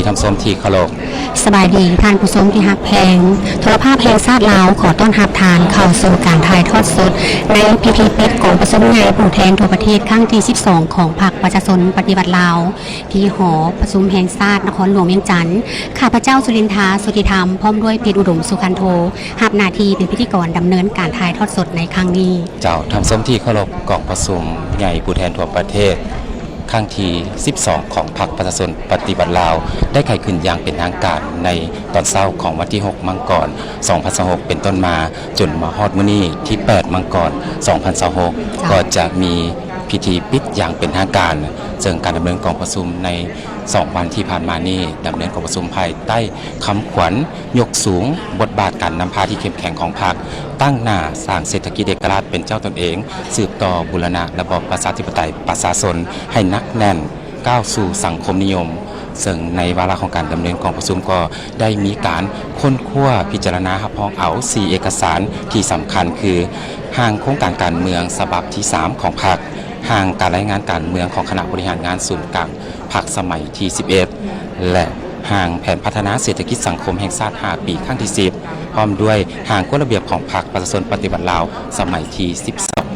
ທ່ານຜູ້ຊົມທີ່ເຄົາລົບ. ສະບາຍດີທ່ານຜູ້ຊົມທີ່ຮັກແພງ. ໂທລະພາບແຫ່ງຊາດລາວ ຂໍຕ້ອນຮັບທ່ານເຂົ້າສູ່ການຖ່າຍທອດສົດ ໃນພິທີປິດກອງປະຊຸມໃຫຍ່ຜູ້ແທນທົ່ວປະເທດຄັ້ງທີສິບສອງ ຂອງພັກປະຊາຊົນປະຕິວັດລາວ ທີ່ຫໍປະຊຸມແຫ່ງຊາດນະຄອນຫຼວງວຽງຈັນ. ຂ້າພະເຈົ້າ ສຸລິນທາ ສຸທິທຳ ພ້ອມດ້ວຍ ພິດອຸດົມ ສຸຄັນໂທ ຮັບໜ້າທີ່ເປັນພິທີກອນດຳເນີນການຖ່າຍທອດສົດໃນຄັ້ງນີ້. ເຈົ້າ, ທ່ານຜູ້ຊົມທີ່ເຄົາລົບ, ກອງປະຊຸມໃຫຍ່ຜູ້ແທນທົ່ວປະເທດ ຄັ້ງທີສິບສອງ ຂອງພັກປະຊາຊົນປະຕິວັດລາວ ໄດ້ໄຂຂຶ້ນຢ່າງເປັນທາງການໃນຕອນເຊົ້າຂອງວັນທີຫົກ ມັງກອນ ສອງພັນຊາວຫົກ ເປັນຕົ້ນມາ, ຈົນມາຮອດມື້ນີ້ທີແປດ ມັງກອນ ສອງພັນຊາວຫົກ ເຈົ້າ ກໍຈະມີພິທີປິດຢ່າງເປັນທາງການ. ເຊິ່ງການດຳເນີນກອງປະຊຸມໃນສອງວັນທີ່ຜ່ານມານີ້ ດຳເນີນກອງປະຊຸມພາຍໃຕ້ຄຳຂວັນ ຍົກສູງບົດບາດການນຳພາທີ່ເຂັ້ມແຂງຂອງພັກ, ຕັ້ງໜ້າສ້າງເສດຖະກິດເອກະລາດເປັນເຈົ້າຕົນເອງ, ສືບຕໍ່ບູລະນະລະບອບປະຊາທິປະໄຕປະຊາຊົນໃຫ້ໜັກແໜ້ນ, ກ້າວສູ່ສັງຄົມນິຍົມ. ເຊິ່ງໃນວາລະຂອງການດຳເນີນກອງປະຊຸມກໍໄດ້ມີການຄົ້ນຄວ້າພິຈາລະນາຮັບຮອງເອົາສີ່ເອກະສານທີ່ສຳຄັນ ຄື ຮ່າງໂຄງການການເມືອງສະບັບທີສາມຂອງພັກ, ຮ່າງການລາຍງານການເມືອງຂອງຄະນະບໍລິຫານງານສູນກາງ ພັກສະໄໝທີສິບເອັດ ແລະ ຮ່າງແຜນພັດທະນາເສດຖະກິດສັງຄົມແຫ່ງຊາດຫ້າປີ ຄັ້ງທີສິບ ພ້ອມດ້ວຍຮ່າງກົດລະບຽບຂອງພັກປະຊາຊົນປະຕິວັດລາວ ສະໄໝທີສິບສອງ.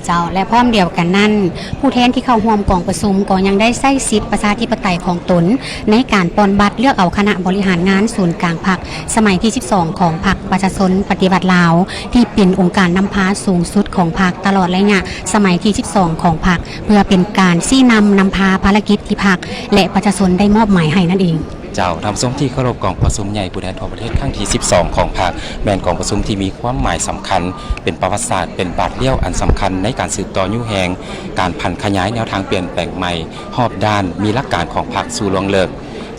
ເຈົ້າ ແລະ ພ້ອມດຽວກັນນັ້ນ, ຜູ້ແທນທີ່ເຂົ້າຮ່ວມກອງປະຊຸມກໍຍັງໄດ້ໃຊ້ສິດປະຊາທິປະໄຕຂອງຕົນ ໃນການປ່ອນບັດເລືອກເອົາຄະນະບໍລິຫານງານສູນກາງພັກ ສະໄໝທີສິບສອງ ຂອງພັກປະຊາຊົນປະຕິວັດລາວ ທີ່ເປັນອົງການນຳພາສູງສຸດຂອງພັກຕະຫຼອດໄລຍະສະໄໝທີສິບສອງ ຂອງພັກ ເພື່ອເປັນການຊີ້ນຳນຳພາພາລະກິດທີ່ພັກ ແລະ ປະຊາຊົນໄດ້ມອບໝາຍໃຫ້ນັ້ນເອງ. ເຈົ້າ, ທ່ານຜູ້ຊົມທີ່ເຄົາລົບ, ກອງປະຊຸມໃຫຍ່ຜູ້ແທນທົ່ວປະເທດຄັ້ງທີສິບສອງຂອງພັກ ແມ່ນກອງປະຊຸມທີ່ມີຄວາມໝາຍສຳຄັນ, ເປັນປະຫວັດສາດ, ເປັນບາດລ້ຽວອັນສຳຄັນໃນການສືບຕໍ່ຍູ້ແຮງການຜັນຂະຫຍາຍແນວທາງປ່ຽນແປງໃໝ່ຮອບດ້ານ, ມີຫຼັກການຂອງພັກສູ່ລວງເລິກ,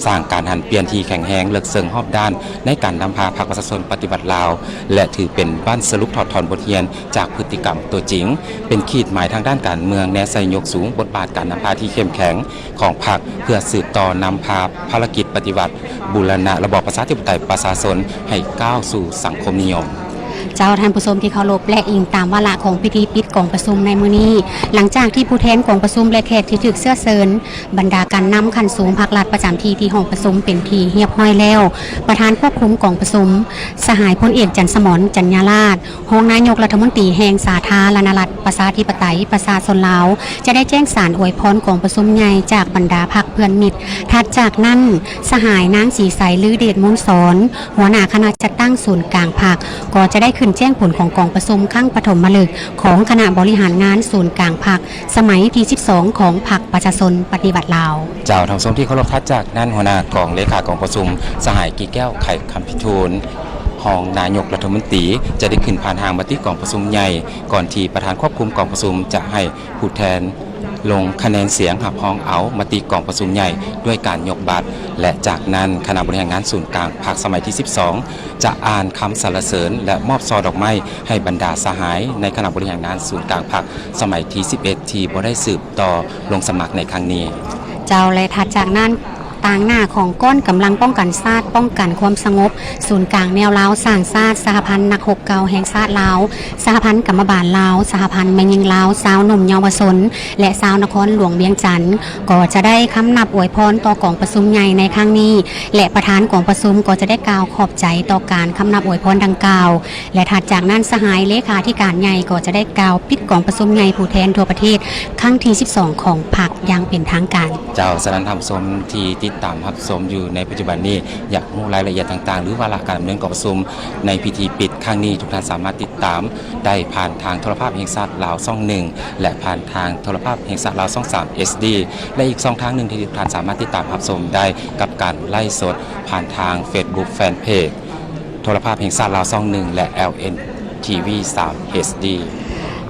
ສ້າງການຫັນປ່ຽນທີ່ແຂງແຮງເລິກເຊິ່ງຮອບດ້ານໃນການນຳພາພັກປະຊາຊົນປະຕິວັດລາວ ແລະ ຖືເປັນບັ້ນສະຫຼຸບຖອດຖອນບົດຮຽນຈາກພຶດຕິກຳຕົວຈິງ, ເປັນຂີດໝາຍທາງດ້ານການເມືອງ ແນໃສ່ຍົກສູງບົດບາດການນຳພາທີ່ເຂັ້ມແຂງຂອງພັກ ເພື່ອສືບຕໍ່ນຳພາພາລະກິດປະຕິວັດ ບູລະນະລະບອບປະຊາທິປະໄຕປະຊາຊົນໃຫ້ກ້າວສູ່ສັງຄົມນິຍົມ. ເຈົ້າ, ທ່ານຜູ້ຊົມທີ່ເຄົາລົບ, ແລະ ອີງຕາມວາລະຂອງພິທີປິດກອງປະຊຸມໃນມື້ນີ້, ຫຼັງຈາກທີ່ຜູ້ແທນກອງປະຊຸມ ແລະ ແຂກທີ່ຖືກເຊື້ອເຊີນ, ບັນດາການນຳຂັ້ນສູງພັກລັດປະຈຳທີ່ທີ່ຫ້ອງປະຊຸມເປັນທີ່ຮຽບຮ້ອຍແລ້ວ, ປະທານຄວບຄຸມກອງປະຊຸມ ສະຫາຍພົນເອກ ຈັນສະໝອນ ຈັນຍາລາດ, ຮອງນາຍົກລັດຖະມົນຕີແຫ່ງສາທາລະນະລັດ ປະຊາທິປະໄຕ ປະຊາຊົນລາວ ຈະໄດ້ແຈ້ງສານອວຍພອນກອງປະຊຸມໃຫຍ່ຈາກບັນດາພັກເພື່ອນມິດ. ຖັດຈາກນັ້ນ, ສະຫາຍນາງ ສີໄສ ລືເດດມູນສອນ, ຫົວໜ້າຄະນະຈັດຕັ້ງສູນກາງພັກ ກໍຈະໄດ້ຂຶ້ນແຈ້ງຜົນຂອງກອງປະຊຸມຄັ້ງປະຖົມມະລຶກຂອງຄະນະບໍລິຫານງານສູນກາງພັກ ສະໄໝທີສິບສອງ ຂອງພັກປະຊາຊົນປະຕິວັດລາວ. ເຈົ້າ, ທ່ານຜູ້ຊົມທີ່ເຄົາລົບ, ຖັດຈາກນັ້ນ, ຫົວໜ້າກອງເລຂາກອງປະຊຸມ ສະຫາຍ ກິແກ້ວ ໄຂຄຳພິທູນ, ຮອງນາຍົກລັດຖະມົນຕີ ຈະໄດ້ຂຶ້ນຜ່ານຮ່າງມະຕິກອງປະຊຸມໃຫຍ່ ກ່ອນທີ່ປະທານຄວບຄຸມກອງປະຊຸມຈະໃຫ້ຜູ້ແທນລົງຄະແນນສຽງຮັບຮອງເອົາມະຕິກອງປະຊຸມໃຫຍ່ດ້ວຍການຍົກບັດ ແລະ ຈາກນັ້ນຄະນະບໍລິຫານງານສູນກາງພັກສະໄໝທີສິບສອງ ຈະອ່ານຄຳສັນລະເສີນ ແລະ ມອບຊ່ອດອກໄມ້ໃຫ້ບັນດາສະຫາຍໃນຄະນະບໍລິຫານງານສູນກາງພັກສະໄໝທີສິບເອັດ ທີ່ບໍ່ໄດ້ສືບຕໍ່ລົງສະໝັກໃນຄັ້ງນີ້. ເຈົ້າ ແລະ ຖັດຈາກນັ້ນ, ຕາງໜ້າຂອງກ້ອນກຳລັງປ້ອງກັນຊາດ, ປ້ອງກັນຄວາມສະຫງົບ, ສູນກາງແນວລາວສ້າງຊາດ, ສະຫະພັນນັກຮົບເກົ່າແຫ່ງຊາດລາວ, ສະຫະພັນກຳມະບານລາວ, ສະຫະພັນແມ່ຍິງລາວ, ຊາວໜຸ່ມເຍົາວະຊົນ ແລະ ຊາວນະຄອນຫຼວງວຽງຈັນ ກໍຈະໄດ້ຄຳນັບອວຍພອນຕໍ່ກອງປະຊຸມໃຫຍ່ໃນຄັ້ງນີ້ ແລະ ປະທານກອງປະຊຸມກໍຈະໄດ້ກ່າວຂອບໃຈຕໍ່ການຄຳນັບອວຍພອນດັ່ງກ່າວ. ແລະ ຖັດຈາກນັ້ນ, ສະຫາຍເລຂາທິການໃຫຍ່ກໍຈະໄດ້ກ່າວປິດກອງປະຊຸມໃຫຍ່ຜູ້ແທນທົ່ວປະເທດຄັ້ງທີສິບສອງຂອງພັກຢ່າງເປັນທາງການ. ເຈົ້າ, ສະນັ້ນທ່ານຜູ້ຊົມທີ່ຕິດຕາມຮັບຊົມຢູ່ໃນປັດຈຸບັນນີ້ ຢາກຮູ້ລາຍລະອຽດຕ່າງໆ ຫຼື ວາລະການດຳເນີນກອງປະຊຸມໃນພິທີປິດຄັ້ງນີ້, ທຸກທ່ານສາມາດຕິດຕາມໄດ້ຜ່ານທາງໂທລະພາບແຫ່ງຊາດລາວຊ່ອງໜຶ່ງ ແລະ ຜ່ານທາງໂທລະພາບແຫ່ງຊາດລາວຊ່ອງສາມ ເອັດດີ ແລະ ອີກຊ່ອງທາງໜຶ່ງທີ່ທຸກທ່ານສາມາດຕິດຕາມຮັບຊົມໄດ້ກັບການໄລຟ໌ສົດຜ່ານທາງເຟສບຸກແຟນເພຈ ໂທລະພາບແຫ່ງຊາດລາວຊ່ອງໜຶ່ງ ແລະ ແອລເອັນ ທີວີສາມ ເອັດດີ.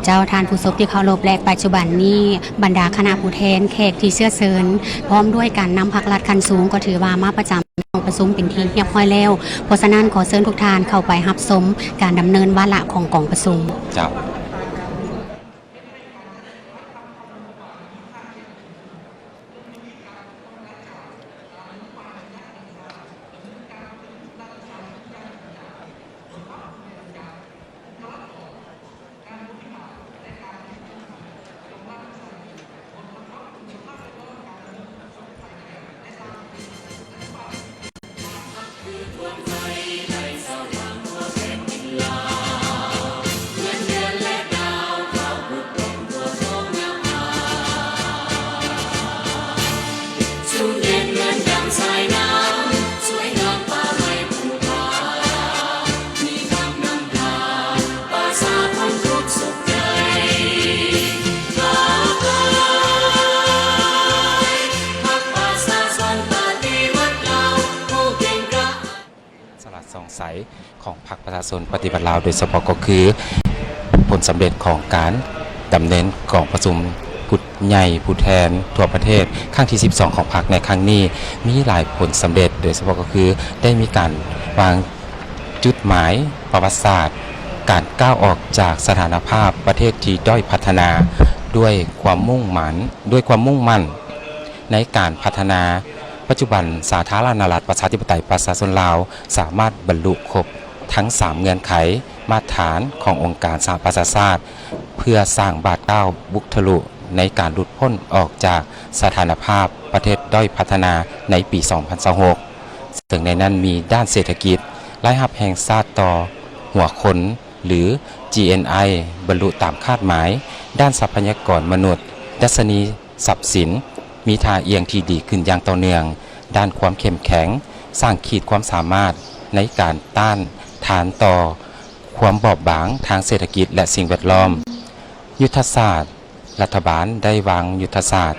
ເຈົ້າ, ທ່ານຜູ້ຊົມທີ່ເຄົາລົບ, ແລະ ປັດຈຸບັນນີ້ບັນດາຄະນະຜູ້ແທນ, ແຂກທີ່ເຊື້ອເຊີນ ພ້ອມດ້ວຍການນຳພັກລັດຂັ້ນສູງ ກໍຖືວ່າມາປະຈຳຫ້ອງປະຊຸມເປັນທີ່ຮຽບຮ້ອຍແລ້ວ. ເພາະສະນັ້ນ, ຂໍເຊີນທຸກທ່ານເຂົ້າໄປຮັບຊົມການດຳເນີນວາລະຂອງກອງປະຊຸມ. ເຈົ້າ. ສ່ອງໃສຂອງພັກປະຊາຊົນປະຕິວັດລາວ ໂດຍສະເພາະກໍຄືຜົນສຳເລັດຂອງການດຳເນີນກອງປະຊຸມຜູ້ໃຫຍ່ຜູ້ແທນທົ່ວປະເທດຄັ້ງທີສິບສອງຂອງພັກໃນຄັ້ງນີ້ ມີຫຼາຍຜົນສຳເລັດ ໂດຍສະເພາະກໍຄືໄດ້ມີການວາງຈຸດໝາຍປະຫວັດສາດ ການກ້າວອອກຈາກສະຖານະພາບປະເທດທີ່ດ້ອຍພັດທະນາ ດ້ວຍຄວາມມຸ່ງໝັ້ນ ດ້ວຍຄວາມມຸ່ງໝັ້ນໃນການພັດທະນາ. ປັດຈຸບັນ ສາທາລະນະລັດ ປະຊາທິປະໄຕ ປະຊາຊົນລາວ ສາມາດບັນລຸຄົບທັງສາມເງື່ອນໄຂມາດຖານຂອງອົງການສະຫະປະຊາຊາດ ເພື່ອສ້າງບາດກ້າວບຸກທະລຸໃນການຫຼຸດພົ້ນອອກຈາກສະຖານະພາບປະເທດດ້ອຍພັດທະນາໃນປີສອງພັນຊາວຫົກ ເຊິ່ງໃນນັ້ນມີດ້ານເສດຖະກິດ, ລາຍຮັບແຫ່ງຊາດຕໍ່ຫົວຄົນ ຫຼື ຈີເອັນໄອ ບັນລຸຕາມຄາດໝາຍ, ດ້ານຊັບພະຍາກອນມະນຸດ, ດັດຊະນີ ຊັບສິນ ມີທ່າອ່ຽງທີ່ດີຂຶ້ນຢ່າງຕໍ່ເນື່ອງ, ດ້ານຄວາມເຂັ້ມແຂງ ສ້າງຂີດຄວາມສາມາດໃນການຕ້ານທານຕໍ່ຄວາມບອບບາງທາງເສດຖະກິດ ແລະ ສິ່ງແວດລ້ອມ. ຍຸດທະສາດ, ລັດຖະບານໄດ້ວາງຍຸດທະສາດ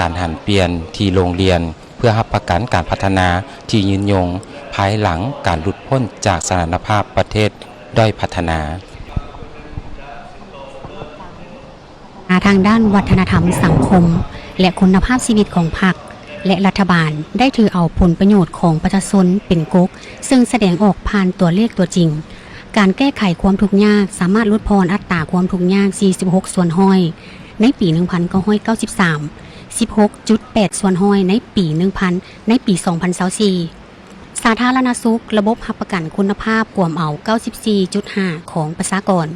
ການຫັນປ່ຽນທີ່ໂລ່ງລ່ຽນ ເພື່ອຮັບປະກັນການພັດທະນາທີ່ຍືນຍົງ ພາຍຫຼັງການຫຼຸດພົ້ນຈາກສະຖານະພາບປະເທດດ້ອຍພັດທະນາ. ທາງດ້ານວັດທະນະທຳ, ສັງຄົມ ແລະ ຄຸນນະພາບຊີວິດຂອງພັກ ແລະ ລັດຖະບານ ໄດ້ຖືເອົາຜົນປະໂຫຍດຂອງປະຊາຊົນເປັນກົກ, ເຊິ່ງສະແດງອອກຜ່ານຕົວເລກຕົວຈິງ. ການແກ້ໄຂຄວາມທຸກຍາກ ສາມາດຫຼຸດຜ່ອນອັດຕາຄວາມທຸກຍາກ ສີ່ສິບຫົກສ່ວນຮ້ອຍ ໃນປີໜຶ່ງພັນເກົ້າຮ້ອຍເກົ້າສິບສາມ, ສິບຫົກຈຸດແປດສ່ວນຮ້ອຍ ໃນປີໜຶ່ງພັນ ໃນປີສອງພັນຊາວສີ່. ສາທາລະນະສຸກ, ລະບົບຮັບປະກັນຄຸນນະພາບກວມເອົາເກົ້າສິບສີ່ຈຸດຫ້າ ຂອງປະຊາກອນ,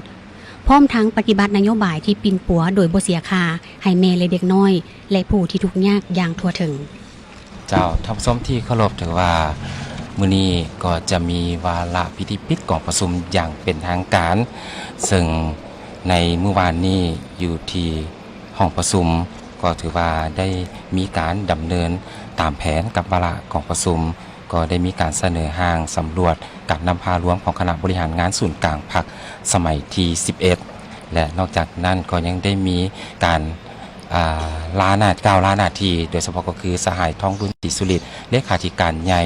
ພ້ອມທັງປະຕິບັດນະໂຍບາຍທີ່ປິ່ນປົວໂດຍບໍ່ເສຍຄ່າໃຫ້ແມ່ ແລະ ເດັກນ້ອຍ ແລະ ຜູ້ທີ່ທຸກຍາກຢ່າງທົ່ວເຖິງ. ເຈົ້າ, ທ່ານຜູ້ຊົມທີ່ເຄົາລົບ, ຖືວ່າມື້ນີ້ກໍຈະມີວາລະພິທີປິດກອງປະຊຸມຢ່າງເປັນທາງການ, ເຊິ່ງໃນມື້ວານນີ້ຢູ່ທີ່ຫ້ອງປະຊຸມ ກໍຖືວ່າໄດ້ມີການດຳເນີນຕາມແຜນກັບວາລະກອງປະຊຸມ. ກໍໄດ້ມີການສະເໜີຮ່າງສຳຫຼວດການນຳພາລວມຂອງຄະນະບໍລິຫານງານສູນກາງພັກສະໄໝທີສິບເອັດ ແລະ ນອກຈາກນັ້ນກໍຍັງໄດ້ມີການ ອາ ລາໜ້າ ກ່າວລາໜ້າທີ່ ໂດຍສະເພາະກໍຄືສະຫາຍ ທອງລຸນ ສີສຸລິດ ເລຂາທິການໃຫຍ່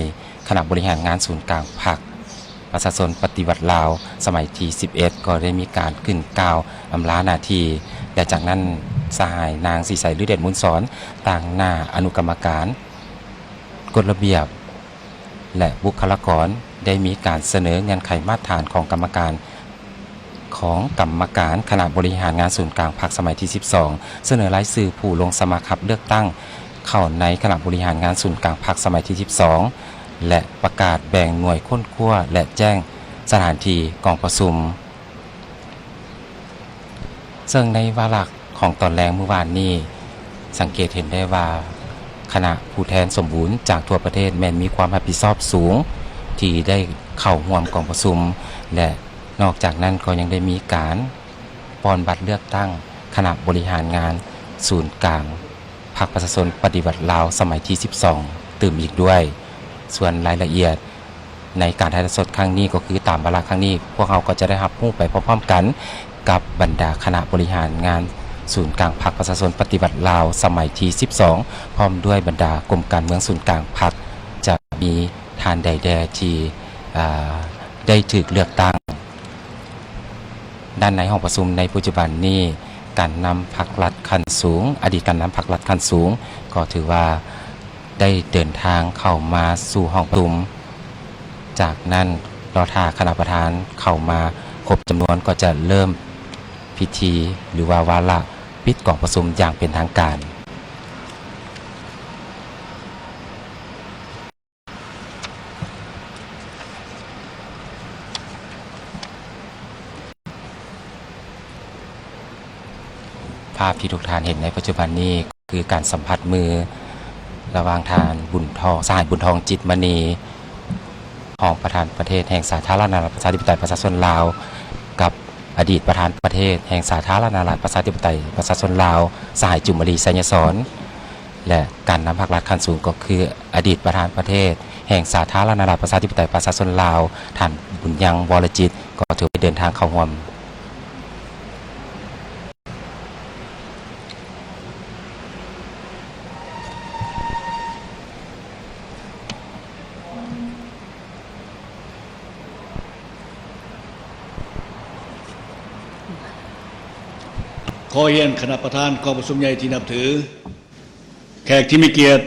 ຄະນະບໍລິຫານງານສູນກາງພັກປະຊາຊົນປະຕິວັດລາວສະໄໝທີສິບເອັດ ກໍໄດ້ມີການຂຶ້ນກ່າວອຳລາໜ້າທີ່ ແລະ ຈາກນັ້ນສະຫາຍ ນາງ ສີໃສ ລືເດດມູນສອນ ຕາງໜ້າອະນຸກຳມະການ ກົດລະບຽບ ແລະ ບຸກຄະລາກອນ ໄດ້ມີການສະເໜີເງື່ອນໄຂມາດຖານຂອງກຳມະການ ຂອງກຳມະການຄະນະບໍລິຫານງານສູນກາງພັກສະໄໝທີສິບສອງ ສະເໜີລາຍຊື່ຜູ້ລົງສະໝັກຮັບເລືອກຕັ້ງເຂົ້າໃນຄະນະບໍລິຫານງານສູນກາງພັກສະໄໝທີສິບສອງ ແລະ ປະກາດແບ່ງໜ່ວຍຄົ້ນຄວ້າ ແລະ ແຈ້ງສະຖານທີ່ກອງປະຊຸມ. ເຊິ່ງໃນວາລະຂອງຕອນແລງມື້ວານນີ້ ສັງເກດເຫັນໄດ້ວ່າ ຄະນະຜູ້ແທນສົມບູນຈາກທົ່ວປະເທດແມ່ນມີຄວາມຮັບຜິດຊອບສູງ ທີ່ໄດ້ເຂົ້າຮ່ວມກອງປະຊຸມ ແລະ ນອກຈາກນັ້ນກໍຍັງໄດ້ມີການປ່ອນບັດເລືອກຕັ້ງຄະນະບໍລິຫານງານສູນກາງ ພັກປະຊາຊົນປະຕິວັດລາວສະໄໝທີສິບສອງ ຕື່ມອີກດ້ວຍ. ສ່ວນລາຍລະອຽດໃນການຖ່າຍທອດສົດຄັ້ງນີ້ ກໍຄືຕາມວາລະຄັ້ງນີ້ ພວກເຮົາກໍຈະໄດ້ຮັບຮູ້ໄປພ້ອມໆກັນກັບບັນດາຄະນະບໍລິຫານງານສູນກາງພັກປະຊາຊົນປະຕິວັດລາວສະໄໝທີສິບສອງ ພ້ອມດ້ວຍບັນດາກົມການເມືອງສູນກາງພັກ ຈະມີທ່ານໃດແດ່ທີ່ ອາ ໄດ້ຖືກເລືອກຕັ້ງ. ດ້ານໃນຫ້ອງປະຊຸມໃນປັດຈຸບັນນີ້ ການນຳພັກລັດຂັ້ນສູງ, ອະດີດການນຳພັກລັດຂັ້ນສູງ ກໍຖືວ່າໄດ້ເດີນທາງເຂົ້າມາສູ່ຫ້ອງປະຊຸມ. ຈາກນັ້ນ ລໍຖ້າຄະນະປະທານເຂົ້າມາຄົບຈຳນວນ ກໍຈະເລີ່ມພິທີ ຫຼືວ່າວາລະປິດກອງປະຊຸມຢ່າງເປັນທາງການ. ພາບທີ່ທຸກທ່ານເຫັນໃນປັດຈຸບັນນີ້ ຄືການສຳຜັດມືລະຫວ່າງທ່ານ ບຸນທອງ ສະຫາຍ ບຸນທອງ ຈິດມະນີ ຮອງປະທານປະເທດແຫ່ງສາທາລະນະລັດ ປະຊາທິປະໄຕ ປະຊາຊົນລາວ ກັບອະດີດປະທານປະເທດແຫ່ງສາທາລະນະລັດ ປະຊາທິປະໄຕ ປະຊາຊົນລາວ ສະຫາຍ ຈູມມະລີ ໄຊຍະສອນ ແລະ ການນຳພັກລັດຂັ້ນສູງ ກໍຄືອະດີດປະທານປະເທດແຫ່ງສາທາລະນະລັດ ປະຊາທິປະໄຕ ປະຊາຊົນລາວ ທ່ານ ບຸນຍັງ ວໍລະຈິດ ກໍຖືວ່າໄດ້ເດີນທາງເຂົ້າຮ່ວມ. ເ ຂໍຮຽນຄະນະປະທານກອງປະຊຸມໃຫຍ່ທີ່ນັບຖື, ແຂກທີ່ມີກຽດ,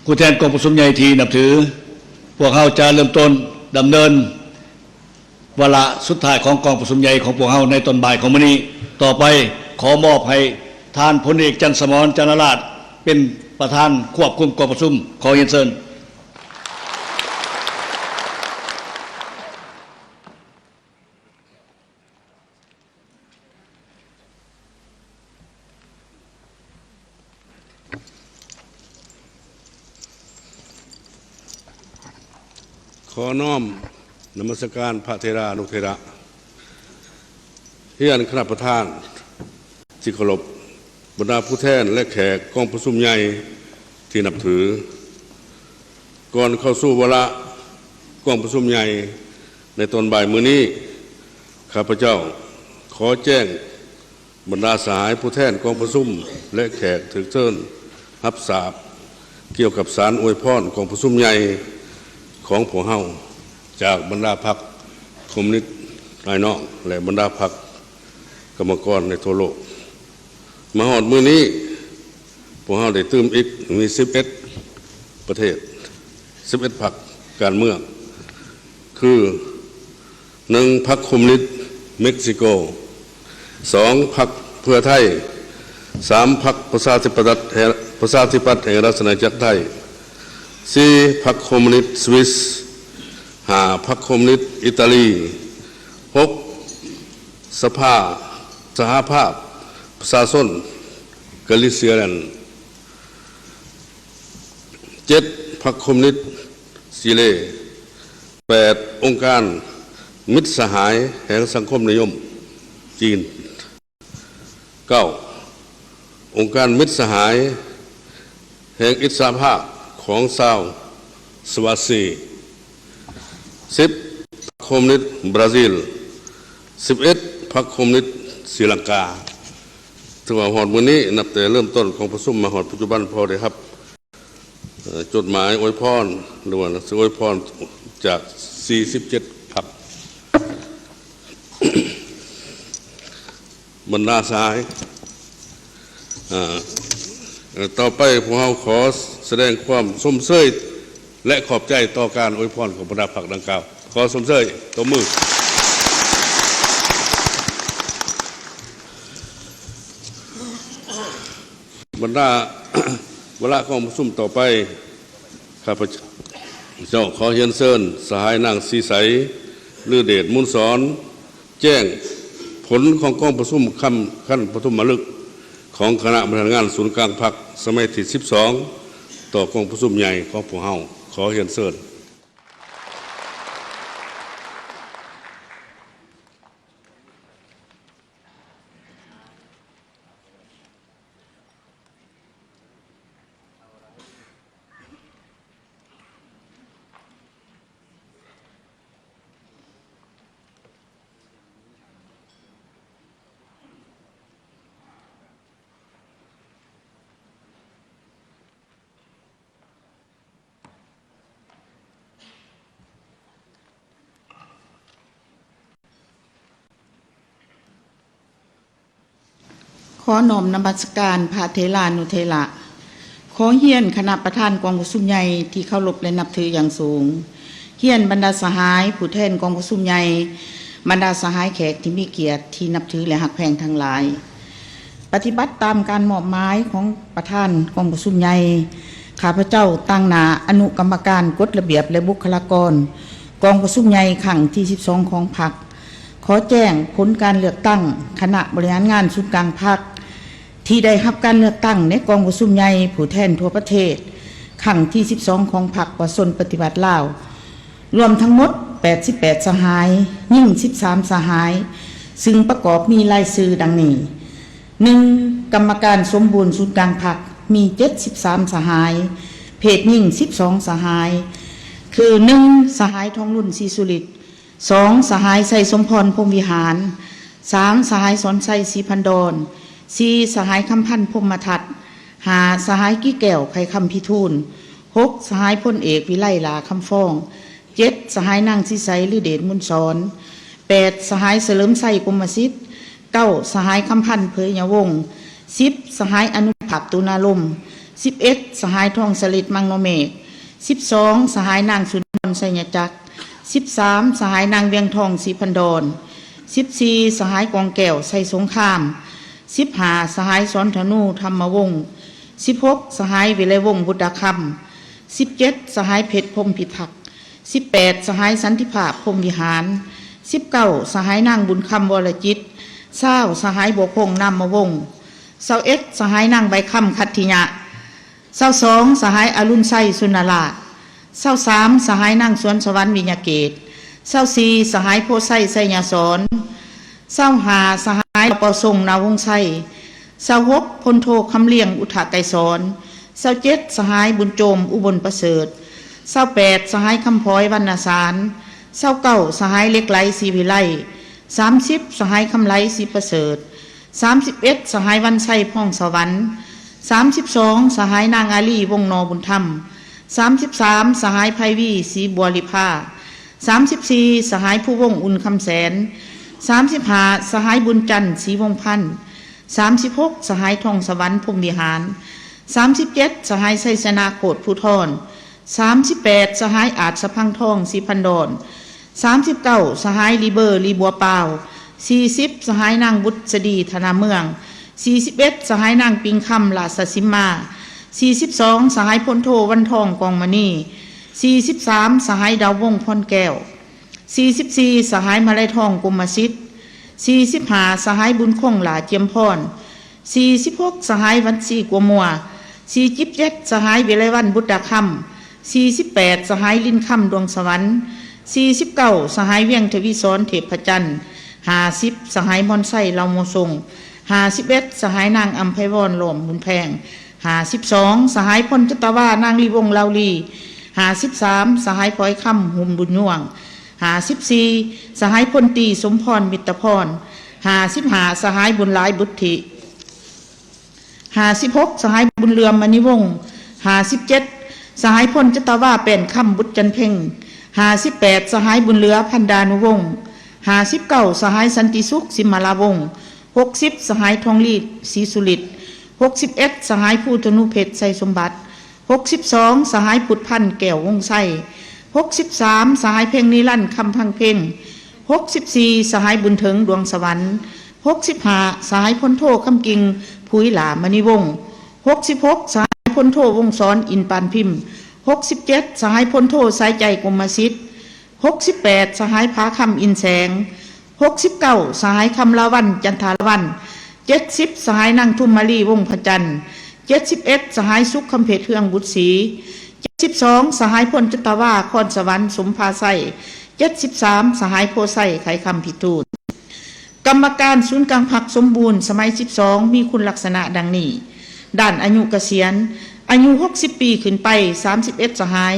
ຜູ້ແທນກອງປະຊຸມໃຫຍ່ທີ່ນັບຖື, ພວກເຮົາຈະເລີ່ມຕົ້ນດຳເນີນວາລະສຸດທ້າຍຂອງກອງປະຊຸມໃຫຍ່ຂອງພວກເຮົາໃນຕອນບ່າຍຂອງມື້ນີ້. ຕໍ່ໄປ ຂໍມອບໃຫ້ທ່ານພົນເອກ ຈັນສະໝອນ ຈັນນະລາດ ເປັນປະທານຄວບຄຸມກອງປະຊຸມ. ຂໍຮຽນເຊີນ. ຂໍນ້ອມນະມັດສະການພະເຖລານຸເຖລະ, ຮຽນຄະນະປະທານທີ່ເຄົາລົບ, ບັນດາຜູ້ແທນ ແລະ ແຂກກອງປະຊຸມໃຫຍ່ທີ່ນັບຖື. ກ່ອນເຂົ້າສູ່ວາລະກອງປະຊຸມໃຫຍ່ໃນຕອນບ່າຍມື້ນີ້, ຂ້າພະເຈົ້າຂໍແຈ້ງ ບັນດາສະຫາຍຜູ້ແທນກອງປະຊຸມ ແລະ ແຂກຖືກເຊີນຮັບຊາບ ກ່ຽວກັບສານອວຍພອນກອງປະຊຸມໃຫຍ່ຂອງພວກເຮົາ ຈາກບັນດາພັກຄອມມູນິດອ້າຍນ້ອງ ແລະ ບັນດາພັກກຳມະກອນໃນທົ່ວໂລກ. ມາຮອດມື້ນີ້, ພວກເຮົາໄດ້ຕື່ມອີກ ມີສິບເອັດປະເທດ, ສິບເອັດພັກການເມືອງ ຄື ໜຶ່ງ ພັກຄອມມູນິດເມັກຊິໂກ, ສອງ ພັກເພື່ອໄທ, ສາມ ພັກປະຊາທິປະຕະ ປະຊາທິປັດແຫ່ງລາຊະອານາຈັກໄທ, ສີ່ ພັກຄອມມູນິດສະວິດ, ຫ້າ ພັກຄອມມູນິດອີຕາລີ, ຫົກ ສະພາ ສະຫະພາບປະຊາຊົນກາລີເຊຍແລນ, ເຈັດ ພັກຄອມມູນິດຊີເລ, ແປດ ອົງການມິດສະຫາຍແຫ່ງສັງຄົມນິຍົມຈີນ, ເກົ້າ ອົງການມິດສະຫາຍແຫ່ງອິດສະຫຼະພາບຂອງຊາວສະວາຊີ, ສິບ ພັກຄອມມູນິດບຣາຊິລ, ສິບເອັດ ພັກຄອມມູນິດສີລັງກາ. ຖືວ່າຮອດມື້ນີ້, ນັບແຕ່ເລີ່ມຕົ້ນກອງປະຊຸມມາຮອດປັດຈຸບັນ, ພໍໄດ້ຮັບ ເອີ່ ຈົດໝາຍອວຍພອນ ຫຼືວ່າໜັງສືອວຍພອນຈາກສີ່ສິບເຈັດພັກ. ບັນດາສະຫາຍ, ເອີ່ ຕໍ່ໄປພວກເຮົາຂໍສະແດງຄວາມຊົມເຊີຍ ແລະ ຂອບໃຈຕໍ່ການອວຍພອນຂອງບັນດາພັກດັ່ງກ່າວ. ຂໍຊົມເຊີຍ, ຕົບມື. ບັນດາວາລະກອງປະຊຸມຕໍ່ໄປ, ຂ້າພະເຈົ້າຂໍຮຽນເຊີນສະຫາຍນາງສີໃສ ລືເດດມູນສອນ ແຈ້ງຜົນຂອງກອງປະຊຸມຂັ້ນ ຂັ້ນປະຖົມມະລຶກຂອງຄະນະບໍລິຫານງານສູນກາງພັກສະໄໝທີສິບສອງ ຕໍ່ກອງປະຊຸມໃຫຍ່ຂອງພວກເຮົາ. ຂໍຮຽນເຊີນ. ຂໍນ້ອມນະມັດສະການພະເຖລານຸເຖລະ. ຂໍຮຽນຄະນະປະທານກອງປະຊຸມໃຫຍ່ທີ່ເຄົາລົບ ແລະ ນັບຖືຢ່າງສູງ, ຮຽນບັນດາສະຫາຍຜູ້ແທນກອງປະຊຸມໃຫຍ່, ບັນດາສະຫາຍແຂກທີ່ມີກຽດທີ່ນັບຖື ແລະ ຮັກແພງທັງຫຼາຍ. ປະຕິບັດຕາມການມອບໝາຍຂອງປະທານກອງປະຊຸມໃຫຍ່, ຂ້າພະເຈົ້າຕາງໜ້າອະນຸກຳມະການກົດລະບຽບ ແລະ ບຸກຄະລາກອນກອງປະຊຸມໃຫຍ່ຄັ້ງທີສິບສອງຂອງພັກ ຂໍແຈ້ງຜົນການເລືອກຕັ້ງຄະນະບໍລິຫານງານສູນກາງພັກ ທີ່ໄດ້ຮັບການເລືອກຕັ້ງໃນກອງປະຊຸມໃຫຍ່ຜູ້ແທນທົ່ວປະເທດ ຄັ້ງທີສິບສອງຂອງພັກປະຊາຊົນປະຕິວັດລາວ, ລວມທັງໝົດແປດສິບແປດສະຫາຍ, ຍິງສິບສາມສະຫາຍ, ຊຶ່ງປະກອບມີລາຍຊື່ດັ່ງນີ້: ໜຶ່ງ ກຳມະການສົມບູນສູນກາງພັກ ມີເຈັດສິບສາມສະຫາຍ, ເພດຍິງສິບສອງສະຫາຍ ຄື ໜຶ່ງ ສະຫາຍ ທອງລຸນ ສີສຸລິດ, ສອງ ສະຫາຍ ໄຊສົມພອນ ພົມວິຫານ, ສາມ ສະຫາຍ ສອນໄຊ ສີພັນດອນ, ສີ່ ສະຫາຍ ຄຳພັນ ພົມມະທັດ, ຫ້າ ສະຫາຍ ກິແກ້ວ ໄຂຄຳພິທູນ, ຫົກ ສະຫາຍ ພົນເອກ ວິໄລ ຫຼ້າຄຳຟອງ, ເຈັດ ສະຫາຍ ນາງສີໃສ ລືເດດມູນສອນ, ແປດ ສະຫາຍ ສະເຫຼີມໄຊ ພົມມະສິດ, ເກົ້າ ສະຫາຍ ຄຳພັນ ເຜີຍຍະວົງ, ສິບ ສະຫາຍ ອະນຸພາບ ຕຸນາລົມ, ສິບເອັດ ສະຫາຍ ທອງສະລິດ ມັງໂນເມກ, ສິບສອງ ສະຫາຍ ນາງ ສຸນທອນ ໄຊຍະຈັກ, ສິບສາມ ສະຫາຍ ນາງ ວຽງທອງ ສີພັນດອນ, ສິບສີ່ ສະຫາຍ ກອງແກ້ວ ໄຊສົງຄາມ, ສິບຫ້າ ສະຫາຍ ສອນທະນູ ທຳມະວົງ, ສິບຫົກ ສະຫາຍ ວິໄລວົງ ບຸດດາຄຳ, ສິບເຈັດ ສະຫາຍ ເພັດ ພົມພິທັກ, ສິບແປດ ສະຫາຍ ສັນຕິພາບ ພົມວິຫານ, ສິບເກົ້າ ສະຫາຍ ນາງ ບຸນຄຳ ວໍລະຈິດ, ຊາວ ສະຫາຍ ບົວຄົງ ນາມມະວົງ, ຊາວເອັດ ສະຫາຍ ນາງ ໃບຄຳ ຂັດທິຍະ, ຊາວສອງ ສະຫາຍ ອະລຸນໄຊ ສຸນນະລາດ, ຊາວສາມ ສະຫາຍ ນາງ ສວນສະຫວັນ ວິຍະເກດ, ຊາວສີ່ ສະຫາຍ ໂພໄຊ ໄຊຍະສອນ, ຊາວຫ້າ ສະຫາຍ ເປົາສົງ ນາວົງໄຊ, ຊາວຫົກ ພົນໂທ ຄຳລຽງ ອຸທະໄກສອນ, ຊາວເຈັດ ສະຫາຍ ບຸນໂຈມ ອຸບົນປະເສີດ, ຊາວແປດ ສະຫາຍ ຄຳພອຍ ວັນນະສານ, ຊາວເກົ້າ ສະຫາຍ ເຫຼັກໄຫຼ ສີວິໄລ, ສາມສິບ ສະຫາຍ ຄຳໄຫຼ ສີປະເສີດ, ສາມສິບເອັດ ສະຫາຍ ວັນໄຊ ພອງສະຫວັນ, ສາມສິບສອງ ສະຫາຍ ນາງ ອາລີ ວົງໜໍບຸນທຳ, ສາມສິບສາມ ສະຫາຍ ໄພວີ ສີບົວລິພາ, ສາມສິບສີ່ ສະຫາຍ ພູວົງ ອຸ່ນຄຳແສນ, ສາມສິບຫ້າ ສະຫາຍ ບຸນຈັນ ສີວົງພັນ, ສາມສິບຫົກ ສະຫາຍ ທອງສະຫວັນ ພົມວິຫານ, ສາມສິບເຈັດ ສະຫາຍ ໄຊຊະນາ ໂຄດພູທອນ, ສາມສິບແປດ ສະຫາຍ ອາດສະພັງທອງ ສີພັນດອນ, ສາມສິບເກົ້າ ສະຫາຍ ລີເບີ ລີບົວປາວ, ສີ່ສິບ ສະຫາຍ ນາງ ບຸດສະດີ ທະນາເມືອງ, ສີ່ສິບເອັດ ສະຫາຍ ນາງ ປິງຄຳ ລາຊະສິມມາ, ສີ່ສິບສອງ ສະຫາຍ ພົນໂທ ວັນທອງ ກອງມະນີ, ສີ່ສິບສາມ ສະຫາຍ ດາວວົງ ພອນແກ້ວ, ສີ່ສິບສີ່ ສະຫາຍ ມະໄລທອງ ກົມມະສິດ, ສີ່ສິບຫ້າ ສະຫາຍ ບຸນຄົງ ຫຼ້າຈຽມພອນ, ສີ່ສິບຫົກ ສະຫາຍ ວັນຊີ ກົວມົວ, ສີ່ສິບເຈັດ ສະຫາຍ ວິໄລວັນ ບຸດດາຄຳ, ສີ່ສິບແປດ ສະຫາຍ ລິນຄຳ ດວງສະຫວັນ, ສີ່ສິບເກົ້າ ສະຫາຍ ວຽງທະວີສອນ ເທບພະຈັນ, ຫ້າສິບ ສະຫາຍ ມອນໄຊ ເລົ່າໂມຊົງ, ຫ້າສິບເອັດ ສະຫາຍ ນາງ ອຳໄພວອນ ຫຼ້ອມບຸນແພງ, ຫ້າສິບສອງ ສະຫາຍ ພົນຈັດຕະວາ ນາງ ລີວົງ ລາວລີ, ຫ້າສິບສາມ ສະຫາຍ ພອຍຄຳ ຫຸມບຸນຍວງ, ຫ້າສິບສີ່ ສະຫາຍ ພົນຕີ ສົມພອນ ມິດຕະພອນ, ຫ້າສິບຫ້າ ສະຫາຍ ບຸນຫຼາຍ ບຸດທິ, ຫ້າສິບຫົກ ສະຫາຍ ບຸນເຫຼືອມ ມະນີວົງ, ຫ້າສິບເຈັດ ສະຫາຍ ພົນຈັດຕະວາ ແປ້ນຄຳ ບຸດຈັນເພັງ, ຫ້າສິບແປດ ສະຫາຍ ບຸນເຫຼືອ ພັນດານຸວົງ, ຫ້າສິບເກົ້າ ສະຫາຍ ສັນຕິສຸກ ສິມມະລາວົງ, ຫົກສິບ ສະຫາຍ ທອງລີ ສີສຸລິດ, ຫົກສິບເອັດ ສະຫາຍ ພູທະນູເພັດ ໄຊສົມບັດ, ຫົກສິບສອງ ສະຫາຍ ພຸດພັນ ແກ້ວວົງໄຊ, ຫົກສິບສາມ ສະຫາຍ ເພັງນິລັນ ຄຳພັງເພັງ, ຫົກສິບສີ່ ສະຫາຍ ບຸນເຖິງ ດວງສະຫວັນ, ຫົກສິບຫ້າ ສະຫາຍ ພົນໂທ ຄຳກິ່ງ ຜຸຍຫຼ້າ ມະນີວົງ, ຫົກສິບຫົກ ສະຫາຍ ພົນໂທ ວົງສອນ ອິນປານພິມ, ຫົກສິບເຈັດ ສະຫາຍ ພົນໂທ ສາຍໃຈ ກົມມະສິດ, ຫົກສິບແປດ ສະຫາຍ ຜາຄຳ ອິນແສງ, ຫົກສິບເກົ້າ ສະຫາຍ ຄຳລາວັນ ຈັນທາລາວັນ, ເຈັດສິບ ສະຫາຍ ນາງ ທຸມມາລີ ວົງພະຈັນ, ເຈັດສິບເອັດ ສະຫາຍ ສຸກຄຳເພັດ ເຮືອງບຸດສີ, ເຈັດສິບສອງ ສະຫາຍ ພົນຈັດຕະວາ ຄອນສະຫວັນ ສົມພາໄຊ, ເຈັດສິບສາມ ສະຫາຍ ໂພໄຊ ໄຂຄຳພິທູນ. ກຳມະການສູນກາງພັກສົມບູນສະໄໝສິບສອງ ມີຄຸນລັກສະນະດັ່ງນີ້: ດ້ານອາຍຸກະສຽນ, ອາຍຸຫົກສິບປີຂຶ້ນໄປ ສາມສິບເອັດ ສະຫາຍ,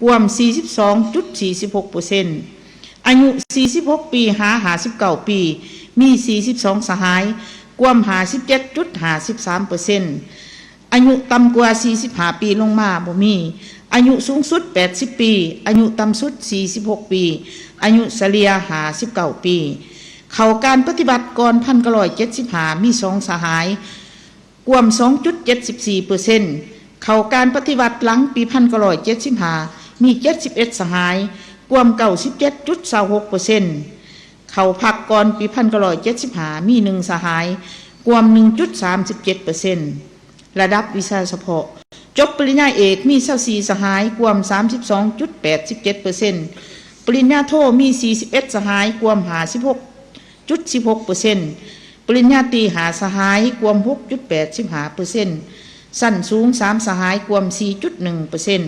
ກວມສີ່ສິບສອງຈຸດສີ່ສິບຫົກເປີເຊັນ, ອາຍຸສີ່ສິບຫົກປີຫາຫ້າສິບເກົ້າປີ ມີສີ່ສິບສອງສະຫາຍ, ກວມຫ້າສິບເຈັດຈຸດຫ້າສິບສາມເປີເຊັນ, ອາຍຸຕ່ຳກວ່າສີ່ສິບຫ້າປີລົງມາບໍ່ມີ, ອາຍຸສູງສຸດແປດສິບປີ, ອາຍຸຕ່ຳສຸດສີ່ສິບຫົກປີ, ອາຍຸສະເລ່ຍຫ້າສິບເກົ້າປີ. ເຂົ້າການປະຕິບັດກ່ອນພັນເກົ້າຮ້ອຍເຈັດສິບຫ້າ ມີສອງສະຫາຍ, ກວມສອງຈຸດເຈັດສິບສີ່ເປີເຊັນ, ເຂົ້າການປະຕິວັດຫຼັງປີພັນເກົ້າຮ້ອຍເຈັດສິບຫ້າ ມີເຈັດສິບເອັດສະຫາຍ, ກວມເກົ້າສິບເຈັດຈຸດຊາວຫົກເປີເຊັນ, ເຂົ້າພັກກ່ອນປີພັນເກົ້າຮ້ອຍເຈັດສິບຫ້າ ມີໜຶ່ງສະຫາຍ, ກວມໜຶ່ງຈຸດສາມສິບເຈັດເປີເຊັນ. ລະດັບວິຊາສະເພາະ, ຈົບປະລິນຍາເອກມີຊາວສີ່ສະຫາຍ, ກວມສາມສິບສອງຈຸດແປດສິບເຈັດເປີເຊັນ, ປະລິນຍາໂທມີສີ່ສິບເອັດສະຫາຍ, ກວມຫ້າສິບຫົກຈຸດສິບຫົກເປີເຊັນ, ປະລິນຍາຕີຫ້າສະຫາຍ, ກວມຫົກຈຸດແປດສິບຫ້າເປີເຊັນ, ຊັ້ນສູງສາມສະຫາຍ, ກວມສີ່ຈຸດໜຶ່ງເປີເຊັນ,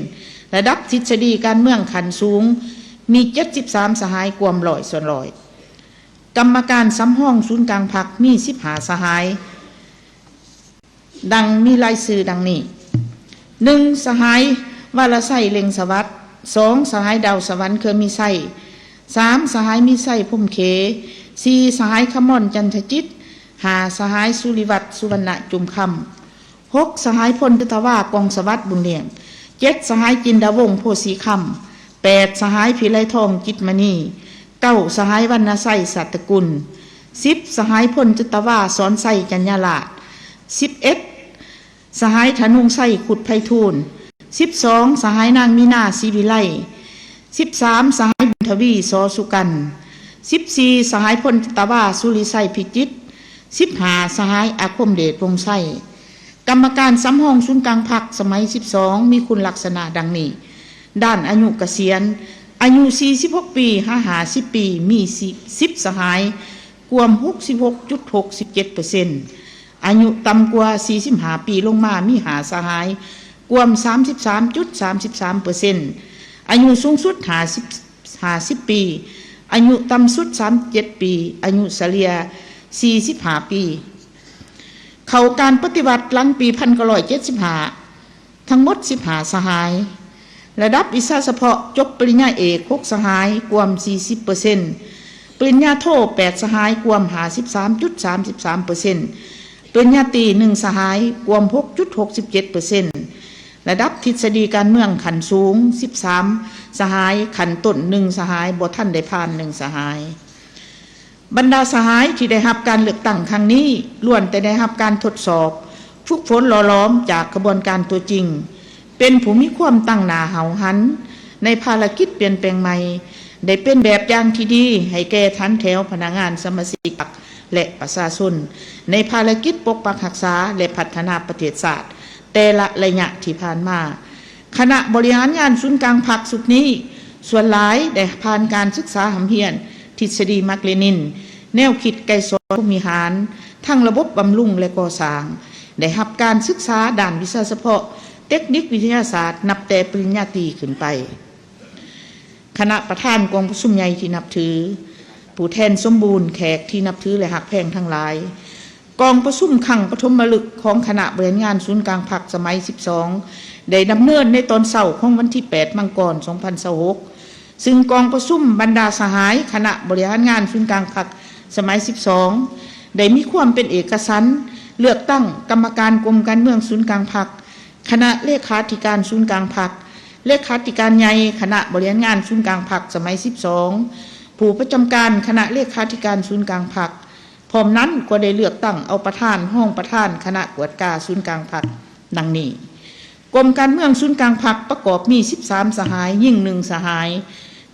ລະດັບທິດສະດີການເມືອງຂັ້ນສູງມີເຈັດສິບສາມສະຫາຍ, ກວມຮ້ອຍສ່ວນຮ້ອຍ. ກຳມະການສຳຮອງສູນກາງພັກມີສິບຫ້າສະຫາຍ. ດັ່ງມີລາຍຊື່ດັ່ງນີ້: ໜຶ່ງ ສະຫາຍ ວາລະໄຊ ເລັ່ງສະຫວັດ, ສອງ ສະຫາຍ ດາວສະຫວັນ ເຄືອມີໄຊ, ສາມ ສະຫາຍ ມີໄຊ ພົມເຂ, ສີ່ ສະຫາຍ ຄຳມອນ ຈັນທະຈິດ, ຫ້າ ສະຫາຍ ສຸລິວັດ ສຸວັນນະ ຈຸມຄຳ, ຫົກ ສະຫາຍ ພົນຈັດຕະວາ ກອງສະຫວັດ ບຸນລ້ຽງ, ເຈັດ ສະຫາຍ ຈິນດາວົງ ໂພສີຄຳ, ແປດ ສະຫາຍ ພິໄລທອງ ຈິດມະນີ, ເກົ້າ ສະຫາຍ ວັນນະໄຊ ສາດຕະກຸນ, ສິບ ສະຫາຍພົນຈັດຕະວາ ສອນໄຊ ຈັນຍາລາດ, ສິບເອັດ ສະຫາຍທະນົງໄຊ ຄຸດໄພທູນ, ສິບສອງ ສະຫາຍນາງມີນາ ສີວິໄລ, ສິບສາມ ສະຫາຍບຸນທະວີ ສອສຸກັນ, ສິບສີ່ ສະຫາຍພົນຈັດຕະວາ ສຸລິໄຊ ພິຈິດ, ສິບຫ້າ ສະຫາຍອາຄົມເດດ ວົງໄຊ. ກຳມະການສຳຮອງສູນກາງພັກສະໄໝສິບສອງ ມີຄຸນລັກສະນະດັ່ງນີ້: ດ້ານອາຍຸກະສຽນ, ອາຍຸສີ່ສິບຫົກປີ ຫາ ຫ້າສິບປີ ມີສິບສະຫາຍ ກວມຫົກສິບຫົກຈຸດຫົກສິບເຈັດເປີເຊັນ, ອາຍຸຕ່ຳກວ່າສີ່ສິບຫ້າປີລົງມາ ມີຫ້າສະຫາຍ ກວມສາມສິບສາມຈຸດສາມສິບສາມເປີເຊັນ, ອາຍຸສູງສຸດຫ້າສິບ ຫ້າສິບປີ, ອາຍຸຕ່ຳສຸດສາມສິບເຈັດປີ, ອາຍຸສະເລ່ຍສີ່ສິບຫ້າປີ. ເຂົ້າການປະຕິວັດຫຼັງປີພັນເກົ້າຮ້ອຍເຈັດສິບຫ້າ ທັງໝົດສິບຫ້າສະຫາຍ, ລະດັບວິຊາສະເພາະ ຈົບປະລິນຍາເອກຫົກສະຫາຍ ກວມສີ່ສິບເປີເຊັນ, ປະລິນຍາໂທແປດສະຫາຍ ກວມຫ້າສິບສາມຈຸດສາມສິບສາມເປີເຊັນ, ປະລິນຍາຕີໜຶ່ງສະຫາຍ ກວມຫົກຈຸດຫົກສິບເຈັດເປີເຊັນ, ລະດັບທິດສະດີການເມືອງຂັ້ນສູງສິບສາມສະຫາຍ, ຂັ້ນຕົ້ນໜຶ່ງສະຫາຍ, ບໍ່ທັນໄດ້ຜ່ານໜຶ່ງສະຫາຍ. ບັນດາສະຫາຍທີ່ໄດ້ຮັບການເລືອກຕັ້ງຄັ້ງນີ້ ລ້ວນແຕ່ໄດ້ຮັບການທົດສອບ, ຝຶກຝົນຫຼໍ່ຫຼອມຈາກຂະບວນການຕົວຈິງ, ເປັນຜູ້ມີຄວາມຕັ້ງໜ້າຫ້າວຫັນໃນພາລະກິດປ່ຽນແປງໃໝ່, ໄດ້ເປັນແບບຢ່າງທີ່ດີໃຫ້ແກ່ຖັນແຖວພະນັກງານສະມາຊິກພັກ ແລະ ປະຊາຊົນ ໃນພາລະກິດປົກປັກຮັກສາ ແລະ ພັດທະນາປະເທດຊາດ ແຕ່ລະໄລຍະທີ່ຜ່ານມາ. ຄະນະບໍລິຫານງານສູນກາງພັກຊຸດນີ້ ສ່ວນຫຼາຍໄດ້ຜ່ານການສຶກສາຮ່ຳຮຽນທິດສະດີມາກເລນິນ, ແນວຄິດໄກສອນພົມວິຫານ, ທັງລະບົບບຳລຸງ ແລະ ກໍ່ສ້າງ, ໄດ້ຮັບການສຶກສາດ້ານວິຊາສະເພາະເຕັກນິກວິທະຍາສາດ ນັບແຕ່ປະລິນຍາຕີຂຶ້ນໄປ. ຄະນະປະທານກອງປະຊຸມໃຫຍ່ທີ່ນັບຖື, ຜູ້ແທນສົມບູນ, ແຂກທີ່ນັບຖື ແລະ ຮັກແພງທັງຫຼາຍ, ກອງປະຊຸມຄັ້ງປະຖົມມະລຶກຂອງຄະນະບໍລິຫານງານສູນກາງພັກສະໄໝສິບສອງ ໄດ້ດຳເນີນໃນຕອນເຊົ້າຂອງວັນທີແປດ ມັງກອນ ສອງພັນຊາວຫົກ ຊຶ່ງກອງປະຊຸມບັນດາສະຫາຍຄະນະບໍລິຫານງານສູນກາງພັກສະໄໝສິບສອງ ໄດ້ມີຄວາມເປັນເອກະສັນ ເລືອກຕັ້ງກຳມະການກົມການເມືອງສູນກາງພັກ, ຄະນະເລຂາທິການສູນກາງພັກ, ເລຂາທິການໃຫຍ່ຄະນະບໍລິຫານງານສູນກາງພັກສະໄໝສິບສອງ, ຜູ້ປະຈຳການຄະນະເລຂາທິການສູນກາງພັກ, ພ້ອມນັ້ນກໍໄດ້ເລືອກຕັ້ງເອົາປະທານ, ຮອງປະທານຄະນະກວດກາສູນກາງພັກ ດັ່ງນີ້. ກົມການເມືອງສູນກາງພັກປະກອບມີສິບສາມສະຫາຍ, ຍິງໜຶ່ງສະຫາຍ,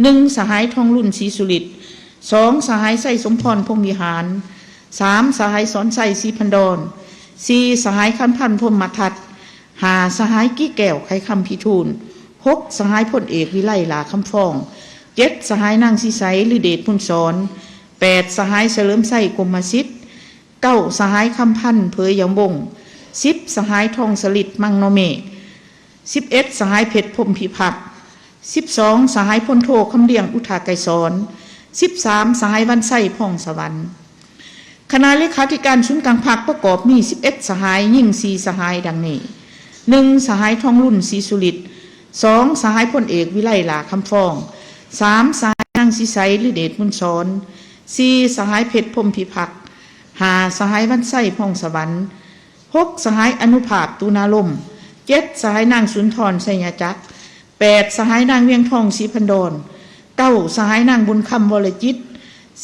ໜຶ່ງ ສະຫາຍ ທອງລຸນ ສີສຸລິດ, ສອງ ສະຫາຍ ໄຊສົມພອນ ພົມວິຫານ, ສາມ ສະຫາຍ ສອນໄຊ ສີພັນດອນ, ສີ່ ສະຫາຍ ຄຳພັນ ພົມມະທັດ, ຫ້າ ສະຫາຍ ກິແກ້ວ ໄຂຄຳພິທູນ, ຫົກ ສະຫາຍ ພົນເອກ ວິໄລ ຫຼ້າຄຳຟອງ, ເຈັດ ສະຫາຍ ນາງສີໃສ ລືເດດ ພຸນສອນ, ແປດ ສະຫາຍ ສະເຫຼີມໄຊ ກົມມະສິດ, ເກົ້າ ສະຫາຍ ຄຳພັນ ເຜີຍຢຳວົງ, ສິບ ສະຫາຍ ທອງສະລິດ ມັງນໍເມກ, ສິບເອັດ ສະຫາຍ ເພັດ ພົມພິພັກ, ສິບສອງ ສະຫາຍ ພົນໂທ ຄຳລຽງ ອຸທາໄກສອນ, ສິບສາມ ສະຫາຍ ວັນໄຊ ພອງສະຫວັນ. ຄະນະເລຂາທິການສູນກາງພັກປະກອບມີສິບເອັດສະຫາຍ, ຍິງສີ່ສະຫາຍ ດັ່ງນີ້: ໜຶ່ງ ສະຫາຍ ທອງລຸນ ສີສຸລິດ, ສອງ ສະຫາຍ ພົນເອກ ວິໄລ ຫຼ້າຄຳຟອງ, ສາມ ສະຫາຍ ນາງສີໃສ ລືເດດ ບຸນສອນ, ສີ່ ສະຫາຍ ເພັດ ພົມພິພັກ, ຫ້າ ສະຫາຍ ວັນໄຊ ພອງສະຫວັນ, ຫົກ ສະຫາຍ ອະນຸພາບ ຕຸນາລົມ, ເຈັດ ສະຫາຍ ນາງ ສຸນທອນ ໄຊຍະຈັກ, ແປດ ສະຫາຍ ນາງ ວຽງທອງ ສີພັນດອນ, ເກົ້າ ສະຫາຍ ນາງ ບຸນຄຳ ວໍລະຈິດ,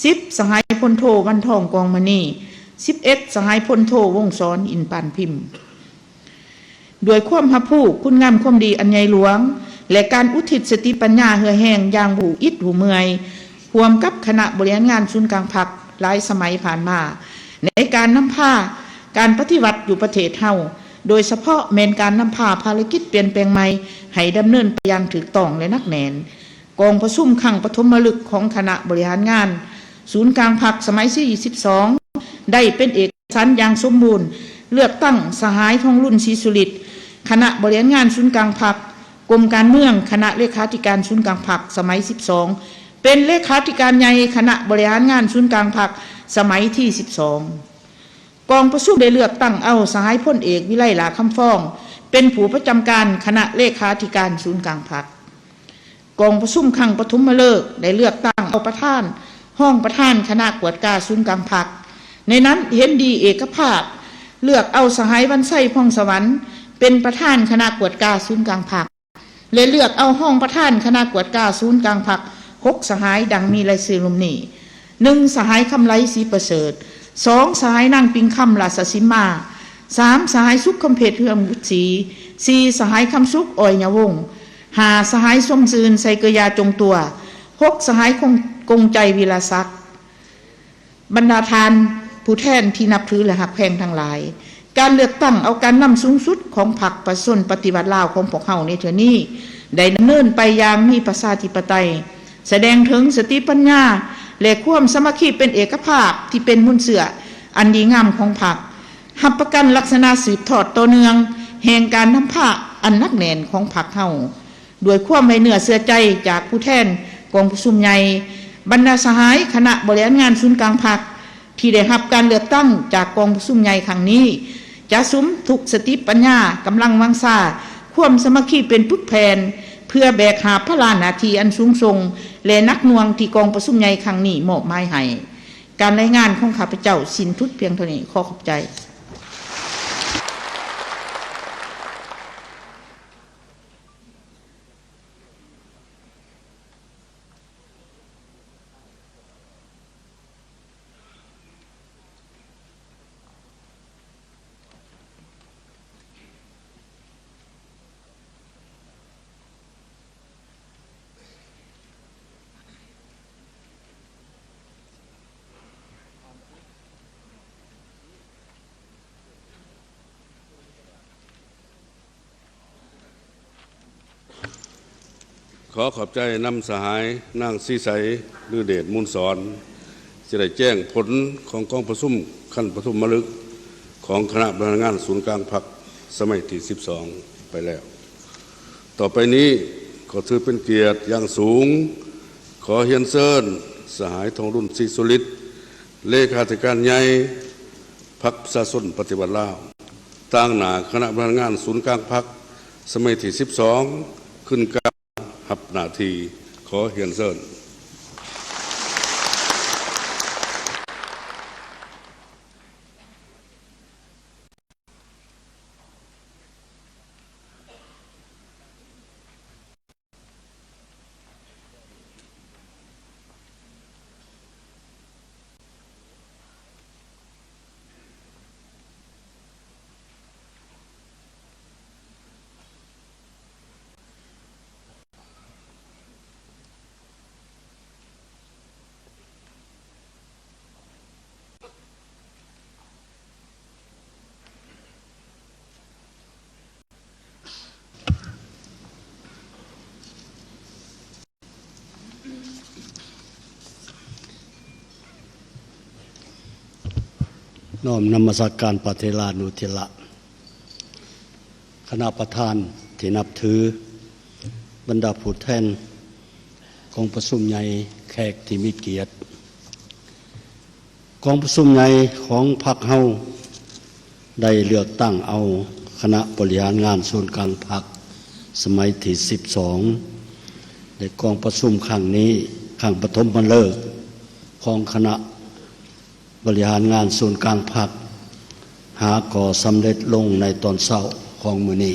ສິບ ສະຫາຍ ພົນໂທ ວັນທອງ ກອງມະນີ, ສິບເອັດ ສະຫາຍ ພົນໂທ ວົງສອນ ອິນປານພິມ. ດ້ວຍຄວາມຮັບຮູ້ຄຸນງາມຄວາມດີອັນໃຫຍ່ຫຼວງ ແລະ ການອຸທິດສະຕິປັນຍາເຫື່ອແຮງຢ່າງບໍ່ຮູ້ອິດຮູ້ເມື່ອຍ ຮ່ວມກັບຄະນະບໍລິຫານງານສູນກາງພັກຫຼາຍສະໄໝຜ່ານມາ ໃນການນຳພາການປະຕິວັດຢູ່ປະເທດເຮົາ, ໂດຍສະເພາະແມ່ນການນຳພາພາລະກິດປ່ຽນແປງໃໝ່ໃຫ້ດຳເນີນໄປຢ່າງຖືກຕ້ອງ ແລະ ໜັກແໜ້ນ. ກອງປະຊຸມຄັ້ງປະຖົມມະລຶກຂອງຄະນະບໍລິຫານງານສູນກາງພັກສະໄໝທີສິບສອງ ໄດ້ເປັນເອກະສັນຢ່າງສົມບູນ ເລືອກຕັ້ງສະຫາຍ ທອງລຸນ ສີສຸລິດ, ຄະນະບໍລິຫານງານສູນກາງພັກ, ກົມການເມືອງ, ຄະນະເລຂາທິການສູນກາງພັກສະໄໝທີສິບສອງ ເປັນເລຂາທິການໃຫຍ່ຄະນະບໍລິຫານງານສູນກາງພັກສະໄໝທີສິບສອງ. ກອງປະຊຸມໄດ້ເລືອກຕັ້ງເອົາສະຫາຍ ພົນເອກ ວິໄລ ຫຼ້າຄຳຟອງ ເປັນຜູ້ປະຈຳການຄະນະເລຂາທິການສູນກາງພັກ. ກອງປະຊຸມຄັ້ງປະຖົມມະເລີກໄດ້ເລືອກຕັ້ງເອົາປະທານ, ຮອງປະທານຄະນະກວດກາສູນກາງພັກ. ໃນນັ້ນເຫັນດີເອກະພາບເລືອກເອົາສະຫາຍ ວັນໄຊ ພອງສະຫວັນ ເປັນປະທານຄະນະກວດກາສູນກາງພັກ ແລະ ເລືອກເອົາຮອງປະທານຄະນະກວດກາສູນກາງພັກ ຫົກສະຫາຍ ດັ່ງມີລາຍຊື່ລຸ່ມນີ້: ໜຶ່ງ ສະຫາຍ ຄຳໄລ ສີປະເສີດ, ສອງ ສະຫາຍ ນາງ ປິງຄຳ ລາຊະສິມມາ, ສາມ ສະຫາຍ ສຸກ ຄຳເພັດ ເຮືອງບຸດສີ, ສີ່ ສະຫາຍ ຄຳສຸກ ອອຍຍະວົງ, ຫ້າ ສະຫາຍ ສົມຊື່ນ ໄຊເກີຍາ ຈົງຕົວ, ຫົກ ສະຫາຍ ກົງ ກົງໃຈ ວິລະສັກ. ບັນດາທ່ານຜູ້ແທນທີ່ນັບຖື ແລະ ຮັກແພງທັງຫຼາຍ, ການເລືອກຕັ້ງເອົາການນຳສູງສຸດຂອງພັກປະຊາຊົນປະຕິວັດລາວຂອງພວກເຮົາໃນເທື່ອນີ້ ໄດ້ດຳເນີນໄປຢ່າງມີປະຊາທິປະໄຕ, ສະແດງເຖິງສະຕິປັນຍາ ແລະ ຄວາມສາມັກຄີເປັນເອກະພາບທີ່ເປັນມູນເຊື້ອອັນດີງາມຂອງພັກ, ຮັບປະກັນລັກສະນະສືບທອດຕໍ່ເນື່ອງແຫ່ງການນຳພາອັນໜັກແໜ້ນຂອງພັກເຮົາ. ດ້ວຍຄວາມໄວ້ເນື້ອເຊື່ອໃຈຈາກຜູ້ແທນກອງປະຊຸມໃຫຍ່, ບັນດາສະຫາຍຄະນະບໍລິຫານງານສູນກາງພັກທີ່ໄດ້ຮັບການເລືອກຕັ້ງຈາກກອງປະຊຸມໃຫຍ່ຄັ້ງນີ້ ຈະສຸມທຸກສະຕິປັນຍາ, ກຳລັງວັງຊາ, ຄວາມສາມັກຄີເປັນປຶກແຜ່ນ ເພື່ອແບກຫາບພາລະໜ້າທີ່ອັນສູງສົ່ງ ແລະ ໜັກໜ່ວງທີ່ກອງປະຊຸມໃຫຍ່ຄັ້ງນີ້ມອບໝາຍໃຫ້. ການລາຍງານຂອງຂ້າພະເຈົ້າສິ້ນສຸດພຽງເທົ່ານີ້. ຂໍຂອບໃຈ. ຂໍຂອບໃຈນຳສະຫາຍນາງສີໃສ ລືເດດມູນສອນ ທີ່ໄດ້ແຈ້ງຜົນຂອງກອງປະຊຸມຂັ້ນປະຖົມມະລຶກຂອງຄະນະບໍລິຫານງານສູນກາງພັກສະໄໝທີສິບສອງໄປແລ້ວ. ຕໍ່ໄປນີ້ກໍຖືເປັນກຽດຢ່າງສູງ ຂໍຮຽນເຊີນສະຫາຍ ທອງລຸນ ສີສຸລິດ ເລຂາທິການໃຫຍ່ ພັກປະຊາຊົນປະຕິວັດລາວ ຕາງໜ້າຄະນະບໍລິຫານງານສູນກາງພັກສະໄໝທີສິບສອງ ຂຶ້ນກ່າວຮັບໜ້າທີ່. ຂໍຮຽນເຊີນ. ນ້ອມນະມັດສະການພະເຖລານຸເຖລະ, ຄະນະປະທານທີ່ນັບຖື, ບັນດາຜູ້ແທນກອງປະຊຸມໃຫຍ່, ແຂກທີ່ມີກຽດ. ກອງປະຊຸມໃຫຍ່ຂອງພັກເຮົາໄດ້ເລືອກຕັ້ງເອົາຄະນະບໍລິຫານງານສູນກາງພັກສະໄໝທີສິບສອງ ແລະ ກອງປະຊຸມຄັ້ງນີ້ ຄັ້ງປະຖົມມະເລີກຂອງຄະນະບໍລິຫານງານສູນກາງພັກ ຫາກໍສຳເລັດລົງໃນຕອນເຊົ້າຂອງມື້ນີ້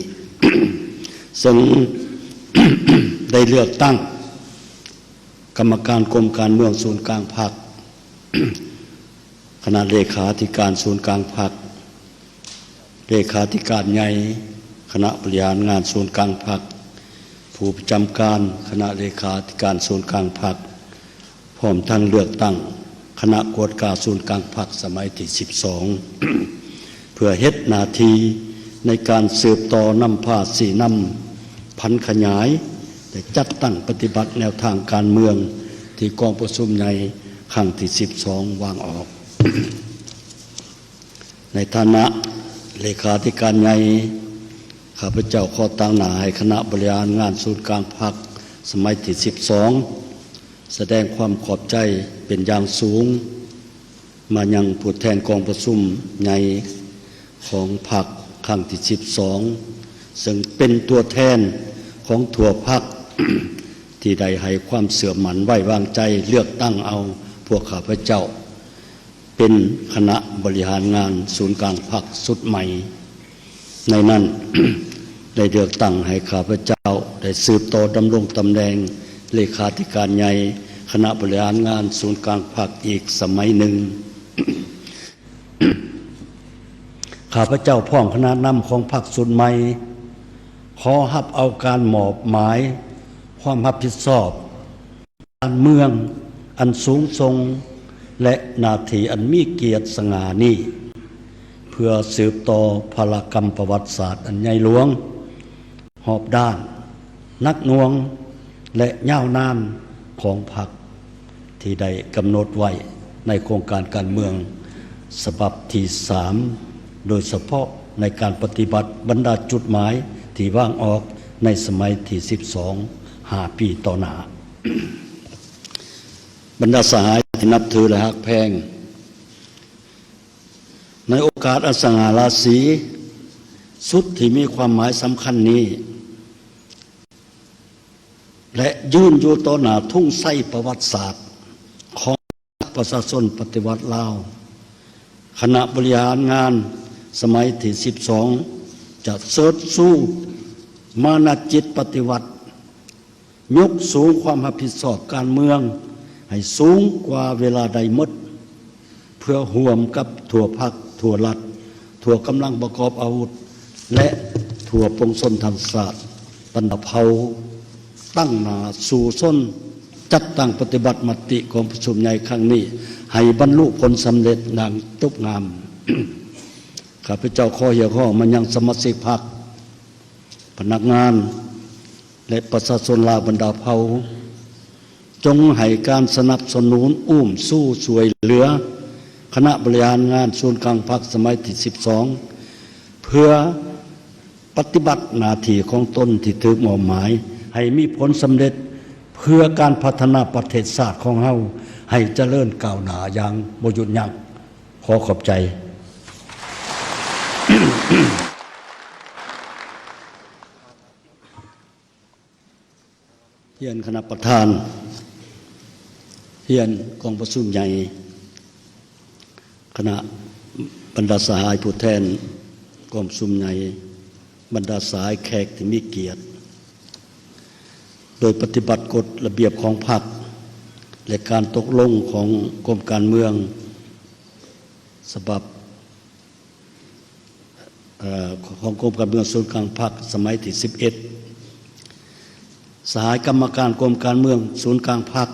ເຊິ່ງ ໄດ້ເລືອກຕັ້ງ ກຳມະການກົມການເມືອງສູນກາງພັກ, ຄະນະເລຂາທິການສູນກາງພັກ, ເລຂາທິການໃຫຍ່ຄະນະບໍລິຫານງານສູນກາງພັກ, ຜູ້ປະຈຳການຄະນະເລຂາທິການສູນກາງພັກ, ພ້ອມທັງເລືອກຕັ້ງຄະນະກວດກາສູນກາງພັກສະໄໝທີສິບສອງ ເພື່ອເຮັດໜ້າທີ່ໃນການສືບຕໍ່ນຳພາຊີ້ນຳຜັນຂະຫຍາຍ ແລະ ຈັດຕັ້ງປະຕິບັດແນວທາງການເມືອງທີ່ກອງປະຊຸມໃຫຍ່ຄັ້ງທີສິບສອງວາງອອກ. ໃນຖານະເລຂາທິການໃຫຍ່, ຂ້າພະເຈົ້າຂໍຕາງໜ້າໃຫ້ຄະນະບໍລິຫານງານສູນກາງພັກສະໄໝທີສິບສອງ ສະແດງຄວາມຂອບໃຈເປັນຢ່າງສູງ ມາຍັງຜູ້ແທນກອງປະຊຸມໃຫຍ່ຂອງພັກຄັ້ງທີສິບສອງ ເຊິ່ງເປັນຕົວແທນຂອງທົ່ວພັກ ທີ່ໄດ້ໃຫ້ຄວາມເຊື່ອໝັ້ນໄວ້ວາງໃຈເລືອກຕັ້ງເອົາພວກຂ້າພະເຈົ້າ ເປັນຄະນະບໍລິຫານງານສູນກາງພັກຊຸດໃໝ່. ໃນນັ້ນ ໄດ້ເລືອກຕັ້ງໃຫ້ຂ້າພະເຈົ້າໄດ້ສືບຕໍ່ດຳລົງຕຳແໜ່ງເລຂາທິການໃຫຍ່ ຄະນະບໍລິຫານງານສູນກາງພັກອີກສະໄໝໜຶ່ງ. ຂ້າພະເຈົ້າພ້ອມຄະນະນຳຂອງພັກຊຸດໃໝ່ ຂໍຮັບເອົາການມອບໝາຍຄວາມຮັບຜິດຊອບ ການເມືອງອັນສູງສົ່ງ ແລະ ໜ້າທີ່ອັນມີກຽດສະຫງ່ານີ້ ເພື່ອສືບຕໍ່ພາລະກຳປະຫວັດສາດອັນໃຫຍ່ຫຼວງ, ຮອບດ້ານ, ໜັກໜ່ວງ ແລະ ຍາວນານຂອງພັກ ທີ່ໄດ້ກຳນົດໄວ້ໃນໂຄງການການເມືອງສະບັບທີສາມ ໂດຍສະເພາະໃນການປະຕິບັດບັນດາຈຸດໝາຍທີ່ວາງອອກໃນສະໄໝທີສິບສອງ ຫ້າປີຕໍ່ໜ້າ. ບັນດາສະຫາຍທີ່ນັບຖື ແລະ ຮັກແພງ, ໃນໂອກາດອັນສະຫງ່າລາສີສຸດທີ່ມີຄວາມໝາຍສຳຄັນນີ້ ແລະ ຢືນຢູ່ຕໍ່ໜ້າທຸງໄຊປະຫວັດສາດຂອງ ປະຊາຊົນປະຕິວັດລາວ, ຄະນະບໍລິຫານງານສະໄໝທີສິບສອງ ຈະເຊີດຊູມານະຈິດປະຕິວັດ, ຍົກສູງຄວາມຮັບຜິດຊອບການເມືອງໃຫ້ສູງກວ່າເວລາໃດໝົດ, ເພື່ອຮ່ວມກັບທົ່ວພັກ, ທົ່ວລັດ, ທົ່ວກຳລັງປະກອບອາວຸດ ແລະ ທົ່ວປວງຊົນທັງຊາດ, ບັນດາເຜົ່າ, ຕັ້ງໜ້າສູ້ຊົນ ຈັດຕັ້ງປະຕິບັດມະຕິກອງປະຊຸມໃຫຍ່ຄັ້ງນີ້ ໃຫ້ບັນລຸຜົນສຳເລັດຢ່າງຈົບງາມ. ຂ້າພະເຈົ້າຂໍຮຽກຮ້ອງມາຍັງສະມາຊິກພັກ, ພະນັກງານ ແລະ ປະຊາຊົນລາວບັນດາເຜົ່າ, ຈົ່ງໃຫ້ການສະໜັບສະໜູນ, ອຸ້ມຊູ, ຊ່ວຍເຫຼືອຄະນະບໍລິຫານງານສູນກາງພັກສະໄໝທີສິບສອງ ເພື່ອ ປະຕິບັດໜ້າທີ່ຂອງຕົນທີ່ຖືກມອບໝາຍໃຫ້ມີຜົນສຳເລັດ ເພື່ອການພັດທະນາປະເທດຊາດຂອງເຮົາໃຫ້ຈະເລີນກ້າວໜ້າຢ່າງບໍ່ຢຸດຢັ້ງ. ຂໍຂອບໃຈ. ຮຽນຄະນະປະທານ, ຮຽນກອງປະຊຸມໃຫຍ່, ຄະນະບັນດາສະຫາຍຜູ້ແທນກອງປະຊຸມໃຫຍ່, ບັນດາສະຫາຍແຂກທີ່ມີກຽດ, ໂດຍປະຕິບັດກົດລະບຽບຂອງພັກ ແລະ ການຕົກລົງຂອງກົມການເມືອງ ສະບັບ ເອີ ຂອງກົມການເມືອງສູນກາງພັກສະໄໝທີສິບເອັດ. ສະຫາຍກຳມະການກົມການເມືອງສູນກາງພັກ,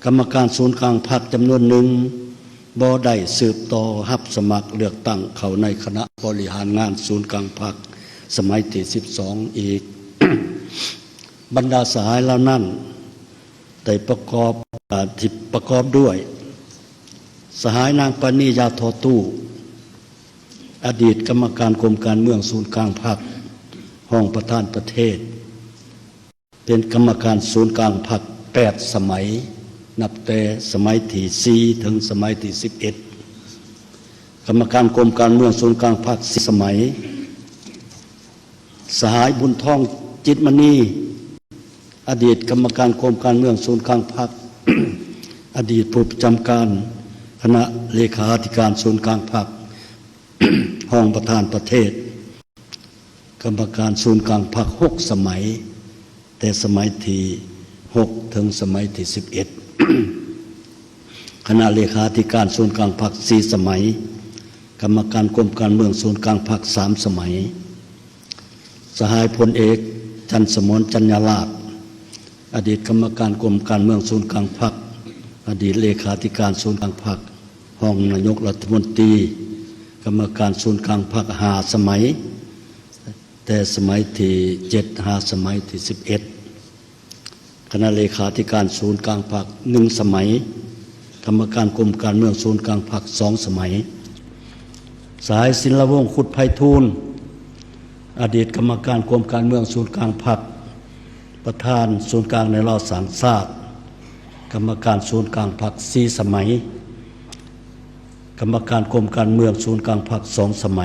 ກຳມະການສູນກາງພັກຈຳນວນໜຶ່ງບໍ່ໄດ້ສືບຕໍ່ຮັບສະໝັກເລືອກຕັ້ງເຂົ້າໃນຄະນະບໍລິຫານງານສູນກາງພັກສະໄໝທີສິບສອງອີກ. ບັນດາສະຫາຍເຫຼົ່ານັ້ນ ໄດ້ປະກອບ ເອີ ທີ່ປະກອບດ້ວຍ ສະຫາຍນາງປານີ ຢາທໍຕູ້ ອະດີດກຳມະການກົມການເມືອງສູນກາງພັກ, ຮອງປະທານປະເທດ, ເປັນກຳມະການສູນກາງພັກແປດສະໄໝ, ນັບແຕ່ສະໄໝທີສີ່ ເຖິງສະໄໝທີສິບເອັດ, ກຳມະການກົມການເມືອງສູນກາງພັກສີ່ສະໄໝ. ສະຫາຍ ບຸນທອງ ຈິດມະນີ ອະດີດກຳມະການກົມການເມືອງສູນກາງພັກ, ອະດີດຜູ້ປະຈຳການຄະນະເລຂາທິການສູນກາງພັກ, ຮອງປະທານປະເທດ, ກຳມະການສູນກາງພັກຫົກສະໄໝ. ແຕ່ສະໄໝທີຫົກ ເຖິງສະໄໝທີສິບເອັດ, ຄະນະເລຂາທິການສູນກາງພັກສີ່ສະໄໝ, ກຳມະການກົມການເມືອງສູນກາງພັກສາມສະໄໝ. ສະຫາຍ ພົນເອກ ຈັນສະໝອນ ຈັນຍາລາດ ອະດີດກຳມະການກົມການເມືອງສູນກາງພັກ, ອະດີດເລຂາທິການສູນກາງພັກ, ຮອງນາຍົກລັດຖະມົນຕີ, ກຳມະການສູນກາງພັກຫ້າສະໄໝ. ແຕ່ສະໄໝທີເຈັດ ຫາສະໄໝທີສິບເອັດ, ຄະນະເລຂາທິການສູນກາງພັກໜຶ່ງສະໄໝ, ກຳມະການກົມການເມືອງສູນກາງພັກສອງສະໄໝ. ສະຫາຍ ສິນລະວົງ ຄຸດໄພທູນ ອະດີດກຳມະການກົມການເມືອງສູນກາງພັກ, ປະທານສູນກາງແນວລາວສ້າງຊາດ, ກຳມະການສູນກາງພັກສີ່ສະໄໝ. ກຳມະການກົມການເມືອງສູນກາງພັກສອງສະໄໝ.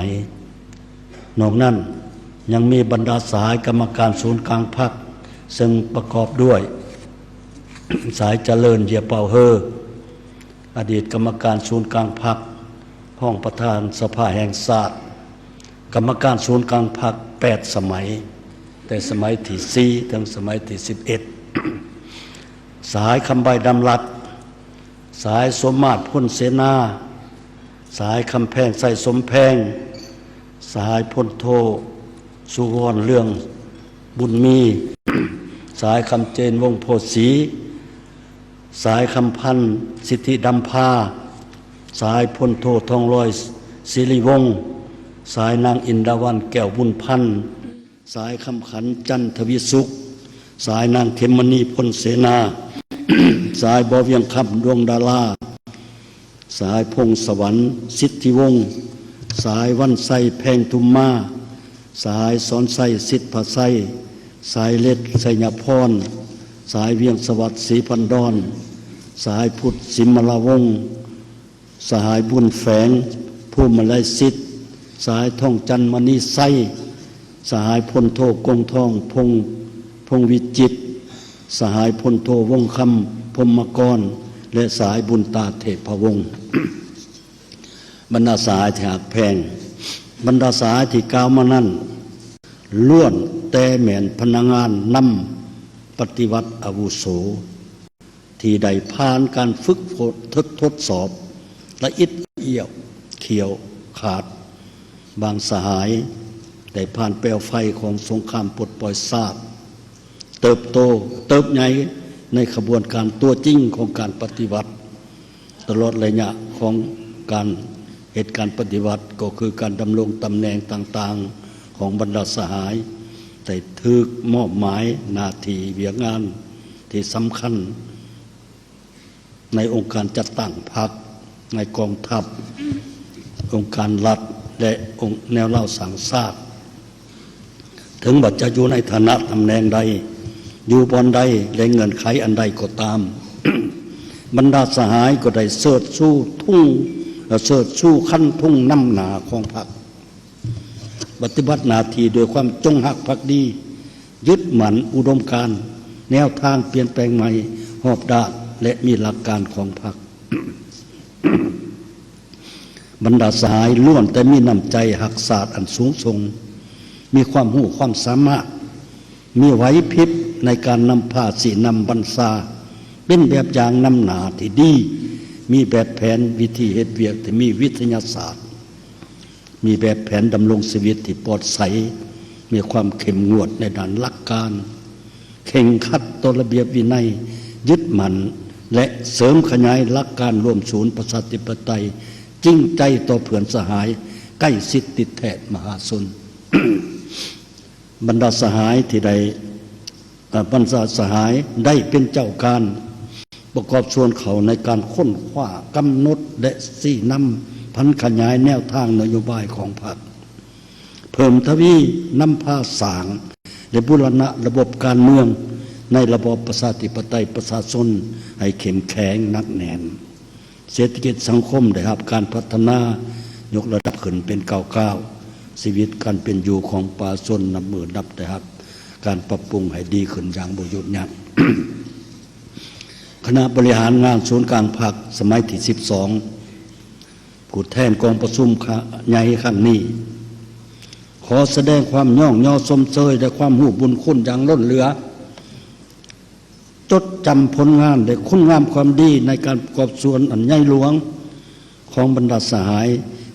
ນອກນັ້ນຍັງມີບັນດາສະຫາຍກຳມະການສູນກາງພັກ ເຊິ່ງປະກອບດ້ວຍ ສະຫາຍ ຈະເລີນ ເຢຍເປົາເຮີ ອະດີດກຳມະການສູນກາງພັກ, ຮອງປະທານສະພາແຫ່ງຊາດ, ກຳມະການສູນກາງພັກແປດສະໄໝ, ແຕ່ສະໄໝທີສີ່ ເຖິງສະໄໝທີສິບເອັດ. ສະຫາຍຄຳໃບ ດຳລັດ, ສະຫາຍສົມມາດ ພົນເສນາ, ສະຫາຍຄຳແພງ ໄຊສົມແພງ, ສະຫາຍພົນໂທ ສຸວອນ ເລື່ອງບຸນມີ, ສະຫາຍຄຳເຈນ ວົງໂພສີ, ສະຫາຍຄຳພັນ ສິດທິດຳພາ, ສະຫາຍພົນໂທ ທອງລອຍ ສິລິວົງ, ສະຫາຍນາງ ອິນດາວັນ ແກ້ວບຸນພັນ, ສະຫາຍຄຳຂັນ ຈັນທະວິສຸກ, ສະຫາຍນາງ ເຂັມມະນີ ພົນເສນາ, ສະຫາຍ ບໍ່ວຽງຄຳ ດວງດາລາ, ສະຫາຍ ພົງສະຫວັນ ສິດທິວົງ, ສະຫາຍ ວັນໄຊ ແພງທຸມມາ, ສະຫາຍ ສອນໄຊ ສິດພະໄຊ, ສະຫາຍ ເລັດ ໄຊຍະພອນ, ສະຫາຍ ວຽງສະຫວັດ ສີພັນດອນ, ສະຫາຍ ພຸດ ສິມມະລາວົງ, ສະຫາຍ ບຸນແຝງ ພູມມະໄລສິດ, ສະຫາຍ ທອງຈັນ ມະນີໄຊ, ສະຫາຍ ພົນໂທ ກົງທອງ ພົງ ພົງວິຈິດ, ສະຫາຍ ພົນໂທ ວົງຄຳ ພົມມະກອນ ແລະ ສະຫາຍ ບຸນຕາ ເທບພະວົງ. ບັນດາສະຫາຍທີ່ຮັກແພງ, ບັນດາສະຫາຍທີ່ກ່າວມານັ້ນ ລ້ວນແຕ່ແມ່ນພະນັກງານນຳປະຕິວັດອາວຸໂສ ທີ່ໄດ້ຜ່ານການຝຶກຝົນທົດ ທົດສອບລະອຽດລະອຽວ ຂຽວຂາດ. ບາງສະຫາຍໄດ້ຜ່ານແປວໄຟຂອງສົງຄາມປົດປ່ອຍຊາດ, ເຕີບໂຕ ເຕີບໃຫຍ່ໃນຂະບວນການຕົວຈິງຂອງການປະຕິວັດ. ຕະຫຼອດໄລຍະຂອງການເຮັດການປະຕິວັດ ກໍຄືການດຳລົງຕຳແໜ່ງຕ່າງໆຂອງບັນດາສະຫາຍ ໄດ້ຖືກມອບໝາຍໜ້າທີ່ວຽກງານທີ່ສຳຄັນໃນອົງການຈັດຕັ້ງພັກ, ໃນກອງທັບ, ອົງການລັດ ແລະ ອົງ ແນວລາວສ້າງຊາດ. ເຖິງວ່າຈະຢູ່ໃນຖານະຕຳແໜ່ງໃດ, ຢູ່ບ່ອນໃດ ແລະ ເງື່ອນໄຂອັນໃດກໍຕາມ, ບັນດາສະຫາຍກໍໄດ້ເຊີດຊູທຸງ ເຊີດຊູຄັນທຸງນຳໜ້າຂອງພັກ, ປະຕິບັດໜ້າທີ່ດ້ວຍຄວາມຈົງຮັກພັກດີ, ຍຶດໝັ້ນອຸດົມການ, ແນວທາງປ່ຽນແປງໃໝ່, ຮອບດ້ານ ແລະ ມີຫຼັກການຂອງພັກ. ບັນດາສະຫາຍລ້ວນແຕ່ມີນ້ຳໃຈຮັກຊາດອັນສູງສົ່ງ, ມີຄວາມຮູ້ຄວາມສາມາດ, ມີໄຫວພິບໃນການນຳພາຊີ້ນຳບັນຊາ, ເປັນແບບຢ່າງນຳໜ້າທີ່ດີ, ມີແບບແຜນວິທີເຮັດວຽກທີ່ມີວິທະຍາສາດ, ມີແບບແຜນດຳລົງຊີວິດທີ່ປອດໃສ, ມີຄວາມເຂັ້ມງວດໃນດ້ານຫຼັກການ, ເຄັ່ງຄັດຕໍ່ລະບຽບວິໄນ, ຍຶດໝັ້ນ ແລະ ເສີມຂະຫຍາຍຫຼັກການລວມສູນປະຊາທິປະໄຕ, ຈິງໃຈຕໍ່ເພື່ອນສະຫາຍ, ໃກ້ຊິດຕິດແທດມະຫາຊົນ. ບັນດາສະຫາຍທີ່ໄດ້ ເອີ ບັນດາສະຫາຍໄດ້ເປັນເຈົ້າການປະກອບສ່ວນເຂົ້າໃນການຄົ້ນຄວ້າ, ກຳນົດ ແລະ ຊີ້ນຳຜັນຂະຫຍາຍແນວທາງນະໂຍບາຍຂອງພັກ, ເພີ່ມທະວີນຳພາສ້າງ ແລະ ບູລະນະລະບົບການເມືອງໃນລະບອບປະຊາທິປະໄຕປະຊາຊົນໃຫ້ເຂັ້ມແຂງໜັກແໜ້ນ. ເສດຖະກິດສັງຄົມໄດ້ຮັບການພັດທະນາ, ຍົກລະດັບຂຶ້ນເປັນກ້າວໆ, ຊີວິດການເປັນຢູ່ຂອງປະຊາຊົນນັບມື້ນັບໄດ້ຮັບການປັບປຸງໃຫ້ດີຂຶ້ນຢ່າງບໍ່ຢຸດຢັ້ງ. ຄະນະບໍລິຫານງານສູນກາງພັກສະໄໝທີສິບສອງ ຜູ້ແທນກອງປະຊຸມໃຫຍ່ຄັ້ງນີ້ ຂໍສະແດງຄວາມຍ້ອງຍໍຊົມເຊີຍ ແລະ ຄວາມຮູ້ບຸນຄຸນຢ່າງລົ້ນເຫຼືອ. ຈົດຈຳຜົນງານ ແລະ ຄຸນງາມຄວາມດີໃນການປະກອບສ່ວນອັນໃຫຍ່ຫຼວງຂອງບັນດາສະຫາຍ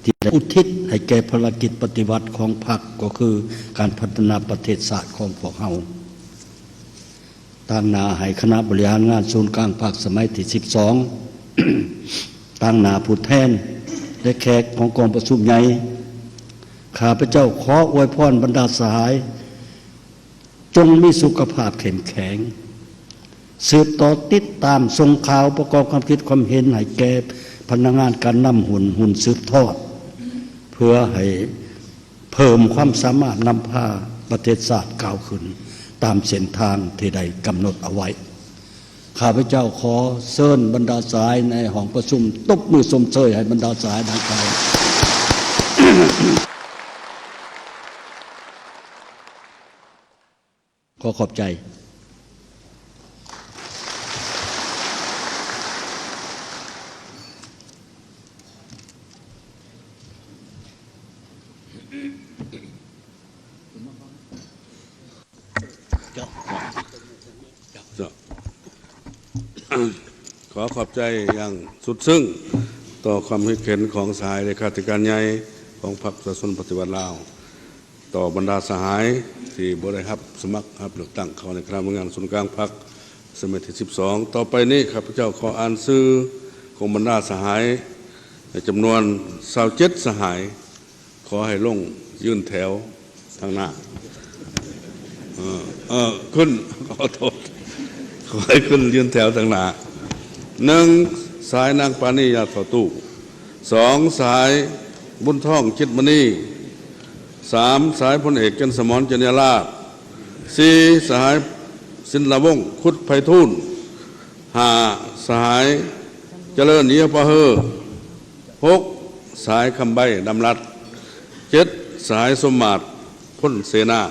ທີ່ໄດ້ອຸທິດໃຫ້ແກ່ພາລະກິດປະຕິວັດຂອງພັກ ກໍຄືການພັດທະນາປະເທດຊາດຂອງພວກເຮົາ. ຕາງໜ້າໃຫ້ຄະນະບໍລິຫານງານສູນກາງພັກສະໄໝທີສິບສອງ, ຕາງໜ້າຜູ້ແທນ ແລະ ແຂກຂອງກອງປະຊຸມໃຫຍ່, ຂ້າພະເຈົ້າຂໍອວຍພອນບັນດາສະຫາຍ ຈົ່ງມີສຸຂະພາບເຂັ້ມແຂງ, ສືບຕໍ່ຕິດຕາມສົ່ງຂ່າວ, ປະກອບຄວາມຄິດຄວາມເຫັນໃຫ້ແກ່ພະນັກງານການນຳຮຸ່ນ, ຮຸ່ນສືບທອດ, ເພື່ອໃຫ້ເພີ່ມຄວາມສາມາດນຳພາປະເທດຊາດກ້າວຂຶ້ນຕາມເສັ້ນທາງທີ່ໄດ້ກຳນົດເອົາໄວ້. ຂ້າພະເຈົ້າຂໍເຊີນບັນດາສະຫາຍໃນຫ້ອງປະຊຸມ, ຕົບມືຊົມເຊີຍໃຫ້ບັນດາສະຫາຍດັ່ງກ່າວ. ຂໍຂອບໃຈ. ເຈົ້າ. ຂໍຂອບໃຈຢ່າງສຸດຊຶ້ງຕໍ່ຄວາມຄິດເຫັນຂອງສະຫາຍເລຂາທິການໃຫຍ່ຂອງພັກປະຊາຊົນປະຕິວັດລາວ ຕໍ່ບັນດາສະຫາຍທີ່ບໍ່ໄດ້ຮັບສະໝັກຮັບເລືອກຕັ້ງເຂົ້າໃນຄະນະບະລິຫານງານສູນກາງພັກສະໄໝທີສິບສອງ. ຕໍ່ໄປນີ້ ຂ້າພະເຈົ້າຂໍອ່ານຊື່ຂອງບັນດາສະຫາຍໃນຈຳນວນຊາວເຈັດສະຫາຍ ຂໍໃຫ້ລົງຢືນແຖວທາງໜ້າ ເອີ ເອີ ຂຶ້ນ ຂໍໂທດ ຂໍໃຫ້ຂຶ້ນຢືນແຖວທາງໜ້າ. ໜຶ່ງ ສະຫາຍນາງປານີ ຍາທໍ່ຕູ້. ສອງ ສະຫາຍບຸນທອງ ຈິດມະນີ. ສາມ ສະຫາຍພົນເອກ ຈັນສະໝອນ ຈັນຍາລາດ. ສີ່ ສະຫາຍສິນລະວົງ ຄຸດໄພທູນ. ຫ້າ ສະຫາຍຈະເລີນ ເຍຍປະເຮີ. ຫົກ ສະຫາຍຄຳໃບ ດຳລັດ. ເຈັດ ສະຫາຍສົມມາດ ພົນເສນາ.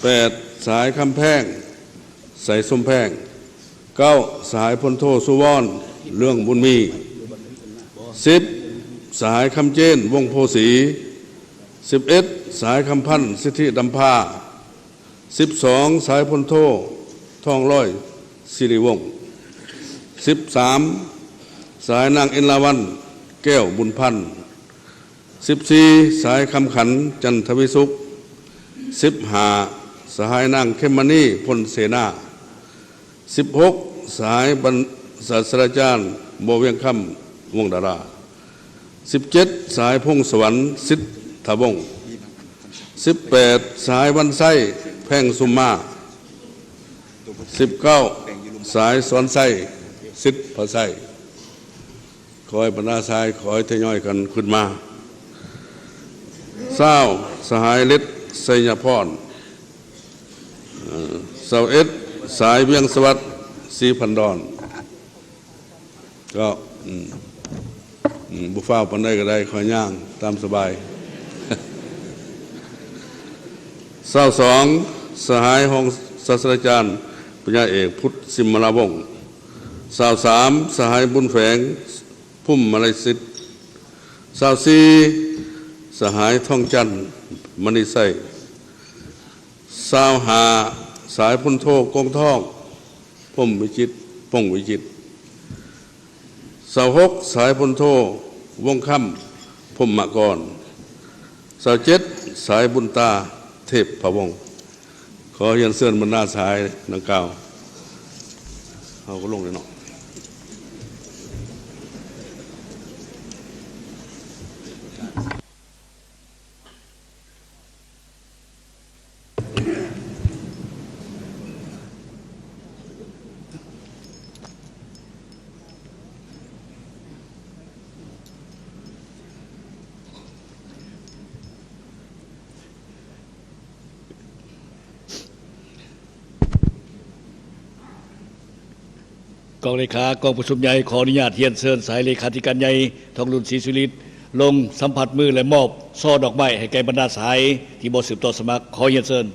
ແປດ ສະຫາຍຄຳແພງ ໄສສົມແພງ. ເກົ້າ ສະຫາຍພົນໂທ ສຸວອນ ເລື່ອງບຸນມີ. ສິບ ສະຫາຍຄຳເຈນ ວົງໂພສີ. ສິບເອັດ ສະຫາຍຄຳພັນ ສິດທິດຳພາ. ສິບສອງ ສະຫາຍພົນໂທ ທອງລອຍ ສິລິວົງ. ສິບສາມ ສະຫາຍນາງ ອິນລາວັນ ແກ້ວບຸນພັນ. ສິບສີ່ ສະຫາຍຄຳຂັນ ຈັນທະວິສຸກ. ສິບຫ້າ ສະຫາຍນາງ ເຂັມມະນີ ພົນເສນາ. ສິບຫົກ ສະຫາຍບັນ ສາດສະດາຈານ ບົວວຽງຄຳ ວົງດາລາ. ສິບເຈັດ ສະຫາຍພົງສະຫວັນ ສິດທະວົງ. ສິບແປດ ສະຫາຍວັນໄຊ ແພງສຸມມາ. ສິບເກົ້າ ສະຫາຍສອນໄຊ ສິດພະໄຊ. ຂໍໃຫ້ບັນດາສະຫາຍ ຂໍໃຫ້ທະຍອຍກັນຂຶ້ນມາ. ຊາວ ສະຫາຍເລັດ ໄຊຍະພອນ. ເອີ ຊາວເອັດ ສະຫາຍວຽງສະຫວັດ ສີພັນດອນ. ກໍ ອືມ ອືມ ບໍ່ຟ້າວປານໃດກໍໄດ້ ຄ່ອຍຍ່າງຕາມສະບາຍ. ຊາວສອງ ສະຫາຍຮອງສາດສະດາຈານ ປັນຍາເອກ ພຸດ ສິມມະລາວົງ. ຊາວສາມ ສະຫາຍບຸນແຝງ ພຸມມະໄລສິດ. ຊາວສີ່ ສະຫາຍທອງຈັນ ມະນີໄຊ. ຊາວຫ້າ ສະຫາຍພົນໂທ ກົງທອງ ພົມວິຈິດ ພົງວິຈິດ. ຊາວຫົກ ສະຫາຍພົນໂທ ວົງຄຳ ພົມມະກອນ. ຊາວເຈັດ ສະຫາຍບຸນຕາ ເທບພະວົງ. ຂໍຮຽນເຊີນບັນດາສະຫາຍດັ່ງກ່າວ ເຮົາກໍລົງເລີຍເນາະ. ກອງເລຂາກອງປະຊຸມໃຫຍ່ ຂໍອະນຸຍາດຮຽນເຊີນສະຫາຍເລຂາທິການໃຫຍ່ ທອງລຸນ ສີສຸລິດ ລົງສຳຜັດມື ແລະ ມອບຊໍດອກໄມ້ໃຫ້ແກ່ບັນດາສະຫາຍທີ່ບໍ່ສືບຕໍ່ສະໝັກ. ຂໍຮຽນເຊີນ.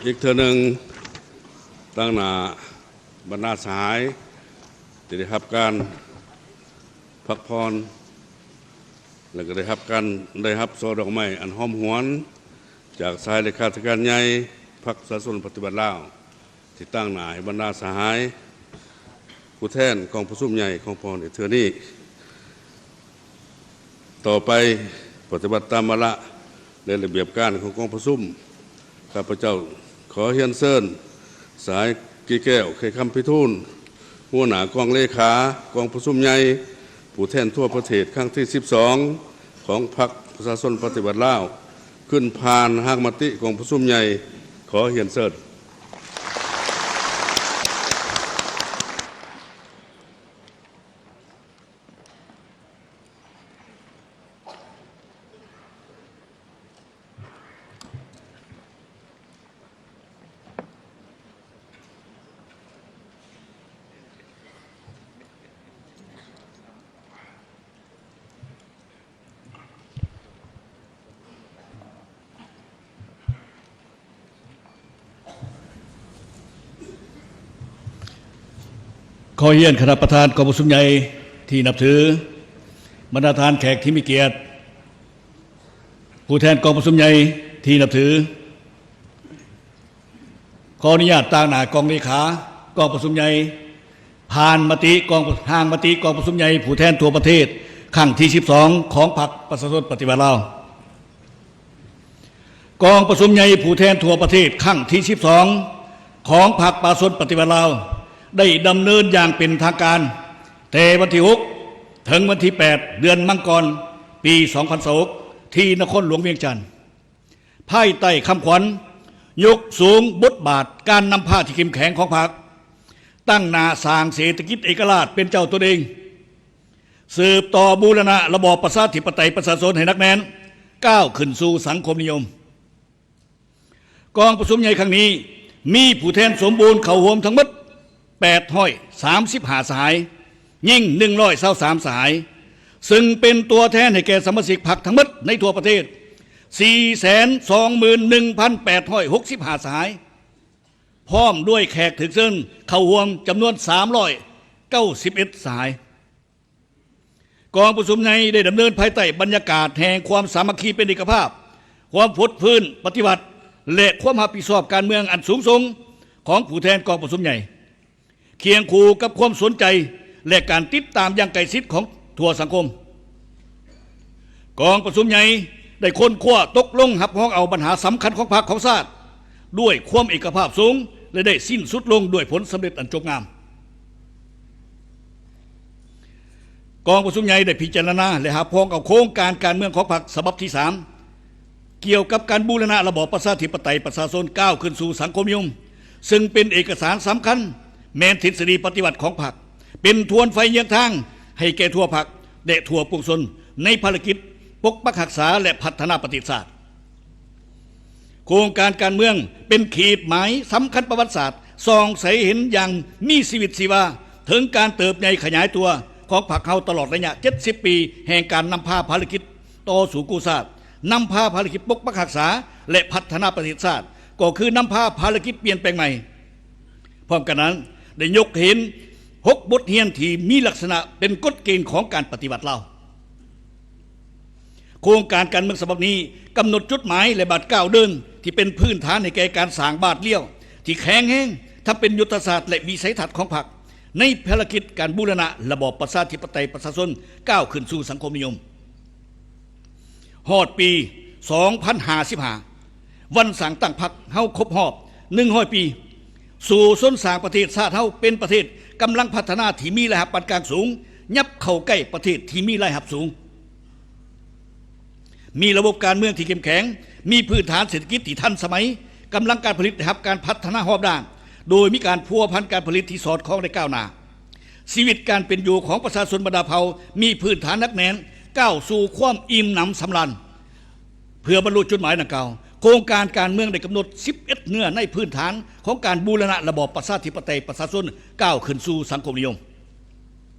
ອີກເທື່ອໜຶ່ງ, ຕາງໜ້າບັນດາສະຫາຍທີ່ໄດ້ຮັບການພັກຜ່ອນ ແລະ ກໍໄດ້ຮັບການ ໄດ້ຮັບຊ່ອດອກໄມ້ອັນຫອມຫວນ ຈາກສະຫາຍເລຂາທິການໃຫຍ່ພັກປະຊາຊົນປະຕິວັດລາວ ທີ່ຕາງໜ້າໃຫ້ບັນດາສະຫາຍ ຜູ້ແທນກອງປະຊຸມໃຫຍ່ຂອງພວກເຮົາໃນເທື່ອນີ້. ຕໍ່ໄປ, ປະຕິບັດຕາມວາລະ ແລະ ລະບຽບການຂອງກອງປະຊຸມ, ຂ້າພະເຈົ້າຂໍຮຽນເຊີນ ສະຫາຍ ກີແກ້ວ ໄຂຄຳໄພທູນ ຫົວໜ້າກອງເລຂາກອງປະຊຸມໃຫຍ່ຜູ້ແທນທົ່ວປະເທດຄັ້ງທີສິບສອງ ຂອງພັກປະຊາຊົນປະຕິວັດລາວ ຂຶ້ນຜ່ານຮ່າງມະຕິກອງປະຊຸມໃຫຍ່. ຂໍຮຽນເຊີນ. ຂໍຮຽນຄະນະປະທານກອງປະຊຸມໃຫຍ່ທີ່ນັບຖື, ບັນດາທ່ານແຂກທີ່ມີກຽດ, ຜູ້ແທນກອງປະຊຸມໃຫຍ່ທີ່ນັບຖື, ຂໍອະນຸຍາດຕາງໜ້າກອງເລຂາກອງປະຊຸມໃຫຍ່ ຜ່ານມະຕິກອງ ຮ່າງມະຕິກອງປະຊຸມໃຫຍ່ຜູ້ແທນທົ່ວປະເທດຄັ້ງທີສິບສອງ ຂອງພັກປະຊາຊົນປະຕິວັດລາວ. ກອງປະຊຸມໃຫຍ່ຜູ້ແທນທົ່ວປະເທດຄັ້ງທີສິບສອງ ຂອງພັກປະຊາຊົນປະຕິວັດລາວ ໄດ້ດຳເນີນຢ່າງເປັນທາງການ ແຕ່ວັນທີຫົກ ເຖິງວັນທີແປດ ເດືອນມັງກອນ ປີສອງພັນຊາວຫົກ ທີ່ນະຄອນຫຼວງວຽງຈັນ. ພາຍໃຕ້ຄຳຂວັນ ຍົກສູງບົດບາດການນຳພາທີ່ເຂັ້ມແຂງຂອງພັກ, ຕັ້ງໜ້າສ້າງເສດຖະກິດເອກະລາດເປັນເຈົ້າຕົນເອງ, ສືບຕໍ່ບູລະນະລະບອບປະຊາທິປະໄຕປະຊາຊົນໃຫ້ໜັກແໜ້ນ, ກ້າວຂຶ້ນສູ່ສັງຄົມນິຍົມ. ກອງປະຊຸມໃຫຍ່ຄັ້ງນີ້ ມີຜູ້ແທນສົມບູນເຂົ້າຮ່ວມທັງໝົດ ແປດຮ້ອຍສາມສິບຫ້າສະຫາຍ, ຍິງໜຶ່ງຮ້ອຍຊາວສາມສະຫາຍ, ເຊິ່ງເປັນຕົວແທນໃຫ້ແກ່ສະມາຊິກພັກທັງໝົດໃນທົ່ວປະເທດ ສີ່ແສນສອງໝື່ນໜຶ່ງພັນແປດຮ້ອຍຫົກສິບຫ້າສະຫາຍ, ພ້ອມດ້ວຍແຂກຖືກເຊີນເຂົ້າຮ່ວມຈຳນວນສາມຮ້ອຍເກົ້າສິບເອັດສະຫາຍ. ກອງປະຊຸມໃຫຍ່ໄດ້ດຳເນີນພາຍໃຕ້ບັນຍາກາດແຫ່ງຄວາມສາມັກຄີເປັນເອກະພາບ, ຄວາມຟົດຟື້ນປະຕິວັດ ແລະ ຄວາມຮັບຜິດຊອບການເມືອງອັນສູງສົ່ງຂອງຜູ້ແທນກອງປະຊຸມໃຫຍ່, ຄຽງຄູ່ກັບຄວາມສົນໃຈ ແລະ ການຕິດຕາມຢ່າງໃກ້ຊິດຂອງທົ່ວສັງຄົມ. ກອງປະຊຸມໃຫຍ່ໄດ້ຄົ້ນຄວ້າຕົກລົງຮັບຮອງເອົາບັນຫາສຳຄັນຂອງພັກຂອງຊາດ ດ້ວຍຄວາມເອກະພາບສູງ ແລະ ໄດ້ສິ້ນສຸດລົງດ້ວຍຜົນສຳເລັດອັນຈົບງາມ. ກອງປະຊຸມໃຫຍ່ໄດ້ພິຈາລະນາ ແລະ ຮັບຮອງເອົາໂຄງການການເມືອງຂອງພັກສະບັບທີສາມ ກ່ຽວກັບການບູລະນະລະບອບປະຊາທິປະໄຕປະຊາຊົນ ກ້າວຂຶ້ນສູ່ສັງຄົມນິຍົມ, ເຊິ່ງເປັນເອກະສານສຳຄັນ, ແມ່ນທິດສະດີປະຕິວັດຂອງພັກ, ເປັນທວນໄຟເຍືອງທາງໃຫ້ແກ່ທົ່ວພັກ ແລະ ທົ່ວປວງຊົນ ໃນພາລະກິດປົກປັກຮັກສາ ແລະ ພັດທະນາປະເທດຊາດ. ໂຄງການການເມືອງເປັນຂີດໝາຍສຳຄັນປະຫວັດສາດ ສ່ອງໃສເຫັນຢ່າງມີຊີວິດຊີວາເຖິງການເຕີບໃຫຍ່ຂະຫຍາຍຕົວຂອງພັກເຮົາຕະຫຼອດໄລຍະເຈັດສິບປີແຫ່ງການນຳພາພາລະກິດຕໍ່ສູ້ກູ້ຊາດ, ນຳພາພາລະກິດປົກປັກຮັກສາ ແລະ ພັດທະນາປະເທດຊາດ, ກໍຄືນຳພາພາລະກິດປ່ຽນແປງໃໝ່. ພ້ອມກັນນັ້ນ, ໄດ້ຍົກເຫັນຫົກບົດຮຽນທີ່ມີລັກສະນະເປັນກົດເກນຂອງການປະຕິວັດລາວ. ໂຄງການການເມືອງສະບັບນີ້ກຳນົດຈຸດໝາຍ ແລະ ບາດກ້າວເດີນທີ່ເປັນພື້ນຖານໃຫ້ແກ່ການສ້າງບາດລ້ຽວທີ່ແຂງແຮງ ທັງເປັນຍຸດທະສາດ ແລະ ວິໄສທັດຂອງພັກ ໃນພາລະກິດການບູລະນະລະບອບປະຊາທິປະໄຕປະຊາຊົນ ກ້າວຂຶ້ນສູ່ສັງຄົມນິຍົມ. ຮອດປີສອງພັນຫ້າສິບຫ້າ ວັນສ້າງຕັ້ງພັກເຮົາຄົບຮອບໜຶ່ງຮ້ອຍປີ, ສູ້ຊົນສ້າງປະເທດຊາດເຮົາເປັນປະເທດກຳລັງພັດທະນາທີ່ມີລາຍຮັບປານກາງສູງ, ຫຍັບເຂົ້າໃກ້ປະເທດທີ່ມີລາຍຮັບສູງ, ມີລະບົບການເມືອງທີ່ເຂັ້ມແຂງ, ມີພື້ນຖານເສດຖະກິດທີ່ທັນສະໄໝ, ກຳລັງການຜະລິດໄດ້ຮັບການພັດທະນາຮອບດ້ານ, ໂດຍມີການພົວພັນການຜະລິດທີ່ສອດຄ່ອງ ແລະ ກ້າວໜ້າ. ຊີວິດການເປັນຢູ່ຂອງປະຊາຊົນບັນດາເຜົ່າມີພື້ນຖານໜັກແໜ້ນ, ກ້າວສູ່ຄວາມອີ່ມໜຳສຳລານ. ເພື່ອບັນລຸຈຸດໝາຍດັ່ງກ່າວ, ໂຄງການການເມືອງໄດ້ກຳນົດສິບເອັດເນື້ອໃນພື້ນຖານຂອງການບູລະນະລະບອບປະຊາທິປະໄຕປະຊາຊົນ ກ້າວຂຶ້ນສູ່ສັງຄົມນິຍົມ.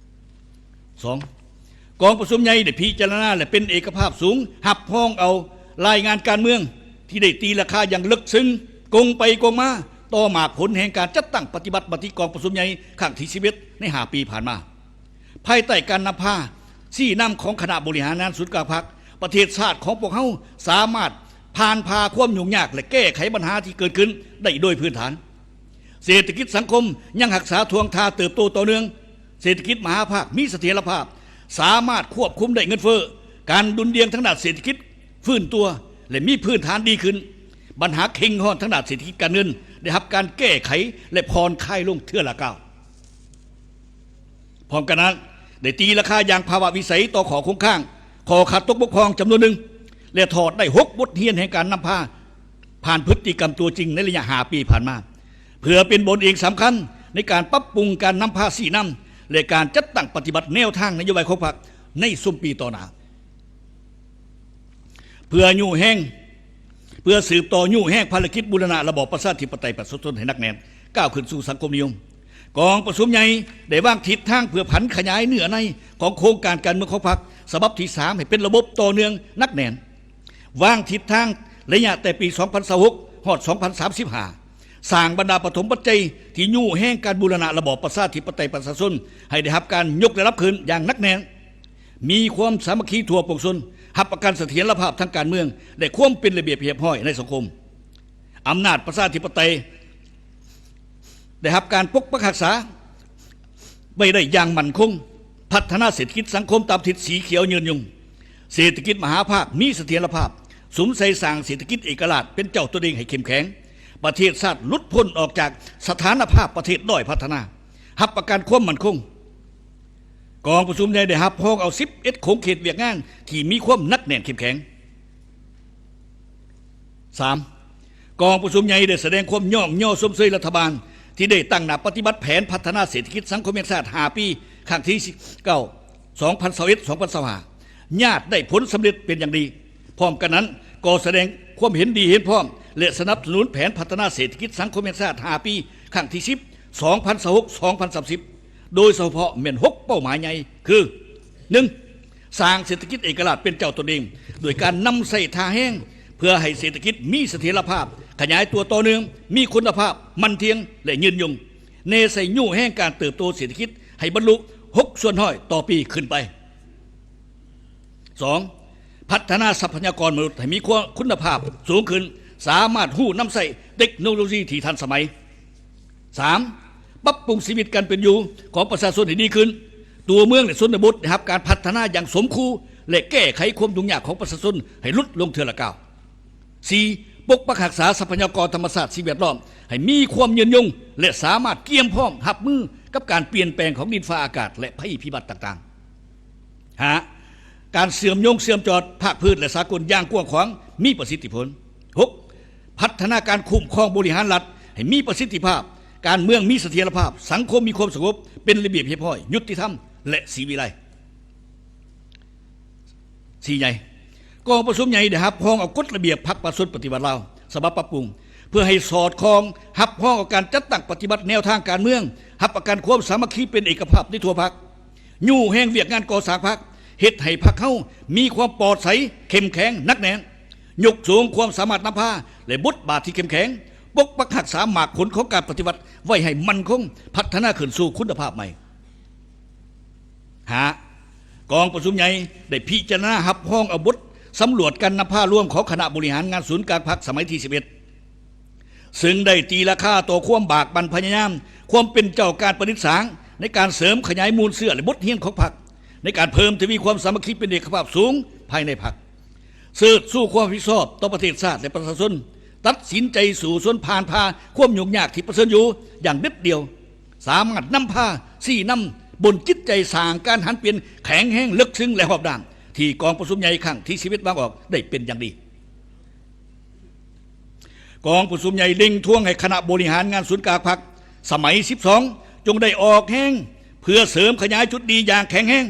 ສອງ, ກອງປະຊຸມໃຫຍ່ໄດ້ພິຈາລະນາ ແລະ ເປັນເອກະພາບສູງ ຮັບຮອງເອົາລາຍງານການເມືອງທີ່ໄດ້ຕີລາຄາຢ່າງເລິກເຊິ່ງ ກົງໄປກົງມາຕໍ່ໝາກຜົນແຫ່ງການຈັດຕັ້ງປະຕິບັດມະຕິກອງປະຊຸມໃຫຍ່ຄັ້ງທີສິບເອັດ ໃນຫ້າປີຜ່ານມາ. ພາຍໃຕ້ການນຳພາຊີ້ນຳຂອງຄະນະບໍລິຫານງານສູນກາງພັກ, ປະເທດຊາດຂອງພວກເຮົາສາມາດຜ່ານຜ່າຄວາມຫຍຸ້ງຍາກ ແລະ ແກ້ໄຂບັນຫາທີ່ເກີດຂຶ້ນໄດ້ໂດຍພື້ນຖານ. ເສດຖະກິດສັງຄົມຍັງຮັກສາທ່ວງທ່າເຕີບໂຕຕໍ່ເນື່ອງ. ເສດຖະກິດມະຫາພາກມີສະຖຽນລະພາບ, ສາມາດຄວບຄຸມໄດ້ເງິນເຟີ້, ການດຸ່ນດ່ຽງທາງດ້ານເສດຖະກິດຟື້ນຕົວ ແລະ ມີພື້ນຖານດີຂຶ້ນ. ບັນຫາເຄັ່ງຮ້ອນທາງດ້ານເສດຖະກິດການເງິນໄດ້ຮັບການແກ້ໄຂ ແລະ ຜ່ອນຄາຍລົງເທື່ອລະກ້າວ. ພ້ອມກັນນັ້ນ, ໄດ້ຕີລາຄາຢ່າງພາວະວິໄສຕໍ່ຂໍ້ຄົງຄ້າງ, ຂໍ້ຂາດຕົກບົກຜ່ອງຈຳນວນໜຶ່ງ ແລະ ຖອດໄດ້ຫົກບົດຮຽນແຫ່ງການນຳພາຜ່ານພຶດຕິກຳຕົວຈິງໃນໄລຍະຫ້າປີຜ່ານມາ, ເພື່ອເປັນບົດຮຽນສຳຄັນໃນການປັບປຸງການນຳພາຊີ້ນຳ ແລະ ການຈັດຕັ້ງປະຕິບັດແນວທາງນະໂຍບາຍຂອງພັກໃນຊຸມປີຕໍ່ໜ້າ. ເພື່ອຍູ້ແຮງ, ເພື່ອສືບຕໍ່ຍູ້ແຮງພາລະກິດບູລະນະລະບອບປະຊາທິປະໄຕປະຊາຊົນໃຫ້ໜັກແໜ້ນ, ກ້າວຂຶ້ນສູ່ສັງຄົມນິຍົມ, ກອງປະຊຸມໃຫຍ່ໄດ້ວາງທິດທາງເພື່ອຜັນຂະຫຍາຍເນື້ອໃນຂອງໂຄງການການເມືອງຂອງພັກສະບັບທີສາມ ໃຫ້ເປັນລະບົບຕໍ່ເນື່ອງໜັກແໜ້ນ, ວາງທິດທາງໄລຍະແຕ່ປີສອງພັນຊາວຫົກ ຮອດສອງພັນສາມສິບຫ້າ, ສ້າງບັນດາປະຖົມປັດໄຈທີ່ຍູ້ແຮງການບູລະນະລະບອບປະຊາທິປະໄຕປະຊາຊົນ ໃຫ້ໄດ້ຮັບການຍົກລະດັບຂຶ້ນຢ່າງໜັກແໜ້ນ, ມີຄວາມສາມັກຄີທົ່ວປວງຊົນ, ຮັບປະກັນສະຖຽນລະພາບທາງການເມືອງ ແລະ ຄວາມເປັນລະບຽບຮຽບຮ້ອຍໃນສັງຄົມ. ອຳນາດປະຊາທິປະໄຕໄດ້ຮັບການປົກປັກຮັກສາໄວ້ໄດ້ຢ່າງໝັ້ນຄົງ, ພັດທະນາເສດຖະກິດສັງຄົມຕາມທິດສີຂຽວຍືນຍົງ, ເສດຖະກິດມະຫາພາກມີສະຖຽນລະພາບ, ສຸມໃສ່ສ້າງເສດຖະກິດເອກະລາດເປັນເຈົ້າຕົນເອງໃຫ້ເຂັ້ມແຂງ, ປະເທດຊາດຫຼຸດພົ້ນອອກຈາກສະຖານະພາບປະເທດດ້ອຍພັດທະນາ, ຮັບປະກັນຄວາມໝັ້ນຄົງ. ກອງປະຊຸມໃຫຍ່ໄດ້ຮັບຮອງເອົາສິບເອັດຂົງເຂດວຽກງານທີ່ມີຄວາມໜັກແໜ້ນເຂັ້ມແຂງ. ສາມ, ກອງປະຊຸມໃຫຍ່ໄດ້ສະແດງຄວາມຍ້ອງຍໍຊົມເຊີຍລັດຖະບານທີ່ໄດ້ຕັ້ງໜ້າປະຕິບັດແຜນພັດທະນາເສດຖະກິດສັງຄົມແຫ່ງຊາດຫ້າປີ ຄັ້ງທີເກົ້າ ສອງພັນຊາວເອັດ ສອງພັນຊາວຫ້າ ຍາດໄດ້ຜົນສຳເລັດເປັນຢ່າງດີ. ພ້ອມກັນນັ້ນ, ກໍສະແດງຄວາມເຫັນດີເຫັນພ້ອມ ແລະ ສະໜັບສະໜູນແຜນພັດທະນາເສດຖະກິດສັງຄົມແຫ່ງຊາດຫ້າປີ ຄັ້ງທີສິບ ສອງພັນຊາວຫົກ ສອງພັນສາມສິບ ໂດຍສະເພາະແມ່ນຫົກເປົ້າໝາຍໃຫຍ່ຄື ໜຶ່ງ, ສ້າງເສດຖະກິດເອກະລາດເປັນເຈົ້າຕົນເອງ ໂດຍການນຳໃຊ້ທ່າແຮງ ເພື່ອໃຫ້ເສດຖະກິດມີສະຖຽນລະພາບ, ຂະຫຍາຍຕົວຕໍ່ເນື່ອງ, ມີຄຸນນະພາບ, ໝັ້ນທ່ຽງ ແລະ ຍືນຍົງ, ແນໃສ່ຍູ້ແຮງການເຕີບໂຕເສດຖະກິດໃຫ້ບັນລຸຫົກສ່ວນຮ້ອຍຕໍ່ປີຂຶ້ນໄປ. ສອງ, ພັດທະນາຊັບພະຍາກອນມະນຸດໃຫ້ມີຄຸນນະພາບສູງຂຶ້ນ, ສາມາດຮູ້ນຳໃຊ້ເຕັກໂນໂລຢີທີ່ທັນສະໄໝ. ສາມ, ປັບປຸງຊີວິດການເປັນຢູ່ຂອງປະຊາຊົນໃຫ້ດີຂຶ້ນ, ຕົວເມືອງ ແລະ ຊົນນະບົດໄດ້ຮັບການພັດທະນາຢ່າງສົມຄູ່ ແລະ ແກ້ໄຂຄວາມຫຍຸ້ງຍາກຂອງປະຊາຊົນໃຫ້ຫຼຸດລົງເທື່ອລະກ້າວ. ສີ່, ປົກປັກຮັກສາຊັບພະຍາກອນທຳມະຊາດ ສິ່ງແວດລ້ອມໃຫ້ມີຄວາມຍືນຍົງ ແລະ ສາມາດກຽມພ້ອມຮັບມືກັບການປ່ຽນແປງຂອງດິນຟ້າອາກາດ ແລະ ໄພພິບັດຕ່າງໆ. ຫ້າ, ການເຊື່ອມໂຍງເຊື່ອມຈອດພາກພື້ນ ແລະ ສາກົນຢ່າງກວ້າງຂວາງ, ມີປະສິດທິຜົນ. ຫົກ, ພັດທະນາການຄຸ້ມຄອງບໍລິຫານລັດໃຫ້ມີປະສິດທິພາບ, ການເມືອງມີສະຖຽນລະພາບ, ສັງຄົມມີຄວາມສະຫງົບ, ເປັນລະບຽບຮຽບຮ້ອຍ, ຍຸຕິທຳ ແລະ ສີວິໄລ. ສີ່ໃຫຍ່, ກອງປະຊຸມໃຫຍ່ໄດ້ຮັບຮອງເອົາກົດລະບຽບພັກປະຊາຊົນປະຕິວັດລາວ ສະບັບປັບປຸງ ເພື່ອໃຫ້ສອດຄ່ອງຮັບຮອງເອົາການຈັດຕັ້ງປະຕິບັດແນວທາງການເມືອງ, ຮັບປະກັນຄວາມສາມັກຄີເປັນເອກະພາບໃນທົ່ວພັກ, ຍູ້ແຮງວຽກງານກໍ່ສ້າງພັກ, ເຮັດໃຫ້ພັກເຮົາມີຄວາມປອດໃສ, ເຂັ້ມແຂງ, ໜັກແໜ້ນ, ຍົກສູງຄວາມສາມາດນຳພາ ແລະ ບົດບາດທີ່ເຂັ້ມແຂງ, ປົກປັກຮັກສາໝາກຜົນຂອງການປະຕິວັດໄວ້ໃຫ້ໝັ້ນຄົງ, ພັດທະນາຂຶ້ນສູ່ຄຸນນະພາບໃໝ່. ຫ້າ, ກອງປະຊຸມໃຫຍ່ໄດ້ພິຈາລະນາຮັບຮອງເອົາບົດສຳຫຼວດການນຳພາລວມຂອງຄະນະບໍລິຫານງານສູນກາງພັກສະໄໝທີສິບເອັດ ເຊິ່ງໄດ້ຕີລາຄາຕໍ່ຄວາມບາກບັ່ນພະຍາຍາມ, ຄວາມເປັນເຈົ້າການປະດິດສ້າງໃນການເສີມຂະຫຍາຍມູນເຊື້ອ ແລະ ບົດຮຽນຂອງພັກ ໃນການເພີ່ມທະວີຄວາມສາມັກຄີເປັນເອກະພາບສູງພາຍໃນພັກ. ເຊີດຊູຄວາມຮັບຜິດຊອບຕໍ່ປະເທດຊາດ ແລະ ປະຊາຊົນ, ຕັດສິນໃຈສູ້ຊົນຜ່ານຜ່າຄວາມຫຍຸ້ງຍາກທີ່ປະເຊີນຢູ່ຢ່າງເດັດດ່ຽວ, ສາມາດນຳພາຊີ້ນຳບົນຈິດໃຈສ້າງການຫັນປ່ຽນແຂງແຮງເລິກເຊິ່ງ ແລະ ຮອບດ້ານ ທີ່ກອງປະຊຸມໃຫຍ່ຄັ້ງທີສິບເອັດວາງອອກໄດ້ເປັນຢ່າງດີ. ກອງປະຊຸມໃຫຍ່ເລັ່ງທວງໃຫ້ຄະນະບໍລິຫານງານສູນກາງພັກສະໄໝສິບສອງ ຈົ່ງໄດ້ອອກແຮງເພື່ອເສີມຂະຫຍາຍຈຸດດີຢ່າງແຂງແຮງ,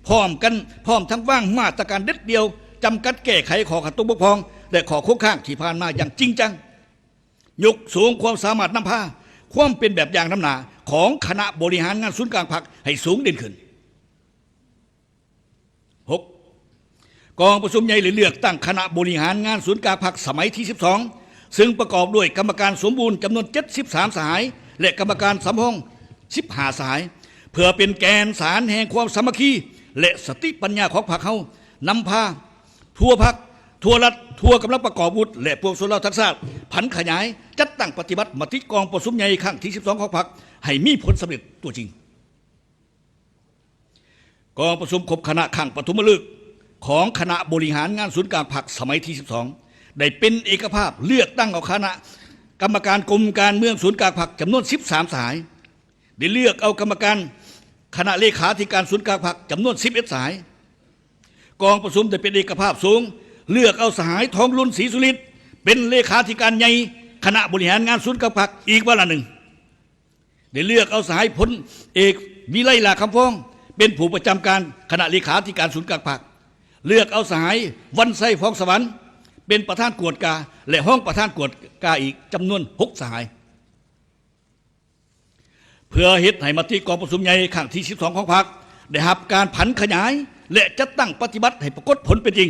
ພ້ອມກັນ, ພ້ອມທັງວາງມາດຕະການເດັດດ່ຽວ ຈຳກັດແກ້ໄຂຂໍ້ຂັດຕົກບົກຜ່ອງ ແລະ ຂໍ້ຄົງຄ້າງທີ່ຜ່ານມາຢ່າງຈິງຈັງ, ຍົກສູງຄວາມສາມາດນຳພາ, ຄວາມເປັນແບບຢ່າງນຳໜ້າຂອງຄະນະບໍລິຫານງານສູນກາງພັກໃຫ້ສູງເດັ່ນຂຶ້ນ. ຫົກ, ກອງປະຊຸມໃຫຍ່ໄດ້ເລືອກຕັ້ງຄະນະບໍລິຫານງານສູນກາງພັກສະໄໝທີສິບສອງ ຊຶ່ງປະກອບດ້ວຍກຳມະການສົມບູນຈຳນວນເຈັດສິບສາມສະຫາຍ ແລະ ກຳມະການສຳຮອງສິບຫ້າສະຫາຍ ເພື່ອເປັນແກ່ນສານແຫ່ງຄວາມສາມັກຄີ ແລະ ສະຕິປັນຍາຂອງພັກເຮົາ ນຳພາທົ່ວພັກ, ທົ່ວລັດ, ທົ່ວກຳລັງປະກອບອາວຸດ ແລະ ປວງຊົນລາວທັງຊາດ ຜັນຂະຫຍາຍ, ຈັດຕັ້ງປະຕິບັດມະຕິກອງປະຊຸມໃຫຍ່ຄັ້ງທີສິບສອງຂອງພັກ ໃຫ້ມີຜົນສຳເລັດຕົວຈິງ. ກອງປະຊຸມຄົບຄະນະຄັ້ງປະຖົມມະລຶກຂອງຄະນະບໍລິຫານງານສູນກາງພັກສະໄໝທີສິບສອງ ໄດ້ເປັນເອກະພາບເລືອກຕັ້ງເອົາຄະນະກຳມະການກົມການເມືອງສູນກາງພັກຈຳນວນສິບສາມສະຫາຍ, ໄດ້ເລືອກເອົາກຳມະການຄະນະເລຂາທິການສູນກາງພັກຈຳນວນສິບເອັດສະຫາຍ. ກອງປະຊຸມໄດ້ເປັນເອກະພາບສູງ ເລືອກເອົາສະຫາຍ ທອງລຸນ ສີສຸລິດ ເປັນເລຂາທິການໃຫຍ່ຄະນະບໍລິຫານງານສູນກາງພັກອີກວາລະໜຶ່ງ. ໄດ້ເລືອກເອົາສະຫາຍພົນເອກ ວິໄລ ຫຼ້າຄຳຟອງ ເປັນຜູ້ປະຈຳການຄະນະເລຂາທິການສູນກາງພັກ, ເລືອກເອົາສະຫາຍ ວັນໄຊ ຟອງສະຫວັນ ເປັນປະທານກວດກາ ແລະ ຮອງປະທານກວດກາອີກຈຳນວນຫົກສະຫາຍ. ເພື່ອເຮັດໃຫ້ມະຕິກອງປະຊຸມໃຫຍ່ຄັ້ງທີສິບສອງຂອງພັກ ໄດ້ຮັບການຜັນຂະຫຍາຍ ແລະ ຈັດຕັ້ງປະຕິບັດໃຫ້ປາກົດຜົນເປັນຈິງ,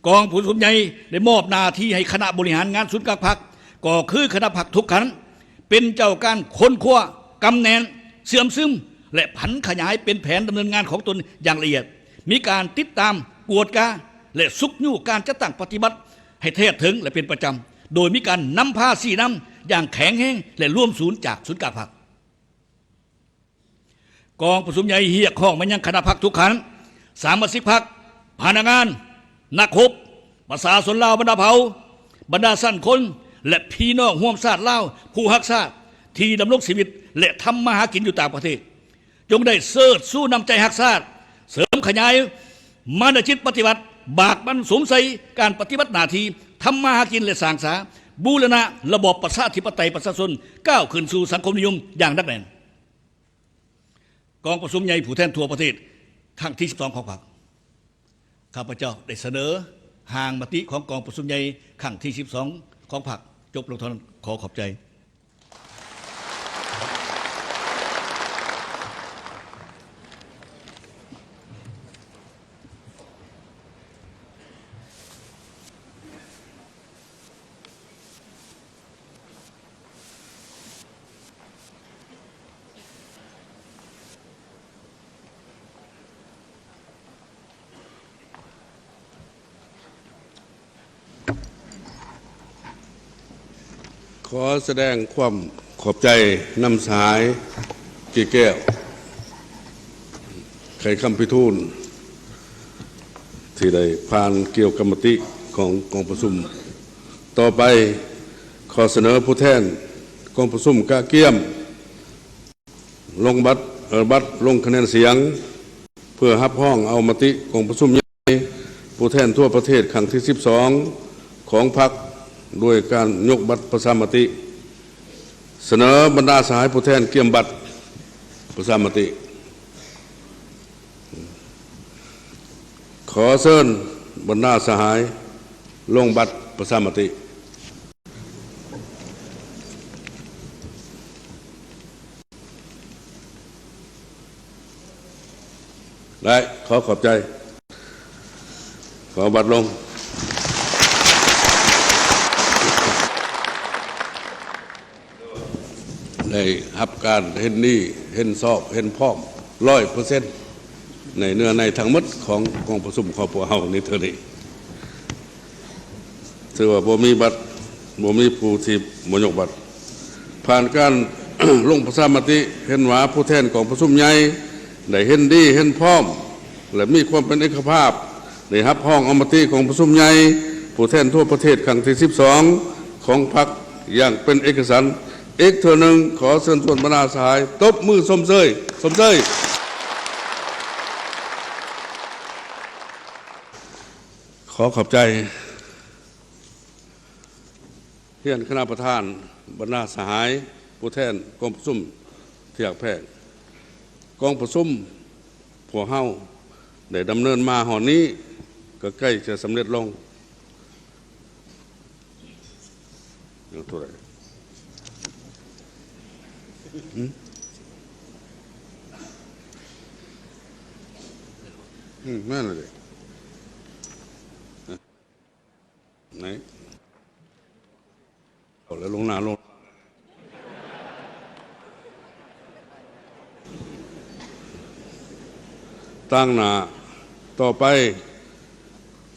ກອງປະຊຸມໃຫຍ່ໄດ້ມອບໜ້າທີ່ໃຫ້ຄະນະບໍລິຫານງານສູນກາງພັກ ກໍຄືຄະນະພັກທຸກຂັ້ນ ເປັນເຈົ້າການຄົ້ນຄວ້າ, ກຳແໜ້ນ, ເຊື່ອມຊຶມ ແລະ ຜັນຂະຫຍາຍເປັນແຜນດຳເນີນງານຂອງຕົນຢ່າງລະອຽດ, ມີການຕິດຕາມ, ກວດກາ ແລະ ຊຸກຍູ້ການຈັດຕັ້ງປະຕິບັດໃຫ້ແທດເຖິງ ແລະ ເປັນປະຈຳ, ໂດຍມີການນຳພາຊີ້ນຳຢ່າງແຂງແຮງ ແລະ ລວມສູນຈາກສູນກາງພັກ. ກອງປະຊຸມໃຫຍ່ຮຽກຮ້ອງມາຍັງຄະນະພັກທຸກຂັ້ນ, ສະມາຊິກພັກ, ພະນັກງານ, ນັກຮົບ, ປະຊາຊົນລາວບັນດາເຜົ່າ, ບັນດາຊັ້ນຄົນ ແລະ ພີ່ນ້ອງຮ່ວມຊາດລາວຜູ້ຮັກຊາດ ທີ່ດຳລົງຊີວິດ ແລະ ທຳມາຫາກິນຢູ່ຕ່າງປະເທດ, ຈົ່ງໄດ້ເຊີດຊູນ້ຳໃຈຮັກຊາດ, ເສີມຂະຫຍາຍມານະຈິດປະຕິວັດ, ບາກບັນສຸມໃສ່ການປະຕິບັດໜ້າທີ່, ທຳມາຫາກິນ ແລະ ສ້າງສາ ບູລະນະລະບອບປະຊາທິປະໄຕປະຊາຊົນ ກ້າວຂຶ້ນສູ່ສັງຄົມນິຍົມຢ່າງໜັກແໜ້ນ. ກອງປະຊຸມໃຫຍ່ຜູ້ແທນທົ່ວປະເທດຄັ້ງທີສິບສອງຂອງພັກ ຂ້າພະເຈົ້າໄດ້ສະເໜີຮ່າງມະຕິຂອງກອງປະຊຸມໃຫຍ່ຄັ້ງທີສິບສອງຂອງພັກ ຈົບລົງເທົ່ານັ້ນ. ຂໍຂອບໃຈ. ຂໍສະແດງຄວາມຂອບໃຈນຳສະຫາຍ ເກດແກ້ວ ໄຂຄຳພິທູນ ທີ່ໄດ້ຜ່ານກ່ຽວກັບມະຕິຂອງກອງປະຊຸມ. ຕໍ່ໄປ ຂໍສະເໜີຜູ້ແທນກອງປະຊຸມກະກຽມ ລົງບັດ ເອີ ບັດລົງຄະແນນສຽງ ເພື່ອຮັບຮອງເອົາມະຕິກອງປະຊຸມໃຫຍ່ຜູ້ແທນທົ່ວປະເທດຄັ້ງທີສິບສອງຂອງພັກ ດ້ວຍການຍົກບັດປະຊາມະຕິ. ສະເໜີບັນດາສະຫາຍຜູ້ແທນກຽມບັດປະຊາມະຕິ. ຂໍເຊີນບັນດາສະຫາຍລົງບັດປະຊາມະຕິ. ໄດ້ ຂໍຂອບໃຈ. ຂໍບັດລົງ. ໄດ້ຮັບການເຫັນດີ, ເຫັນຊອບ, ເຫັນພ້ອມ ຮ້ອຍເປີເຊັນ ໃນເນື້ອໃນທັງໝົດຂອງກອງປະຊຸມຂອງພວກເຮົາໃນເທື່ອນີ້. ຖືວ່າບໍ່ມີບັດ, ບໍ່ມີຜູ້ທີ່ບໍ່ຍົກບັດ. ຜ່ານການລົງປະຊາມະຕິ ເຫັນວ່າຜູ້ແທນກອງປະຊຸມໃຫຍ່ໄດ້ເຫັນດີ, ເຫັນພ້ອມ ແລະ ມີຄວາມເປັນເອກະພາບ ໄດ້ຮັບຮອງເອົາມະຕິກອງປະຊຸມໃຫຍ່ຜູ້ແທນທົ່ວປະເທດຄັ້ງທີສິບສອງຂອງພັກຢ່າງເປັນເອກະສັນ. ອີກເທື່ອໜຶ່ງ ຂໍເຊີນຊວນບັນດາສະຫາຍຕົບມືຊົມເຊີຍ, ຊົມເຊີຍ. ຂໍຂອບໃຈ. ຮຽນຄະນະປະທານ, ບັນດາສະຫາຍ, ຜູ້ແທນກອງປະຊຸມທີ່ຮັກແພງ, ກອງປະຊຸມພວກເຮົາໄດ້ດຳເນີນມາຮອດນີ້ ກໍໃກ້ຈະສຳເລັດລົງ. ຍັງເທົ່າໃດ? ຫຶ? ອືມ ແມ່ນແລ້ວເດ້. ໄຫນ? ຕາງໜ້າຕໍ່ໄປ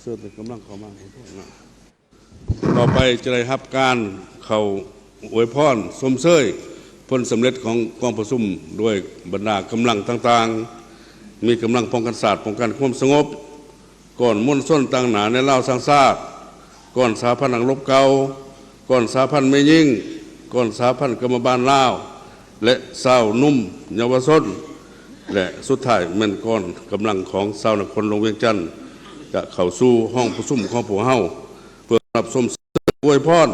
ເຊີນກຳລັງເຂົ້າມາ. ຕໍ່ໄປຈະໄດ້ຮັບການເຂົ້າອວຍພອນຊົມເຊີຍຜົນສຳເລັດຂອງກອງປະຊຸມ ໂດຍບັນດາກຳລັງຕ່າງໆ, ມີກຳລັງປ້ອງກັນຊາດ, ປ້ອງກັນຄວາມສະຫງົບ, ກ້ອນມວນຊົນຕາງໜ້າໃນລາວສ້າງຊາດ, ກ້ອນສະຫະພັນນັກລົບເກົ່າ, ກ້ອນສະຫະພັນແມ່ຍິງ, ກ້ອນສະຫະພັນກຳມະບານລາວ ແລະ ຊາວໜຸ່ມເຍົາວະຊົນ ແລະ ສຸດທ້າຍແມ່ນກ້ອນກຳລັງຂອງຊາວນະຄອນຫຼວງວຽງຈັນ ຈະເຂົ້າສູ່ຫ້ອງປະຊຸມຂອງພວກເຮົາ ເພື່ອຮັບຊົມເຊີຍອວຍພອນ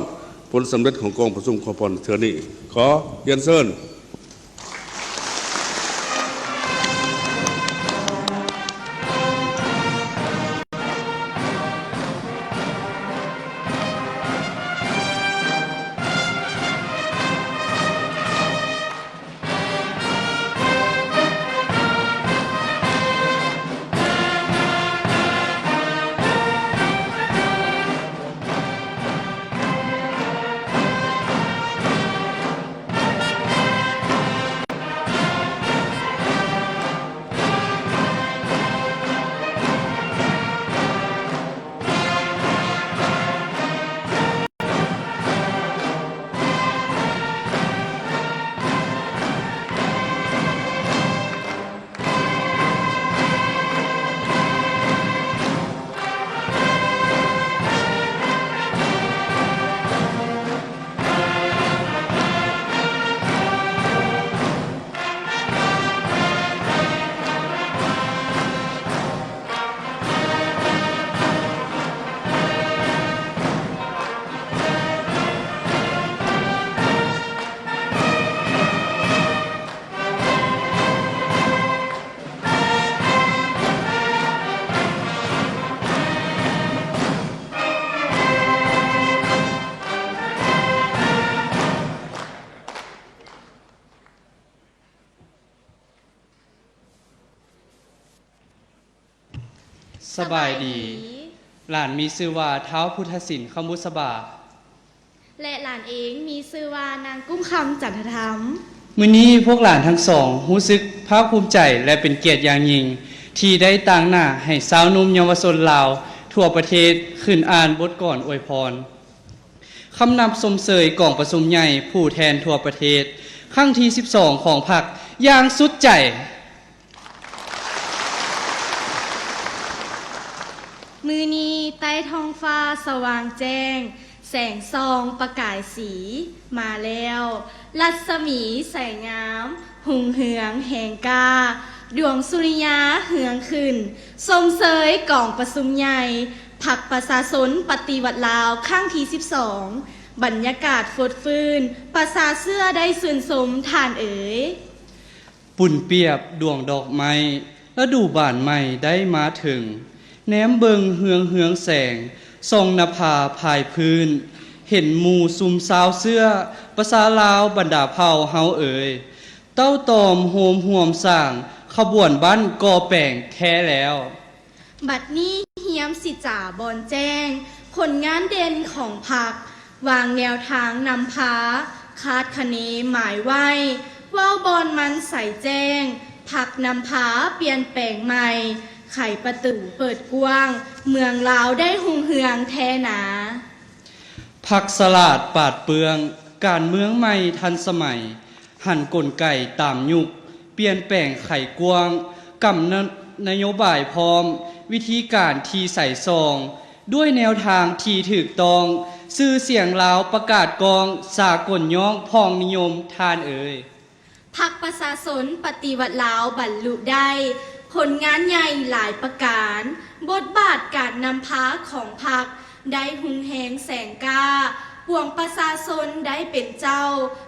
ຜົນສຳເລັດຂອງກອງປະຊຸມຂອງພວກເຮົາເທື່ອນີ້. ຂໍຮຽນເຊີນ. ສະບາຍດີ. ສະບາຍດີ. ຫຼານມີຊື່ວ່າ ທ້າວພຸດທະສິນ ຄຳບຸດສະບາ. ແລະ ຫຼານເອງມີຊື່ວ່າ ນາງກຸ້ມຄຳ ຈັນທະທຳ. ມື້ນີ້ພວກຫຼານທັງສອງຮູ້ສຶກພາກພູມໃຈ ແລະ ເປັນກຽດຢ່າງຍິ່ງ ທີ່ໄດ້ຕາງໜ້າໃຫ້ຊາວໜຸ່ມເຍົາວະຊົນລາວທົ່ວປະເທດ ຂຶ້ນອ່ານບົດກອນອວຍພອນ ຄຳນັບຊົມເຊີຍກອງປະຊຸມໃຫຍ່ຜູ້ແທນທົ່ວປະເທດ ຄັ້ງທີສິບສອງ ຂອງພັກຢ່າງສຸດໃຈ. ມື້ນີ້ໃຕ້ທ້ອງຟ້າສະຫວ່າງແຈ້ງ ແສງສ່ອງປະກາຍສີມາແລ້ວ ລັດສະໝີໃສງາມ ຮຸ່ງເຮືອງແຮງກ້າ ດວງສຸລິຍາເຮືອງຂຶ້ນ ຊົມເຊີຍກອງປະຊຸມໃຫຍ່ ພັກປະຊາຊົນປະຕິວັດລາວ ຄັ້ງທີສິບສອງ ບັນຍາກາດຟົດຟື້ນ ປະຊາເຊື່ອໄດ້ຊື່ນຊົມທ່ານເອີຍ. ປຸ້ນປຽບດວງດອກໄມ້ ລະດູບານໃໝ່ໄດ້ມາເຖິງ ແນມເບິ່ງເຮືອງເຮືອງແສງ ສ່ອງນະພາພາຍພື້ນ ເຫັນໝູ່ຊຸມຊາວເຊື້ອ ປະຊາລາວບັນດາເຜົ່າເຮົາເອີຍ ເຕົ້າຕອມໂຮມຮ່ວມສ້າງ ຂະບວນບັ້ນກໍ່ແປງແທ້ແລ້ວ. ບັດນີ້ຮຽມຊິຈາບອນແຈ້ງ ຜົນງານເດັ່ນຂອງພັກ ວາງແນວທາງນຳພາ ຄາດຄະເນໝາຍໄວ້ ເວົ້າບ່ອນມັນໃສແຈ້ງ ພັກນຳພາປ່ຽນແປງໃໝ່ ໄຂປະຕູເປີດກວ້າງ ເມືອງລາວໄດ້ຮຸ່ງເຮືອງແທ້ນາ. ພັກສະຫຼາດປາດເປືອງ ການເມືອງໃໝ່ທັນສະໄໝ ຫັນກົນໄກຕາມຍຸກ ປ່ຽນແປງໄຂກວ້າງ ກຳນະ ນະໂຍບາຍພ້ອມ ວິທີການທີ່ໃສສ່ອງ ດ້ວຍແນວທາງທີ່ຖືກຕ້ອງ ຊື່ສຽງລາວປະກາດກ້ອງ ສາກົນຍ້ອງພ້ອງນິຍົມທ່ານເອີຍ. ພັກປະຊາຊົນປະຕິວັດລາວບັນລຸໄດ້ຜົນງານໃຫຍ່ຫຼາຍປະການ, ບົດບາດການນຳພາຂອງພັກ ໄດ້ຮຸ່ງແຮງແສງກ້າ, ປວງປະຊາຊົນໄດ້ເປັນເຈົ້າ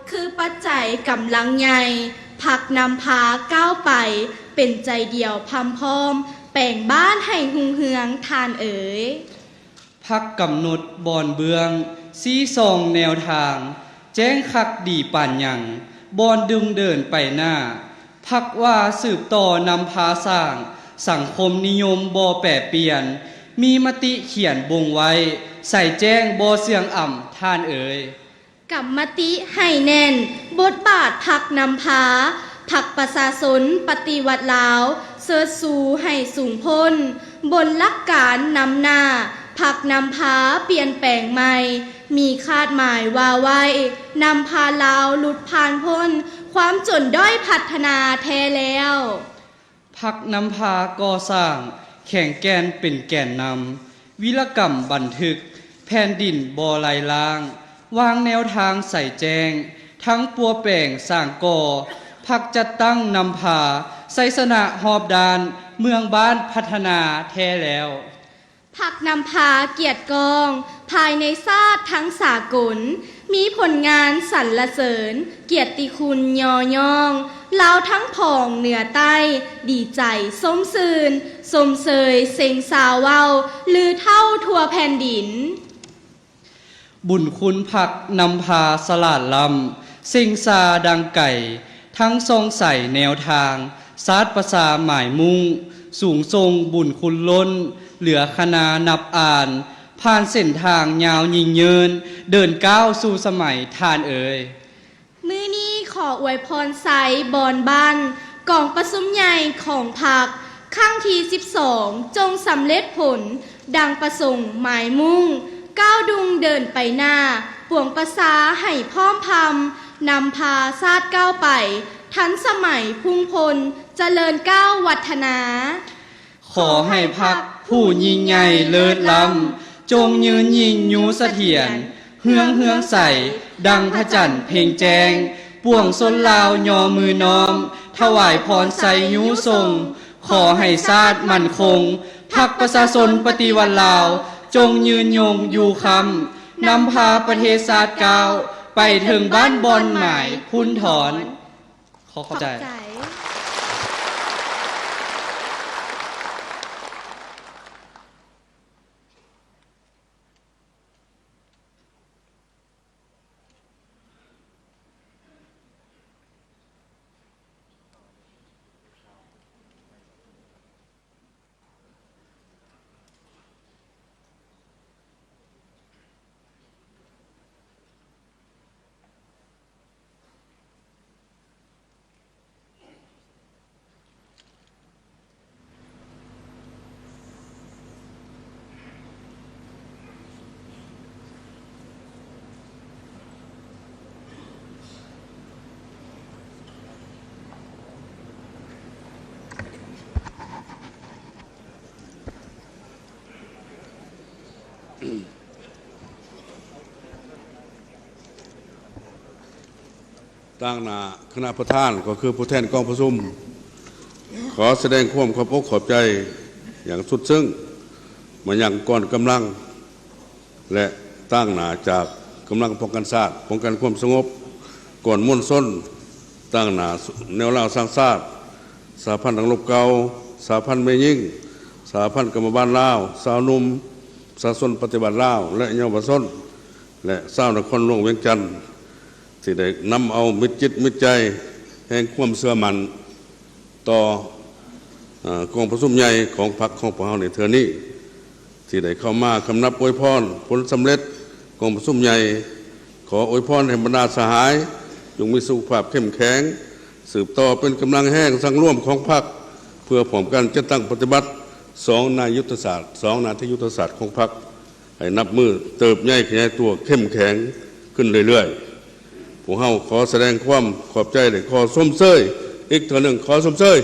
ຄືປັດໄຈກຳລັງໃຫຍ່, ພັກນຳພາກ້າວໄປ ເປັນໃຈດຽວພ່ຳພ້ອມ ແປງບ້ານໃຫ້ຮຸ່ງເຮືອງທ່ານເອີຍ. ພັກກຳນົດບ່ອນເບື້ອງ, ຊີ້ສ່ອງແນວທາງ, ແຈ້ງຄັກດີປານຫຍັງ, ບ່ອນດຶງເດີນໄປໜ້າ, ພັກວ່າສືບຕໍ່ນຳພາສ້າງ ສັງຄົມນິຍົມບໍ່ແປປ່ຽນ, ມີມະຕິຂຽນບົ່ງໄວ້ ໃສແຈ້ງບໍ່ເຊື່ອງອຳທ່ານເອີຍ. ກຳມະຕິໃຫ້ແໜ້ນ, ບົດບາດພັກນຳພາ, ພັກປະຊາຊົນປະຕິວັດລາວ ເຊີດຊູໃຫ້ສູງໂພ້ນ ບົນຫຼັກການນຳໜ້າ ພັກນຳພາປ່ຽນແປງໃໝ່ ມີຄາດໝາຍວ່າໄວ້ ນຳພາລາວຫຼຸດຜ່ານພົ້ນຄວາມຈົນດ້ອຍພັດທະນາແທ້ແລ້ວ. ພັກນຳພາກໍ່ສ້າງ ແຂງແກ່ນເປັນແກນນຳ ວິລະກຳບັນທຶກ ແຜ່ນດິນບໍ່ໄຫຼລ້າງ ວາງແນວທາງໃສແຈ້ງ ທັງປົວແປງສ້າງກໍ່ ພັກຈັດຕັ້ງນຳພາ ໄຊຊະນະຮອບດ້ານ ເມືອງບ້ານພັດທະນາແທ້ແລ້ວ. ພັກນຳພາກຽດກ້ອງ ພາຍໃນຊາດທັງສາກົນ ມີຜົນງານສັນລະເສີນ ກຽດຕິຄຸນຍໍຍ້ອງ ລາວທັງຜອງເໜືອໃຕ້ ດີໃຈຊົມຊື່ນ ຊົມເຊີຍເສັງຊາວເວົ້າ ລືເທົ່າທົ່ວແຜ່ນດິນ. ບຸນຄຸນພັກນຳພາສະຫຼາດລ້ຳ ເສັງຊາດັ່ງໄກ ທັງສ່ອງໃສແນວທາງ ຊາດປະຊາໝາຍມຸ່ງ ສູງສົ່ງບຸນຄຸນລົ້ນ ເຫຼືອຄະນານັບອານ ຜ່ານເສັ້ນທາງຍາວຍິ່ງຍືນ ເດີນກ້າວສູ່ສະໄໝທ່ານເອີຍ. ມື້ນີ້ຂໍອວຍພອນໄຊບອນບັ້ນ ກອງປະຊຸມໃຫຍ່ຂອງພັກ ຄັ້ງທີສິບສອງ ຈົ່ງສຳເລັດຜົນ ດັ່ງປະສົງໝາຍມຸ່ງ ກ້າວດຸ່ງເດີນໄປໜ້າ ປວງປະຊາໃຫ້ພ້ອມພຳ ນຳພາຊາດກ້າວໄປ ທັນສະໄໝພຸ່ງພົ່ນ ຈະເລີນກ້າວວັດທະນາ. ຂໍໃຫ້ພັກຜູ້ຍິ່ງໃຫຍ່ເລີດລ້ຳ ຈົ່ງຍືນຍິງຍູສະຖຽນ ເຮືອງເຮືອງໃສ ດັ່ງພະຈັນເພັງແຈ້ງ ປວງຊົນລາວຍໍມືນ້ອມ ຖວາຍພອນໄຊຍູສົ່ງ ຂໍໃຫ້ຊາດໝັ້ນຄົງ ພັກປະຊາຊົນປະຕິວັດລາວ ຈົ່ງຍືນຍົງຢູ່ຄ້ຳ ນຳພາປະເທດຊາດກ້າວ ໄປເຖິງບ້ານບ່ອນໝາຍພຸ້ນຖອນ. ຂໍຂອບໃຈ. ຂອບໃຈ. ຕາງໜ້າຄະນະປະທານ ກໍຄືຜູ້ແທນກອງປະຊຸມ ຂໍສະແດງຄວາມຂອບອົກຂອບໃຈຢ່າງສຸດເຊິ່ງ ມາຍັງກອງກຳລັງ ແລະ ຕາງໜ້າຈາກກຳລັງປ້ອງກັນຊາດ, ປ້ອງກັນຄວາມສະຫງົບ, ກອງມວນຊົນ, ຕາງໜ້າແນວລາວສ້າງຊາດ, ສະຫະພັນນັກລົບເກົ່າ, ສະຫະພັນແມ່ຍິງ, ສະຫະພັນກຳມະບານລາວ, ຊາວໜຸ່ມ, ປະຊາຊົນປະຕິວັດລາວ ແລະ ເຍົາວະຊົນ ແລະ ຊາວນະຄອນຫຼວງວຽງຈັນ ທີ່ໄດ້ນຳເອົາມິດຈິດມິດໃຈແຫ່ງຄວາມເຊື່ອໝັ້ນ ຕໍ່ ເອີ ກອງປະຊຸມໃຫຍ່ຂອງພັກຂອງພວກເຮົາໃນເທື່ອນີ້ ທີ່ໄດ້ເຂົ້າມາຄຳນັບອວຍພອນຜົນສຳເລັດກອງປະຊຸມໃຫຍ່. ຂໍອວຍພອນໃຫ້ບັນດາສະຫາຍ ຈົ່ງມີສຸຂະພາບເຂັ້ມແຂງ, ສືບຕໍ່ເປັນກຳລັງແຮງສັງລວມຂອງພັກ ເພື່ອພ້ອມກັນຈັດຕັ້ງປະຕິບັດສອງນາຍຸດທະສາດ, ສອງນາທີຍຸດທະສາດຂອງພັກ ໃຫ້ນັບມື້ເຕີບໃຫຍ່ຂະຫຍາຍຕົວເຂັ້ມແຂງຂຶ້ນເລື້ອຍໆ. ພວກເຮົາຂໍສະແດງຄວາມຂອບໃຈ ແລະ ຂໍຊົມເຊີຍອີກເທື່ອໜຶ່ງ, ຂໍຊົມເຊີຍ.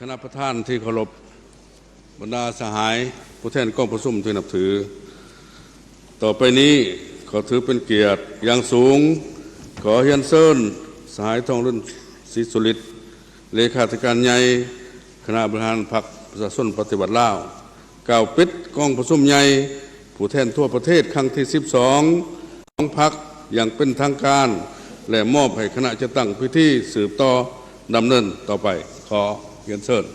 ນະປະທານທີ່ເຄົາລົບ, ບັນດາສະຫາຍຜູ້ແທນກອງປະຊຸມທີ່ນັບຖື, ຕໍ່ໄປນີ້ຂໍຖືເປັນກຽດຢ່າງສູງ ຂໍຮຽນເຊີນສະຫາຍ ທອງລຸນ ສີສຸລິດ ເລຂາທິການໃຫຍ່ຄະນະບໍລິຫານພັກປະຊາຊົນປະຕິວັດລາວ ກ່າວປິດກອງປະຊຸມໃຫຍ່ຜູ້ແທນທົ່ວປະເທດຄັ້ງທີສິບສອງຂອງພັກຢ່າງເປັນທາງການ ແລະ ມອບໃຫ້ຄະນະຈັດຕັ້ງພິທີສືບຕໍ່ດຳເນີນຕໍ່ໄປ. ຂໍຮຽນເຊີນ.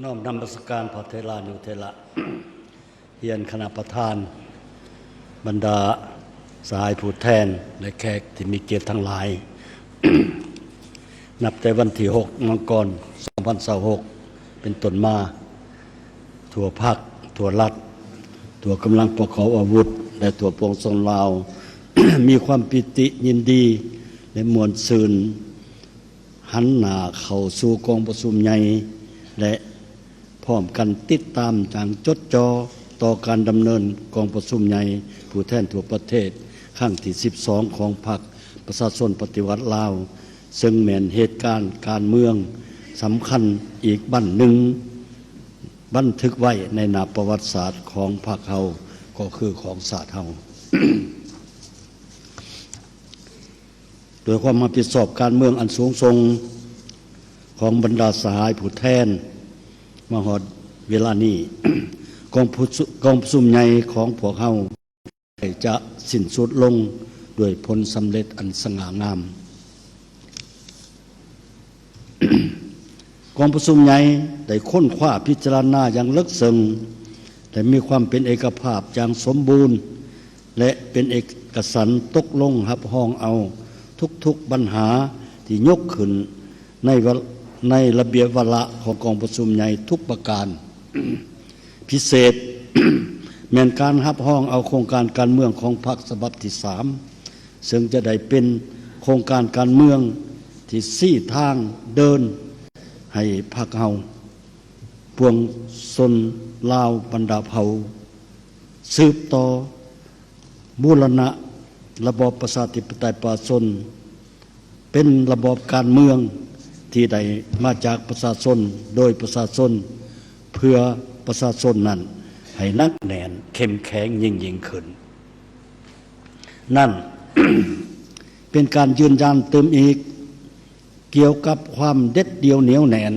ນ້ອມນະມັດສະການພະເຖລານຸເຖລະ, ຮຽນຄະນະປະທານ, ບັນດາສະຫາຍຜູ້ແທນ ແລະ ແຂກທີ່ມີກຽດທັງຫຼາຍ. ນັບແຕ່ວັນທີຫົກ ມັງກອນ ສອງພັນຊາວຫົກ ເປັນຕົ້ນມາ, ທົ່ວພັກ, ທົ່ວລັດ, ທົ່ວກຳລັງປະກອບອາວຸດ ແລະ ທົ່ວປວງຊົນລາວ ມີຄວາມປີຕິຍິນດີ ແລະ ມ່ວນຊື່ນ ຫັນໜ້າເຂົ້າສູ່ກອງປະຊຸມໃຫຍ່ ແລະ ພ້ອມກັນຕິດຕາມຢ່າງຈົດຈ່ອ ຕໍ່ການດຳເນີນກອງປະຊຸມໃຫຍ່ຜູ້ແທນທົ່ວປະເທດຄັ້ງທີສິບສອງຂອງພັກປະຊາຊົນປະຕິວັດລາວ, ເຊິ່ງແມ່ນເຫດການການເມືອງສຳຄັນອີກບັ້ນໜຶ່ງ ບັນທຶກໄວ້ໃນໜ້າປະຫວັດສາດຂອງພັກເຮົາ, ກໍຄືຂອງຊາດເຮົາ. ດ້ວຍຄວາມຮັບຜິດຊອບການເມືອງອັນສູງສົ່ງຂອງບັນດາສະຫາຍຜູ້ແທນ, ມາຮອດເວລານີ້ ກອງປະຊຸ- ກອງປະຊຸມໃຫຍ່ຂອງພວກເຮົາ ໃກ້ຈະສິ້ນສຸດລົງດ້ວຍຜົນສຳເລັດອັນສະຫງ່າງາມ. ກອງປະຊຸມໃຫຍ່ໄດ້ຄົ້ນຄວ້າພິຈາລະນາຢ່າງເລິກເຊິ່ງ ແລະ ມີຄວາມເປັນເອກະພາບຢ່າງສົມບູນ ແລະ ເປັນເອກະສັນຕົກລົງຮັບຮອງເອົາທຸກໆບັນຫາທີ່ຍົກຂຶ້ນໃນວະ- ໃນລະບຽບວາລະຂອງກອງປະຊຸມໃຫຍ່ທຸກປະການ. ພິເສດ ແມ່ນການຮັບຮອງເອົາໂຄງການການເມືອງຂອງພັກສະບັບທີສາມ ເຊິ່ງຈະໄດ້ເປັນໂຄງການການເມືອງທີ່ຊີ້ທາງເດີນໃຫ້ພັກເຮົາ, ປວງຊົນລາວບັນດາເຜົ່າ ສືບຕໍ່ບູລະນະລະບອບປະຊາທິປະໄຕປະຊາຊົນ ເປັນລະບອບການເມືອງທີ່ໄດ້ມາຈາກປະຊາຊົນ, ໂດຍປະຊາຊົນ, ເພື່ອປະຊາຊົນນັ້ນ ໃຫ້ໜັກແໜ້ນເຂັ້ມແຂງຍິ່ງໆຂຶ້ນ. ນັ້ນ ເປັນການຢືນຢັນຕື່ມອີກ ກ່ຽວກັບຄວາມເດັດດ່ຽວໜຽວແໜ້ນ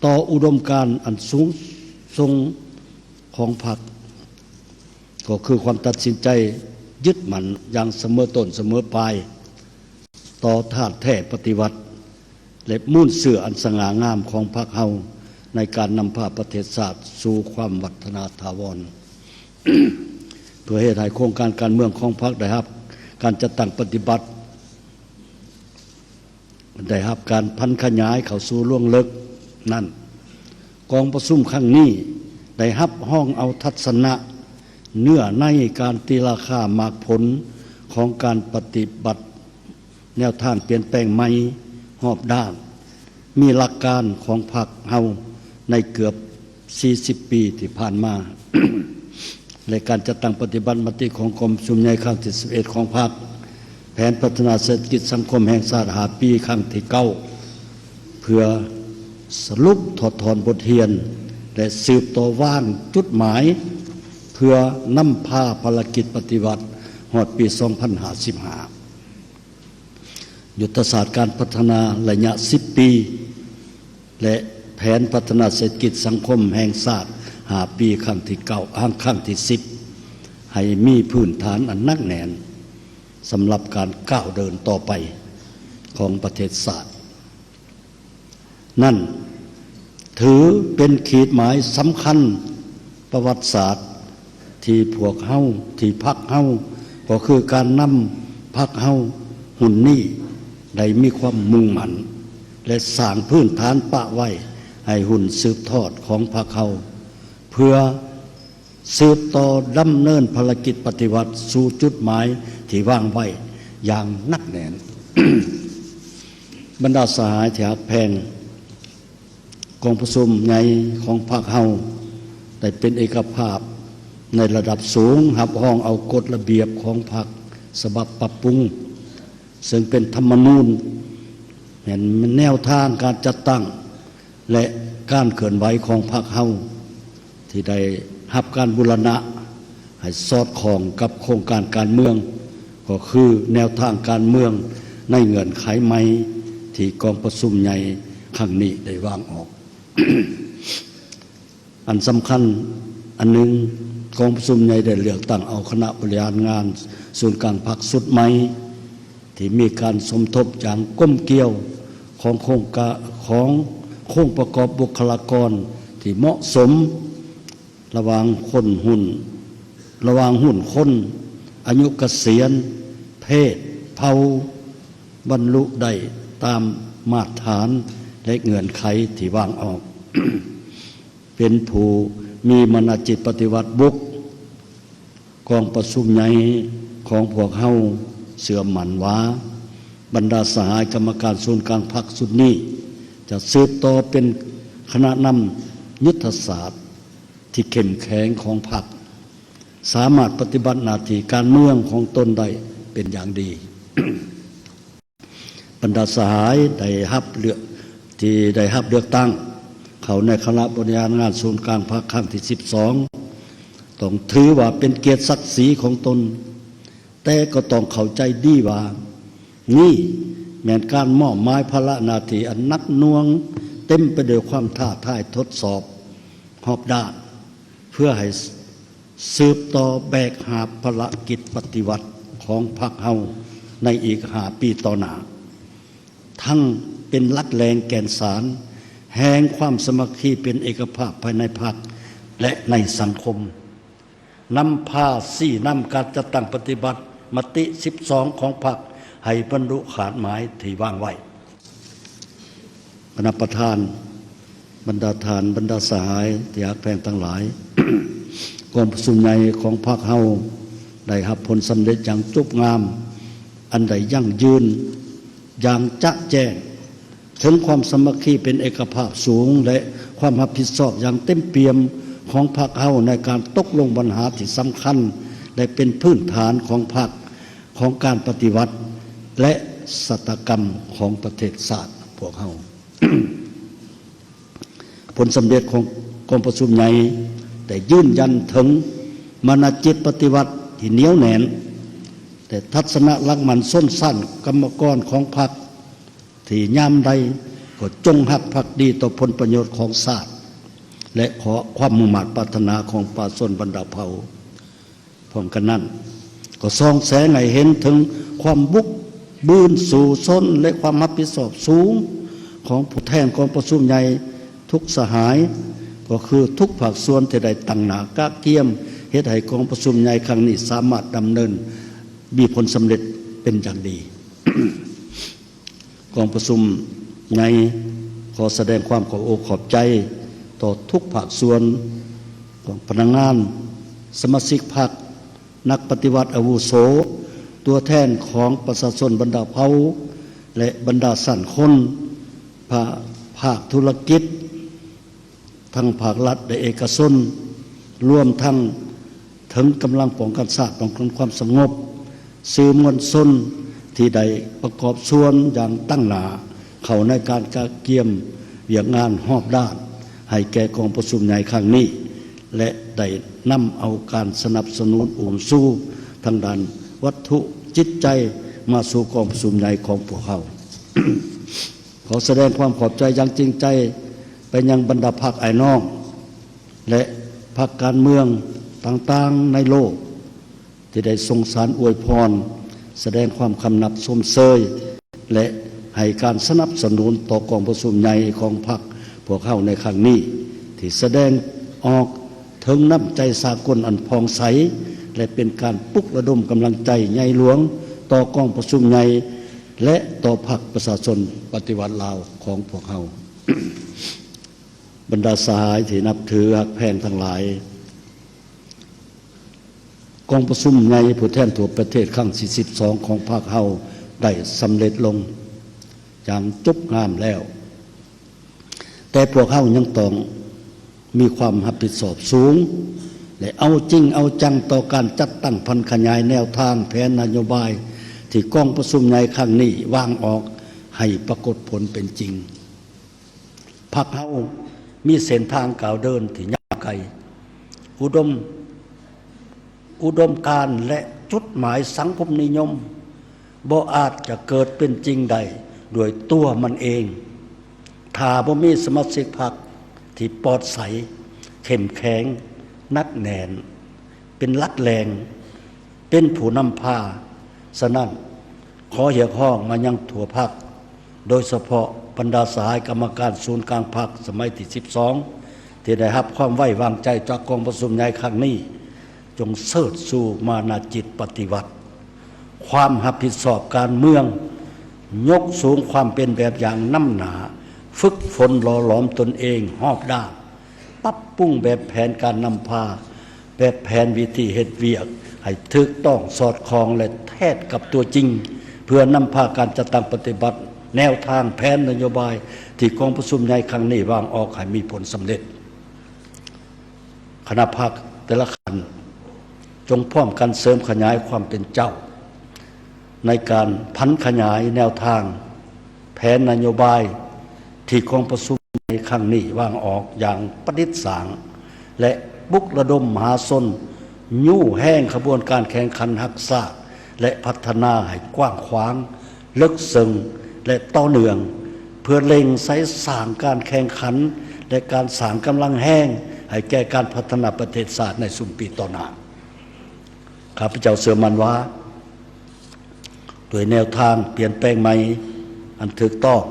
ຕໍ່ອຸດົມການອັນສູງສົ່ງຂອງພັກ, ກໍຄືຄວາມຕັດສິນໃຈຍຶດໝັ້ນຢ່າງສະເໝີຕົ້ນສະເໝີປາຍຕໍ່ທາດແທ້ປະຕິວັດ ແລະ ມູນເຊື້ອອັນສະຫງ່າງາມຂອງພັກເຮົາ ໃນການນຳພາປະເທດຊາດສູ່ຄວາມວັດທະນາຖາວອນ ເພື່ອເຮັດໃຫ້ໂຄງການການເມືອງຂອງພັກໄດ້ຮັບການຈັດຕັ້ງປະຕິບັດ, ໄດ້ຮັບການຜັນຂະຫຍາຍເຂົ້າສູ່ລວງເລິກນັ້ນ, ກອງປະຊຸມຄັ້ງນີ້ໄດ້ຮັບຮອງເອົາທັດສະນະ, ເນື້ອໃນການຕີລາຄາໝາກຜົນຂອງການປະຕິບັດ ແນວທາງປ່ຽນແປງໃໝ່ຮອບດ້ານ, ມີຫຼັກການຂອງພັກເຮົາໃນເກືອບສີ່ສິບປີທີ່ຜ່ານມາ ແລະ ການຈັດຕັ້ງປະຕິບັດມະຕິຂອງກອງປະຊຸມໃຫຍ່ຄັ້ງທີສິບເອັດຂອງພັກ, ແຜນພັດທະນາເສດຖະກິດສັງຄົມແຫ່ງຊາດຫ້າປີຄັ້ງທີເກົ້າ ເພື່ອສະຫຼຸບຖອດຖອນບົດຮຽນ ແລະ ສືບຕໍ່ວາງຈຸດໝາຍ ເພື່ອນຳພາພາລະກິດປະຕິວັດຮອດປີສອງພັນຫ້າສິບຫ້າ. ຍຸດທະສາດການພັດທະນາໄລຍະສິບປີ ແລະ ແຜນພັດທະນາເສດຖະກິດສັງຄົມແຫ່ງຊາດຫ້າປີຄັ້ງທີເກົ້າ ຄັ້ງທີສິບ ໃຫ້ມີພື້ນຖານອັນໜັກແໜ້ນ ສຳລັບການກ້າວເດີນຕໍ່ໄປຂອງປະເທດຊາດ. ນັ້ນຖືເປັນຂີດໝາຍສຳຄັນປະຫວັດສາດ ທີ່ພວກເຮົາ ທີ່ພັກເຮົາ ກໍຄືການນຳພັກເຮົາຮຸ່ນນີ້ ໄດ້ມີຄວາມມຸ່ງໝັ້ນ ແລະ ສ້າງພື້ນຖານປະໄວ້ໃຫ້ຮຸ່ນສືບທອດຂອງພັກເຮົາ ເພື່ອສືບຕໍ່ດຳເນີນພາລະກິດປະຕິວັດສູ່ຈຸດໝາຍທີ່ວາງໄວ້ຢ່າງໜັກແໜ້ນ. ບັນດາສະຫາຍທີ່ຮັກແພງ, ກອງປະຊຸມໃຫຍ່ຂອງພັກເຮົາໄດ້ເປັນເອກະພາບໃນລະດັບສູງ ຮັບຮອງເອົາກົດລະບຽບຂອງພັກສະບັບປັບປຸງ ເຊິ່ງເປັນທຳມະນູນ ແມ່ນແນວທາງການຈັດຕັ້ງ ແລະ ການເຄື່ອນໄຫວຂອງພັກເຮົາ ທີ່ໄດ້ຮັບການບູລະນະໃຫ້ສອດຄ່ອງກັບໂຄງການການເມືອງ ກໍຄືແນວທາງການເມືອງໃນເງື່ອນໄຂໃໝ່ທີ່ກອງປະຊຸມໃຫຍ່ຄັ້ງນີ້ໄດ້ວາງອອກ. ອັນສຳຄັນອັນໜຶ່ງ, ກອງປະຊຸມໃຫຍ່ໄດ້ເລືອກຕັ້ງເອົາຄະນະບໍລິຫານງານສູນກາງພັກຊຸດໃໝ່ ທີ່ມີການສົມທົບຢ່າງກົມກຽວຂອງໂຄງກາ ຂອງໂຄງປະກອບບຸກຄະລາກອນທີ່ເໝາະສົມ ລະຫວ່າງຄົນຮຸ່ນ ລະຫວ່າງຮຸ່ນຄົນ, ອາຍຸກະສຽນ, ເພດ, ເຜົ່າ, ບັນລຸໄດ້ຕາມມາດຖານ ແລະ ເງື່ອນໄຂທີ່ວາງອອກ. ເປັນຜູ້ມີມະນະຈິດປະຕິວັດບຸກ, ກອງປະຊຸມໃຫຍ່ຂອງພວກເຮົາເຊື່ອໝັ້ນວ່າ ບັນດາສະຫາຍກຳມະການສູນກາງພັກຊຸດນີ້ ຈະສືບຕໍ່ເປັນຄະນະນຳຍຸດທະສາດ ທີ່ເຂັ້ມແຂງຂອງພັກ ສາມາດປະຕິບັດໜ້າທີ່ການເມືອງຂອງຕົນໄດ້ເປັນຢ່າງດີ. ບັນດາສະຫາຍໄດ້ຮັບເລືອກ ທີ່ໄດ້ຮັບເລືອກຕັ້ງເຂົ້າໃນຄະນະບໍລິຫານງານສູນກາງພັກຄັ້ງທີສິບສອງ ຕ້ອງຖືວ່າເປັນກຽດສັກສີຂອງຕົນ, ແຕ່ກໍຕ້ອງເຂົ້າໃຈດີວ່າ ນີ້ແມ່ນການມອບໝາຍພາລະໜ້າທີ່ອັນໜັກໜ່ວງ, ເຕັມໄປດ້ວຍຄວາມທ້າທາຍທົດສອບຮອບດ້ານ ເພື່ອໃຫ້ສືບຕໍ່ແບກຫາບພາລະກິດປະຕິວັດຂອງພັກເຮົາໃນອີກຫ້າປີຕໍ່ໜ້າ, ທັງເປັນຫຼັກແຫຼ່ງແກ່ນສານແຫ່ງຄວາມສາມັກຄີເປັນເອກະພາບພາຍໃນພັກ ແລະ ໃນສັງຄົມ. ນຳພາຊີ້ນຳການຈັດຕັ້ງປະຕິບັດມະຕິສິບສອງຂອງພັກໃຫ້ບັນລຸຄາດໝາຍທີ່ວາງໄວ້. ຄະນະປະທານ, ບັນດາທ່ານ, ບັນດາສະຫາຍທີ່ຮັກແພງທັງຫຼາຍ, ກອງປະຊຸມໃຫຍ່ຂອງພັກເຮົາໄດ້ຮັບຜົນສຳເລັດຢ່າງຈົບງາມ, ອັນໄດ້ຢັ້ງຢືນຢ່າງຈະແຈ້ງ ເຖິງຄວາມສາມັກຄີເປັນເອກະພາບສູງ ແລະ ຄວາມຮັບຜິດຊອບຢ່າງເຕັມປ່ຽມຂອງພັກເຮົາໃນການຕົກລົງບັນຫາທີ່ສຳຄັນ ແລະ ເປັນພື້ນຖານຂອງພັກ, ຂອງການປະຕິວັດ ແລະ ຊະຕາກຳຂອງປະເທດຊາດພວກເຮົາ. ຜົນສຳເລັດຂອງກອງປະຊຸມໃຫຍ່ໄດ້ຢືນຢັນເຖິງມະນະຈິດປະຕິວັດທີ່ໜຽວແໜ້ນ ແລະ ທັດສະນະຫຼັກໝັ້ນຊົນຊັ້ນກຳມະກອນຂອງພັກ ທີ່ຍາມໃດກໍຈົງຮັກພັກດີຕໍ່ຜົນປະໂຫຍດຂອງຊາດ ແລະ ຂໍຄວາມມຸ່ງມາດປາດຖະໜາຂອງປະຊາຊົນບັນດາເຜົ່າ. ພ້ອມກັນນັ້ນ ກໍສ່ອງແສງໃຫ້ເຫັນເຖິງຄວາມບຸກບືນສູ້ຊົນ ແລະ ຄວາມຮັບຜິດຊອບສູງຂອງຜູ້ແທນກອງປະຊຸມໃຫຍ່ທຸກສະຫາຍ, ກໍຄືທຸກພາກສ່ວນທີ່ໄດ້ຕັ້ງໜ້າກະກຽມເຮັດໃຫ້ກອງປະຊຸມໃຫຍ່ຄັ້ງນີ້ສາມາດດຳເນີນມີຜົນສຳເລັດເປັນຢ່າງດີ. ກອງປະຊຸມໃຫຍ່ຂໍສະແດງຄວາມຂອບອົກຂອບໃຈຕໍ່ທຸກພາກສ່ວນຂອງພະນັກງານ, ສະມາຊິກພັກ, ນັກປະຕິວັດອາວຸໂສ, ຕົວແທນຂອງປະຊາຊົນບັນດາເຜົ່າ ແລະ ບັນດາຊັ້ນຄົນ, ພາ ພາກທຸລະກິດ ທັງພາກລັດ ແລະ ເອກະຊົນ, ລວມທັງເຖິງກຳລັງປ້ອງກັນຊາດ, ປ້ອງກັນຄວາມສະຫງົບ, ສື່ມວນຊົນທີ່ໄດ້ປະກອບສ່ວນຢ່າງຕັ້ງໜ້າເຂົ້າໃນການກະກຽມວຽກງານຮອບດ້ານໃຫ້ແກ່ກອງປະຊຸມໃຫຍ່ຄັ້ງນີ້ ແລະ ໄດ້ນຳເອົາການສະໜັບສະໜູນອຸ້ມຊູທາງດ້ານວັດຖຸຈິດໃຈມາສູ່ກອງປະຊຸມໃຫຍ່ຂອງພວກເຮົາ. ຂໍສະແດງຄວາມຂອບໃຈຢ່າງຈິງໃຈໄປຍັງບັນດາພັກອ້າຍນ້ອງ ແລະ ພັກການເມືອງຕ່າງໆໃນໂລກ ທີ່ໄດ້ສົ່ງສານອວຍພອນ, ສະແດງຄວາມຄຳນັບຊົມເຊີຍ ແລະ ໃຫ້ການສະໜັບສະໜູນຕໍ່ກອງປະຊຸມໃຫຍ່ຂອງພັກພວກເຮົາໃນຄັ້ງນີ້ ທີ່ສະແດງອອກ ເຖິງນ້ຳໃຈສາກົນອັນຜ່ອງໃສ ແລະ ເປັນການປຸກລະດົມກຳລັງໃຈໃຫຍ່ຫຼວງຕໍ່ກອງປະຊຸມໃຫຍ່ ແລະ ຕໍ່ພັກປະຊາຊົນປະຕິວັດລາວຂອງພວກເຮົາ. ບັນດາສະຫາຍທີ່ນັບຖືຮັກແພງທັງຫຼາຍ, ກອງປະຊຸມໃຫຍ່ຜູ້ແທນທົ່ວປະເທດຄັ້ງທີສິບສອງຂອງພັກເຮົາໄດ້ສຳເລັດລົງຢ່າງຈົບງາມແລ້ວ. ແຕ່ພວກເຮົາຍັງຕ້ອງມີຄວາມຮັບຜິດຊອບສູງ ແລະ ເອົາຈິງເອົາຈັງຕໍ່ການຈັດຕັ້ງຜັນຂະຫຍາຍແນວທາງແຜນນະໂຍບາຍທີ່ກອງປະຊຸມໃຫຍ່ຄັ້ງນີ້ວາງອອກໃຫ້ປາກົດຜົນເປັນຈິງ. ພັກເຮົາມີເສັ້ນທາງກ້າວເດີນທີ່ຍາວໄກ, ອຸດົມ ອຸດົມການ ແລະ ຈຸດໝາຍສັງຄົມນິຍົມ ບໍ່ອາດຈະເກີດເປັນຈິງໄດ້ດ້ວຍຕົວມັນເອງ ຖ້າບໍ່ມີສະມາຊິກພັກທີ່ປອດໃສ, ເຂັ້ມແຂງ, ໜັກແໜ້ນ, ເປັນຫຼັກແຫຼ່ງ, ເປັນຜູ້ນຳພາ. ສະນັ້ນ, ຂໍຮຽກຮ້ອງມາຍັງທົ່ວພັກ, ໂດຍສະເພາະບັນດາສະຫາຍກຳມະການສູນກາງພັກສະໄໝທີສິບສອງ ທີ່ໄດ້ຮັບຄວາມໄວ້ວາງໃຈຈາກກອງປະຊຸມໃຫຍ່ຄັ້ງນີ້, ຈົ່ງເຊີດຊູມານະຈິດປະຕິວັດ, ຄວາມຮັບຜິດຊອບການເມືອງ, ຍົກສູງຄວາມເປັນແບບຢ່າງນຳໜ້າ, ຝຶກຝົນຫຼໍ່ຫຼອມຕົນເອງຮອບດ້ານ, ປັບປຸງແບບແຜນການນຳພາ, ແບບແຜນວິທີເຮັດວຽກໃຫ້ຖືກຕ້ອງສອດຄ່ອງ ແລະ ແທດກັບຕົວຈິງ, ເພື່ອນຳພາການຈັດຕັ້ງປະຕິບັດແນວທາງແຜນນະໂຍບາຍທີ່ກອງປະຊຸມໃຫຍ່ຄັ້ງນີ້ວາງອອກໃຫ້ມີຜົນສຳເລັດ. ຄະນະພັກແຕ່ລະຂັ້ນ ຈົ່ງພ້ອມກັນເສີມຂະຫຍາຍຄວາມເປັນເຈົ້າ ໃນການຜັນຂະຫຍາຍແນວທາງແຜນນະໂຍບາຍທີ່ກອງປະຊຸມໃນຄັ້ງນີ້ວາງອອກຢ່າງປະດິດສ້າງ ແລະ ປຸກລະດົມມະຫາຊົນຍູ້ແຮງຂະບວນການແຂ່ງຂັນຮັກຊາດ ແລະ ພັດທະນາໃຫ້ກວ້າງຂວາງ, ເລິກເຊິ່ງ ແລະ ຕໍ່ເນື່ອງ ເພື່ອເລັ່ງໃສ່ສ້າງການແຂ່ງຂັນ ແລະ ການສ້າງກຳລັງແຮງໃຫ້ແກ່ການພັດທະນາປະເທດຊາດໃນຊຸມປີຕໍ່ໜ້າ. ຂ້າພະເຈົ້າເຊື່ອໝັ້ນວ່າ ດ້ວຍແນວທາງປ່ຽນແປງໃໝ່ອັນຖືກຕ້ອງ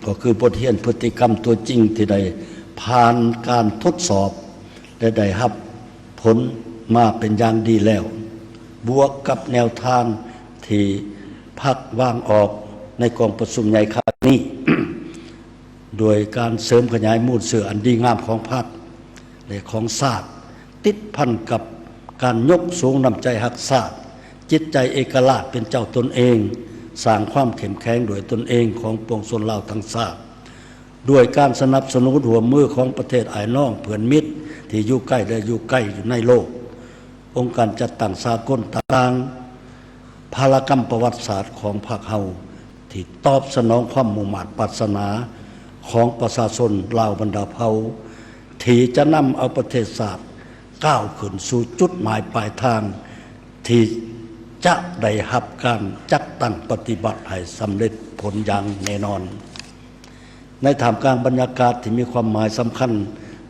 ກໍຄືບົດຮຽນພຶດຕິກຳຕົວຈິງທີ່ໄດ້ຜ່ານການທົດສອບ ແລະ ໄດ້ຮັບຜົນມາເປັນຢ່າງດີແລ້ວ, ບວກກັບແນວທາງທີ່ພັກວາງອອກໃນກອງປະຊຸມໃຫຍ່ຄັ້ງນີ້ ໂດຍການເສີມຂະຫຍາຍມູນເຊື້ອອັນດີງາມຂອງພັກ ແລະ ຂອງຊາດ, ຕິດພັນກັບການຍົກສູງນ້ຳໃຈຮັກຊາດ, ຈິດໃຈເອກະລາດເປັນເຈົ້າຕົນເອງ, ສ້າງຄວາມເຂັ້ມແຂງດ້ວຍຕົນເອງຂອງປວງຊົນລາວທັງຊາດ, ດ້ວຍການສະໜັບສະໜູນຮ່ວມມືຂອງປະເທດອ້າຍນ້ອງເພື່ອນມິດທີ່ຢູ່ໃກ້ ແລະ ຢູ່ໄກຢູ່ໃນໂລກ, ອົງການຈັດຕັ້ງສາກົນຕ່າງໆ, ພາລະກຳປະຫວັດສາດຂອງພັກເຮົາ ທີ່ຕອບສະໜອງຄວາມມຸ່ງມາດປາດສະໜາຂອງປະຊາຊົນລາວບັນດາເຜົ່າ ທີ່ຈະນຳເອົາປະເທດຊາດກ້າວຂຶ້ນສູ່ຈຸດໝາຍປາຍທາງ ທີ່ຈະໄດ້ຮັບການຈັດຕັ້ງປະຕິບັດໃຫ້ສຳເລັດຜົນຢ່າງແນ່ນອນ. ໃນທ່າມກາງບັນຍາກາດທີ່ມີຄວາມໝາຍສຳຄັນ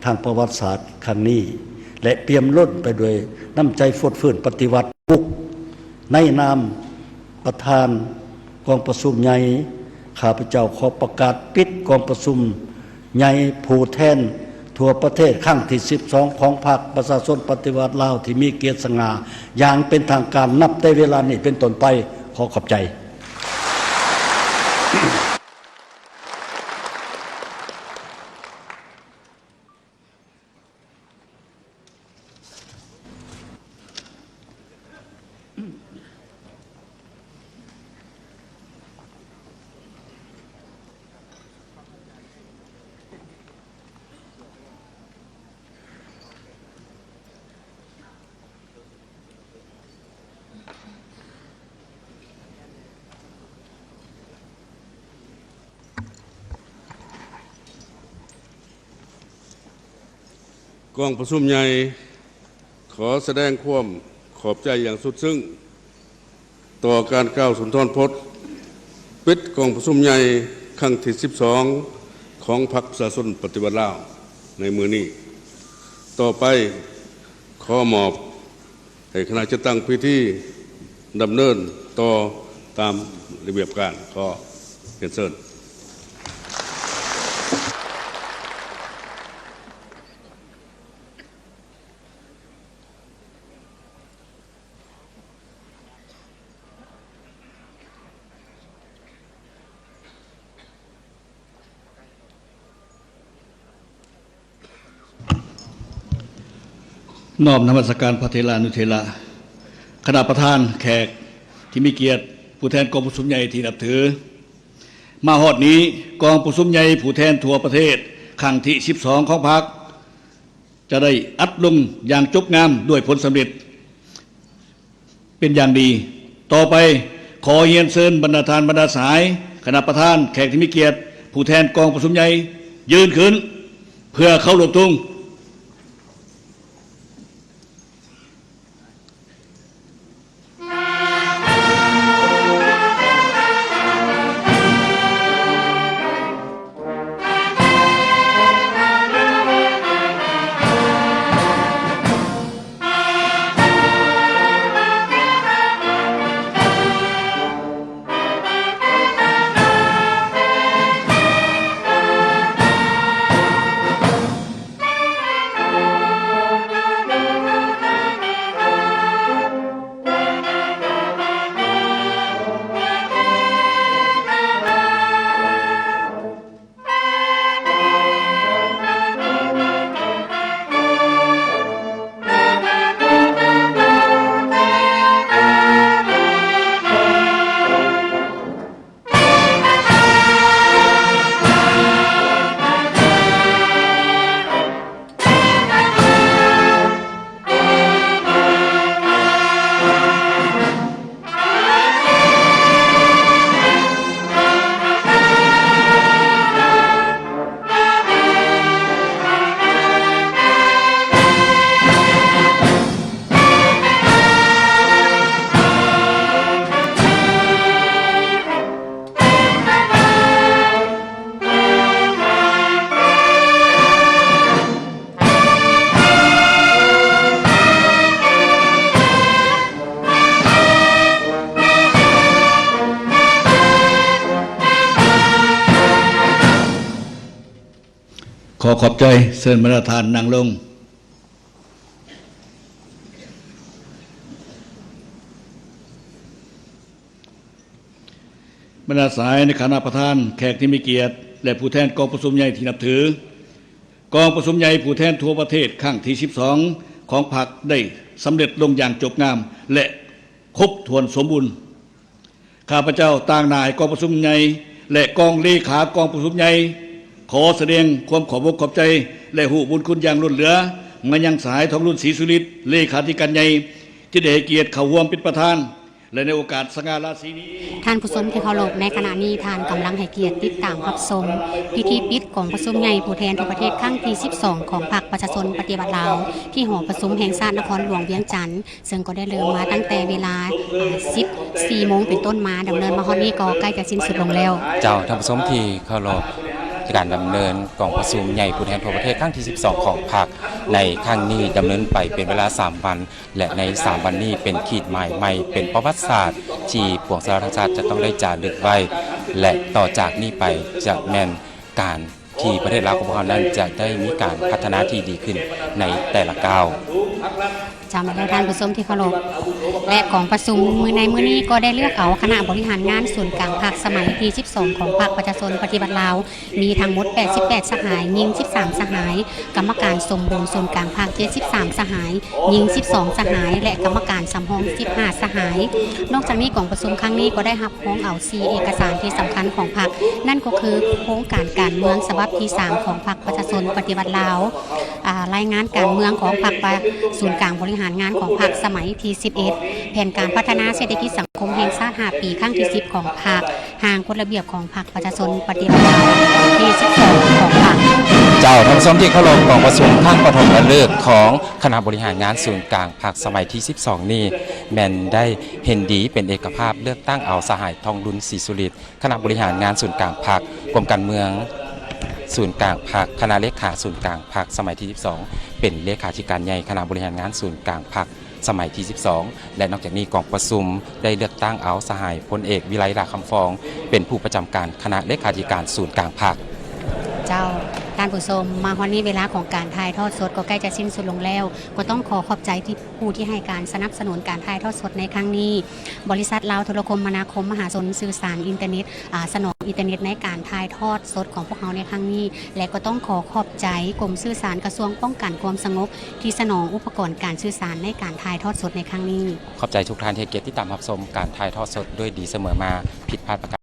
ທາງປະຫວັດສາດຄັ້ງນີ້ ແລະ ປ່ຽມລົ້ນໄປດ້ວຍນ້ຳໃຈຟົດຟື້ນປະຕິວັດປຸກ, ໃນນາມປະທານກອງປະຊຸມໃຫຍ່, ຂ້າພະເຈົ້າຂໍປະກາດປິດກອງປະຊຸມໃຫຍ່ຜູ້ແທນທົ່ວປະເທດຄັ້ງທີສິບສອງຂອງພັກປະຊາຊົນປະຕິວັດລາວທີ່ມີກຽດສະຫງ່າຢ່າງເປັນທາງການ ນັບແຕ່ເວລານີ້ເປັນຕົ້ນໄປ. ຂໍຂອບໃຈ. ກອງປະຊຸມໃຫຍ່ ຂໍສະແດງຄວາມຂອບໃຈຢ່າງສຸດຊຶ້ງຕໍ່ການກ່າວສຸນທອນພົດ ປິດກອງປະຊຸມໃຫຍ່ຄັ້ງທີສິບສອງ ຂອງພັກປະຊາຊົນປະຕິວັດລາວໃນມື້ນີ້. ຕໍ່ໄປ ຂໍມອບ ໃຫ້ຄະນະຈັດຕັ້ງພິທີດຳເນີນຕໍ່ຕາມລະບຽບການ. ຂໍຮຽນເຊີນ. ນ້ອມນະມັດສະການພະເຖລານຸເຖລະ, ຄະນະປະທານ, ແຂກທີ່ມີກຽດ, ຜູ້ແທນກອງປະຊຸມໃຫຍ່ທີ່ນັບຖື. ມາຮອດນີ້, ກອງປະຊຸມໃຫຍ່ຜູ້ແທນທົ່ວປະເທດຄັ້ງທີສິບສອງຂອງພັກ ຈະໄດ້ອັດລົງຢ່າງຈົບງາມດ້ວຍຜົນສຳເລັດເປັນຢ່າງດີ. ຕໍ່ໄປ, ຂໍຮຽນເຊີນບັນດາທ່ານບັນດາສະຫາຍ, ຄະນະປະທານ, ແຂກທີ່ມີກຽດ, ຜູ້ແທນກອງປະຊຸມໃຫຍ່ ຢືນຂຶ້ນເພື່ອເຄົາລົບທຸງ. ຂໍຂອບໃຈ. ເຊີນບັນດາທ່ານນັ່ງລົງ. ບັນດາສະຫາຍ ໃນຖານະປະທານ, ແຂກທີ່ມີກຽດ ແລະ ຜູ້ແທນກອງປະຊຸມໃຫຍ່ທີ່ນັບຖື, ກອງປະຊຸມໃຫຍ່ຜູ້ແທນທົ່ວປະເທດຄັ້ງທີສິບສອງຂອງພັກ ໄດ້ສຳເລັດລົງຢ່າງຈົບງາມ ແລະ ຄົບຖ້ວນສົມບູນ. ຂ້າພະເຈົ້າຕາງໜ້າໃຫ້ກອງປະຊຸມໃຫຍ່ ແລະ ກອງເລຂາກອງປະຊຸມໃຫຍ່ ຂໍສະແດງຄວາມຂອບອົກຂອບໃຈ ແລະ ຮູ້ບຸນຄຸນຢ່າງລົ້ນເຫຼືອມາຍັງສະຫາຍ ທອງລຸນ ສີສຸລິດ ເລຂາທິການໃຫຍ່ ທີ່ໄດ້ໃຫ້ກຽດເຂົ້າຮ່ວມເປັນປະທານ ແລະ ໃນໂອກາດສະຫງ່າລາສີນີ້. ທ່ານຜູ້ຊົມທີ່ເຄົາລົບ, ໃນຂະນະນີ້ທ່ານກຳລັງໃຫ້ກຽດຕິດຕາມຮັບຊົມພິທີປິດກອງປະຊຸມໃຫຍ່ຜູ້ແທນທົ່ວປະເທດຄັ້ງທີສິບສອງຂອງພັກປະຊາຊົນປະຕິວັດລາວ ທີ່ຫໍປະຊຸມແຫ່ງຊາດນະຄອນຫຼວງວຽງຈັນ, ເຊິ່ງກໍໄດ້ເລີ່ມມາຕັ້ງແຕ່ເວລາ ອາ ສິບສີ່ໂມງເປັນຕົ້ນມາ, ດຳເນີນມາຮອດນີ້ກໍໃກ້ຈະສິ້ນສຸດລົງແລ້ວ. ເຈົ້າ, ທ່ານຜູ້ຊົມທີ່ເຄົາລົບ, ການດຳເນີນກອງປະຊຸມໃຫຍ່ຜູ້ແທນທົ່ວປະເທດຄັ້ງທີສິບສອງຂອງພັກໃນຄັ້ງນີ້ ດຳເນີນໄປເປັນເວລາສາມວັນ ແລະ ໃນສາມວັນນີ້ເປັນຂີດໝາຍໃໝ່, ເປັນປະຫວັດສາດທີ່ປວງຊາວທັງຊາດຈະຕ້ອງໄດ້ຈາລຶກໄວ້ ແລະ ຕໍ່ຈາກນີ້ໄປຈະແມ່ນການທີ່ປະເທດລາວຂອງພວກເຮົານັ້ນຈະໄດ້ມີການພັດທະນາທີ່ດີຂຶ້ນໃນແຕ່ລະກ້າວ. ເຈົ້າ ແມ່ນແລ້ວທ່ານຜູ້ຊົມທີ່ເຄົາລົບ, ແລະ ກອງປະຊຸມມື້ໃນມື້ນີ້ກໍໄດ້ເລືອກເອົາຄະນະບໍລິຫານງານສູນກາງພັກສະໄໝທີສິບສອງຂອງພັກປະຊາຊົນປະຕິວັດລາວ ມີທັງໝົດແປດສິບແປດສະຫາຍ, ຍິງສິບສາມສະຫາຍ, ກຳມະການສົມບູນສູນກາງພັກເຈັດສິບສາມສະຫາຍ, ຍິງສິບສອງສະຫາຍ ແລະ ກຳມະການສຳຮອງສິບຫ້າສະຫາຍ. ນອກຈາກນີ້ ກອງປະຊຸມຄັ້ງນີ້ກໍໄດ້ຮັບຮອງເອົາສີ່ເອກະສານທີ່ສຳຄັນຂອງພັກ, ນັ້ນກໍຄືໂຄງການການເມືອງສະບັບທີສາມຂອງພັກປະຊາຊົນປະຕິວັດລາວ, ອາ, ລາຍງານການເມືອງຂອງພັກປະ, ສູນກາງບໍລິຫານງານຂອງພັກສະໄໝທີສິບເອັດ, ແຜນການພັດທະນາເສດຖະກິດສັງຄົມແຫ່ງຊາດຫ້າປີ ຄັ້ງທີສິບຂອງພັກ, ຮ່າງກົດລະບຽບຂອງພັກປະຊາຊົນປະຕິວັດລາວທີສິບສອງຂອງພັກ. ເຈົ້າ, ທ່ານຜູ້ຊົມທີ່ເຄົາລົບ, ກອງປະຊຸມຄັ້ງປະຖົມມະລຶກຂອງຄະນະບໍລິຫານງານສູນກາງພັກສະໄໝທີສິບສອງນີ້ ແມ່ນໄດ້ເຫັນດີເປັນເອກະພາບເລືອກຕັ້ງເອົາສະຫາຍ ທອງລຸນ ສີສຸລິດ ຄະນະບໍລິຫານງານສູນກາງພັກ, ກົມການເມືອງສູນກາງພັກ, ຄະນະເລຂາສູນກາງພັກສະໄໝທີສິບສອງ ເປັນເລຂາທິການໃຫຍ່ຄະນະບໍລິຫານງານສູນກາງພັກສະໄໝທີສິບສອງ ແລະ ນອກຈາກນີ້ກອງປະຊຸມໄດ້ເລືອກຕັ້ງເອົາສະຫາຍ ພົນເອກ ວິໄລ ຫຼ້າຄຳຟອງ ເປັນຜູ້ປະຈຳການຄະນະເລຂາທິການສູນກາງພັກ. ເຈົ້າ, ເຈົ້າ ທ່ານຜູ້ຊົມ, ມາຮອດນີ້ເວລາຂອງການຖ່າຍທອດສົດກໍໃກ້ຈະສິ້ນສຸດລົງແລ້ວ, ກໍຕ້ອງຂໍຂອບໃຈທີ່ ຜູ້ທີ່ໃຫ້ການສະໜັບສະໜູນການຖ່າຍທອດສົດໃນຄັ້ງນີ້, ບໍລິສັດລາວໂທລະຄົມມະນາຄົມມະຫາຊົນ ສື່ສານອິນເຕີເນັດ, ອາ, ສະໜອງອິນເຕີເນັດໃນການຖ່າຍທອດສົດຂອງພວກເຮົາໃນຄັ້ງນີ້ ແລະ ກໍຕ້ອງຂໍຂອບໃຈກົມສື່ສານກະຊວງປ້ອງກັນຄວາມສະຫງົບ ທີ່ສະໜອງອຸປະກອນການສື່ສານໃນການຖ່າຍທອດສົດໃນຄັ້ງນີ້. ຂອບໃຈທຸກທ່ານທີ່ໃຫ້ກຽດຕິດຕາມຮັບຊົມການຖ່າຍທອດສົດດ້ວຍດີສະເໝີມາ. ຜິດພາດປະການ ເ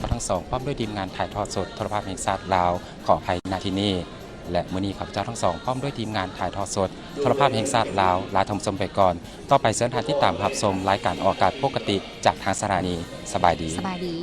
ຈົ້າທັງສອງພ້ອມດ້ວຍທີມງານຖ່າຍທອດສົດໂທລະພາບແຫ່ງຊາດລາວ ຂໍອະໄພນະທີ່ນີ້ ແລະ ມື້ນີ້ຂ້າພະເຈົ້າທັງສອງພ້ອມດ້ວຍທີມງານຖ່າຍທອດສົດໂທລະພາບແຫ່ງຊາດລາວ ລາທ່ານຜູ້ຊົມໄປກ່ອນ. ຕໍ່ໄປເຊີນທ່ານຕິດຕາມຮັບຊົມລາຍການອອກອາກາດປົກກະຕິຈາກທາງສະຖານີ. ສະບາຍດີ. ສະບາຍດີ.